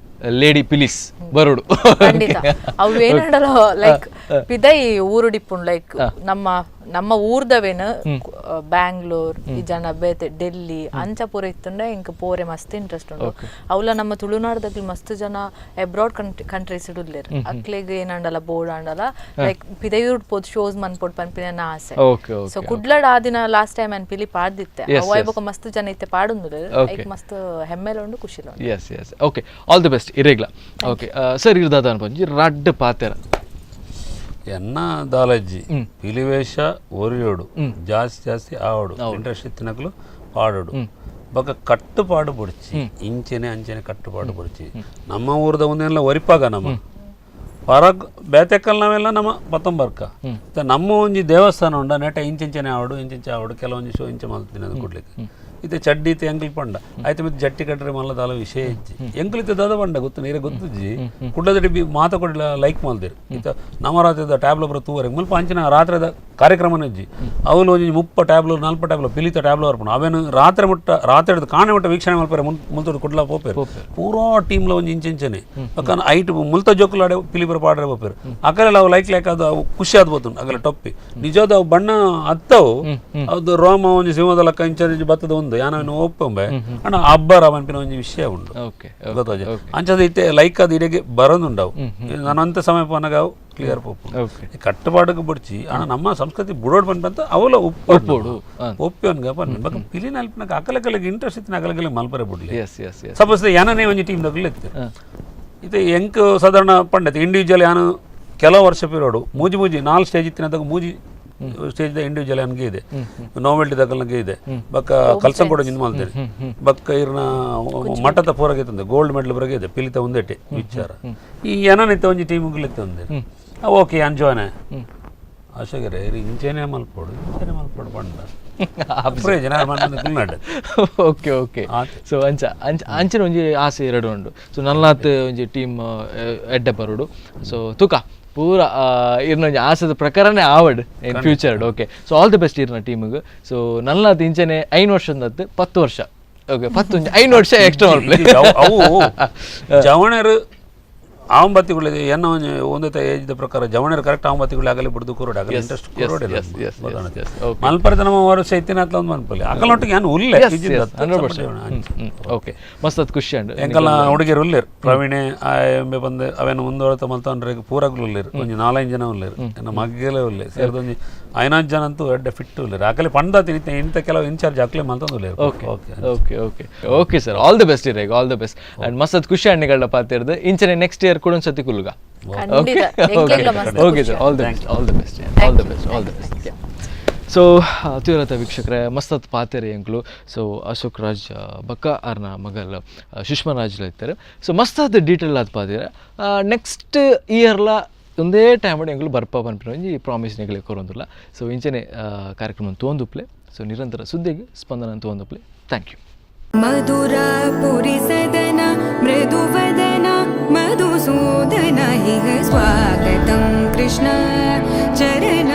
ಲೇಡಿ ಪಿಲಿಸ್ ಬರೋಡು. ಖಂಡಿತ ಅವು ಏನಂಡಲ ಲೈಕ್ ಪಿದೈ ಊರುಡಿಪ್ಪುಂಡು ಲೈಕ್ ನಮ್ಮ ನಮ್ಮ ಊರ್ದವೇನು ಬ್ಯಾಂಗ್ಳೂರ್ ಈ ಜನ ಬೇತೆ ಡೆಲ್ಲಿ ಅಂಚ ಪೂರ ಇತ್ತುಂಡ ಇಂಕ್ ಪೋರೆ ಮಸ್ತ್ ಇಂಟ್ರೆಸ್ಟ್ ಉಂಡು. ಅವಲ ನಮ್ಮ ತುಳುನಾಡ್ದಗ್ಲು ಮಸ್ತ್ ಜನ ಅಬ್ರಾಡ್ ಕಂಟ್ರೀಸ್ ಉಲ್ಲೇರ್ ಅಕ್ಲೆಗ್ ಏನಂಡಲ ಬೋರ್ಡ್ ಆಂಡಲ ಲೈಕ್ ಪಿದೈಯೂರ್ಡ್ ಪೋದ್ ಶೋಸ್ ಮನ್ಪೊಡ್ ಪನ್ಪಿನ ಆಸೆ. ಓಕೆ ಸೊ ಕುಡ್ಲಡ್ ಆ ದಿನ ಲಾಸ್ಟ್ ಟೈಮ್ ಅನ್ ಪಿಲಿ ಪಾಡ್ದಿತ್ತೆ ಅವು ಬೊಕ ಮಸ್ತ್ ಜನ ಇತ್ತೆ ಪಾಡುಂದುಲ್ಲೇರ್ ಐಕ್ ಮಸ್ತ್ ಹೆಮ್ಮೆಲ ಉಂಡು ಖುಷಿಲ ಉಂಡು. Yes yes okay all the best ಇರೇಗ್ಲ. Okay sir ಇರ್ದಾದ ಅನ್ಪೊಂಜಿ ರಡ್ಡ್ ಪಾತೆರ. ಎನ್ನ ದಾಲಜ್ಜಿ ಪಿಲಿವೇಷ ಒರಿಯೋಡು ಜಾಸ್ತಿ ಜಾಸ್ತಿ ಆವಡು ಇಂಟ್ರೆಸ್ಟ್ ಇತ್ತಿನಕ್ಲು ಪಾಡೋಡು ಬೊಕ ಕಟ್ಟುಪಾಡು ಬೊಡ್ಚಿ ಇಂಚೆನೆ ಅಂಚೆನೆ ಕಟ್ಟುಪಾಡು ಬೊಡ್ಚಿ ನಮ್ಮ ಊರದ ಒಂದೆಲ್ಲ ಒರಿಪಾಗ ನಮ್ಮ ಪರಕ್ ಬೇತೆಕ್ಕಲ್ ನಾವೆಲ್ಲ ನಮ್ಮ ಪತ್ತೊಂಬರ್ಕ ನಮ್ಮ ಒಂಜಿ ದೇವಸ್ಥಾನ ಉಂಡ ನೆಟ ಇಂಚಿಂಚನೆ ಆವಡು ಇಂಚಿಂಚೆ ಆವಡು ಕೆಲವೊಂಜಿ ಶೋ ಇಂಚೆ ಮಲ್ತಿನ ಅದು ಕೊಡ್ಲಿಕ್ಕೆ ಇತ್ತೆ ಚಡ್ಡಿ ಇತ್ತೆ ಎಂಕಲ್ ಪಂಡ ಆಯ್ತು ಮತ್ತೆ ಜಟ್ಟಿ ಕಟ್ಟರೆ ಮಲ್ಲ ದಾಲ ವಿಷಯ ಇಜ್ಜಿ ಎಂಕಲ್ ಇತ್ತೆ ದಾದ ಪಂಡ ಗೊತ್ತು ನೀರೆ ಗೊತ್ತುಜ್ಜಿ ಕುಡ್ಲದಡಿ ಬಿ ಮಾತ ಕೊಡ್ಲ ಲೈಕ್ ಮಲ್ದಿರು ಇತ್ತ ನಮ್ಮ ರಾತ್ರಿದ ಟ್ಯಾಬ್ಲೋ ಬರ ತೂವರೆ ಮುಲ್ಪ ಅಂಚಿನ ರಾತ್ರಿದ ಕಾರ್ಯಕ್ರಮನ ಇಜ್ಜಿ ಅವಲು ಒಂಜಿ 30 ಟ್ಯಾಬ್ಲೋ 40 ಟ್ಯಾಬ್ಲೋ ಪಿಲಿತ ಟ್ಯಾಬ್ಲೋ ಬರ್ಪುಂಡು ಅವೇನು ರಾತ್ರಿ ಮುಟ್ಟ ರಾತ್ರಿ ಹಿಡ್ದು ಕಾಣೆ ಮುಟ್ಟ ವೀಕ್ಷಣೆ ಮಲ್ಪರೆ ಮುಲ್ತೋಡು ಕುಡ್ಲ ಪೋಪೇರು ಪೂರಾ ಟೀಮ್ಲ ಒಂಜಿ ಇಂಚಿಂಚನೆ ಪಕ್ಕನ ಐಟ್ ಮುಲ್ತ ಜೋಕುಲು ಆಡೆ ಪಿಲಿ ಬರ ಪಾಡ್ರೆ ಪೋಪೇರು ಅಕಲೆಲ್ಲ ಅವು ಲೈಕ್ ಲೈಕ್ ಅದು ಅವು ಖುಷಿ ಆದ್ ಬೋತುಂಡು ಅಗಲ ಟೊಪ್ಪಿ ನಿಜವಾದ ಅವು ಬಣ್ಣ ಅತ್ತವು ಅದು ರೋಮ ಒಂಜಿ ಸಿಂಹದ ಲಕ್ಕ ಇಂಚ ಬತ್ತದ ಒಂದು ಯಾನವೇನು ಒಪ್ಪಂಬೆ ಅಣ್ಣ ಅಬ್ಬರ ಮನ್ಪಿನ ಒಂಜಿ ವಿಷಯ ಉಂಡು ಓಕೆ ಗೊತ್ತಾಜ ಅಂಚದ ಇತ್ತೆ ಲೈಕ್ ಅದು ಇಡೆಗೆ ಬರೋದುಂಡವು ನಾನು ಅಂತ ಸಮಯ ಪೋನಾಗ ಅವು ಕ್ಲಿಯರ್ ಪೋಪು ಓಕೆ ಕಟ್ಟುಪಾಡಕ್ಕೆ ಬಡ್ಚಿ ಅಣ್ಣ ನಮ್ಮ ಸಂಸ್ಕೃತಿ ಬುಡೋಡ್ ಪನ್ಪಂತ ಅವಲ ಒಪ್ಪೋಡು, ಒಪ್ಪಿವನ್ಗ ಪನ್ಪ ಬೊಕ ಪಿಲಿನ ಅಲ್ಪಿನಕ ಅಕಲಕಲೆಗೆ ಇಂಟ್ರೆಸ್ಟ್ ಇತ್ತಿನ ಅಕಲಕಲೆ ಮಲ್ಪರೆ ಬುಡ್ಲಿ S S S suppose ಯಾನನೇ ಒಂಜಿ ಟೀಮ್ ದಗ್ಲು ಇತ್ತು ಇದು ಎಂಕ್ ಸಾಧಾರಣ ಪಂಡತ್ ಇಂಡಿವಿಜುವಲ್ ಯಾನು ಕೆಲವು ವರ್ಷ ಪಿರಿಯಡು ಮೂಜಿ ಮೂಜಿ 4 ಸ್ಟೇಜ್ ಇತ್ತಿನದಾಗ ಮೂಜಿ ಸ್ಟೇಜ್ ಇಂಡಿವಿಜುವಲ್ ಅನ್ಗೆ ಇದೆ ನೋವೆಲ್ಟಿ ದಕ್ಕಲ್ಗೆ ಇದೆ ಬಕ್ಕ ಕಲ್ಸಂಕೋಡ ಜಿಂದ ಮಾಡ್ತೇನೆ ಬಕ್ಕ ಇರ್ನ ಮಠದ ಪೂರಗೆ ತಂದೆ ಗೋಲ್ಡ್ ಮೆಡಲ್ ಬರಗೆ ಇದೆ ಪಿಲಿತ ಒಂದೇಟೆ ವಿಚಾರ ಈ ಏನನಿತ್ತ ಒಂಜಿ ಟೀಮ್ಗಳಿತ್ತು ಒಂದೇ ಓಕೆ ಯಾನ್ ಜಾಯ್ನ್ ಅಶೋಕರೇ ಇಂಚೇನೆ ಮಲ್ಪೋಡು ಇಂಚೇನೆ ಮಲ್ಪೋಡು ಪಂಡ ಪ್ರಯೋಜನ ಕುಲ್ನಾಡ್ okay okay. So ಅಂಚ ಅಂಚ ಅಂಚಿನ ಒಂಜಿ ಆಸೆ ಎರಡು ಉಂಡು. ಸೊ ನಲ್ಲಾತ್ ಒಂಜಿ ಟೀಮ್ ಎಡ್ಡೆ ಬರೋಡು. ಸೊ ತುಕ ಪೂರ ಇರ್ನ ಒಂಜಿ ಆಸೆದ ಪ್ರಕಾರನೇ ಆವಡ್ in future. Okay so all the best ಇರ್ನ ಟೀಮಿಗೆ. ಸೊ ನಲ್ಲಾತ್ ಇಂಚನೆ 5 ವರ್ಷದತ್ತು 10 ವರ್ಷ ಓಕೆ 10 ಒಂಜಿ 5 ವರ್ಷ ಎಕ್ಸ್ಟ್ರಾ ಮಲ್ಪಲೆ. ಅವು ಜವಣರು ಆಂಬತ್ತಿಗಳು ಎನ್ನ ಒಂಜಿ ಒಂದೇ ಏಜ್ದ ಪ್ರಕಾರ ಜವಣರು ಕರೆಕ್ಟ್ ಆಂಬತ್ತಿಗಳು ಆಗಲಿ ಬಿಡ್ದು ಕೋರೋಡು ಆಗಲಿ ಇಂಟ್ರೆಸ್ಟ್ ಕೋರೋಡು ಮಲ್ಪರದ ನಮ್ಮ ವರ್ಷ ಇತ್ತಿನ ಅತ್ಲ ಒಂದು ಮನ್ಪಲ್ಲಿ ಅಕಲೊಟ್ಟಿಗೆ ಏನು ಉಲ್ಲೆ ಓಕೆ ಮಸ್ತ್ ಅದು ಖುಷಿ ಅಂಡ್ ಎಂಕಲ್ನ ಹುಡುಗಿಯರು ಉಲ್ಲೇರು ಪ್ರವೀಣೆ ಆ ಎಂಬೆ ಬಂದು ಅವೇನು ಮುಂದುವರೆತ ಮಲ್ತಂದ್ರೆ ಪೂರಗ್ಲು ಉಲ್ಲೇರು ಒಂಜಿ 4-5 ಜನ ಉಲ್ಲೇರು ಎನ್ನ ಮಗ್ಗೆಲೆ ಉಲ್ಲೆ ಸೇರಿದ ಒಂಜಿ 5 ಜನ ಅಂತೂ ಎಡ್ಡೆ ಫಿಟ್ ಉಲ್ಲೇರು ಆಕಲೆ ಪಂಡ ತಿಂತ ಇಂಥ ಕೆಲವು ಇನ್ಚಾರ್ಜ್ ಅಕ್ಲೆ ಮಲ್ತಂದು ಉಲ್ಲೇರು. Okay okay okay okay sir all the best ಇರೇಗ all the best and ಮಸ್ತ್ ಅದು ಖುಷಿ ಅಣ್ಣಿಗಳ ಪಾತಿರ್ದು ಇಂಚನೆ ನೆಕ್ಸ್ಟ್ ಇಯರ್ ಕೂಡ ಒಂದ್ಸತಿ ಕುಲ್ಲುಗ. ಖಂಡಿತ. Okay ಎಂಕ್ಲೆಗ್ಲ ಮಸ್ತ್ ಓಕೆ ಖುಷಿ. Sir all the best all the best all the best all the best. ಸೊ ತೀವ್ರತ ವೀಕ್ಷಕರೇ, ಮಸ್ತತ್ ಪಾತೆರೆ ಎಂಕ್ಲು. ಸೊ ಅಶೋಕ್ ರಾಜ್ ಬಕ್ಕ ಅರ್ನ ಮಗಲ್ ಸುಷ್ಮಾ ರಾಜ್ ಇತ್ತಾರೆ. ಸೊ ಮಸ್ತಾತ್ ಡೀಟೇಲ್ ಆದ್ ಪಾತೆರೆ. ನೆಕ್ಸ್ಟ್ ಇಯರ್ಲ ಒಂದೇ ಟೈಮ್ ಎಂಕ್ಲು ಬರ್ಪ ಪನ್ಪಿನ ಒಂಜಿ ಪ್ರಾಮಿಸ್ ನೆಗಲೆ ಕೊರೊಂದುಲ್ಲ. ಸೊ ಇಂಚನೆ ಕಾರ್ಯಕ್ರಮ ತೋಂದುಪ್ಲೆ. ಸೊ ನಿರಂತರ ಸುದ್ದಿಗೆ ಸ್ಪಂದನ ತೋಂದುಪ್ಲೆ. Thank you. Madhurapuri Sadana मृदुवदन Madhusudan इह स्वागतं कृष्ण चरण.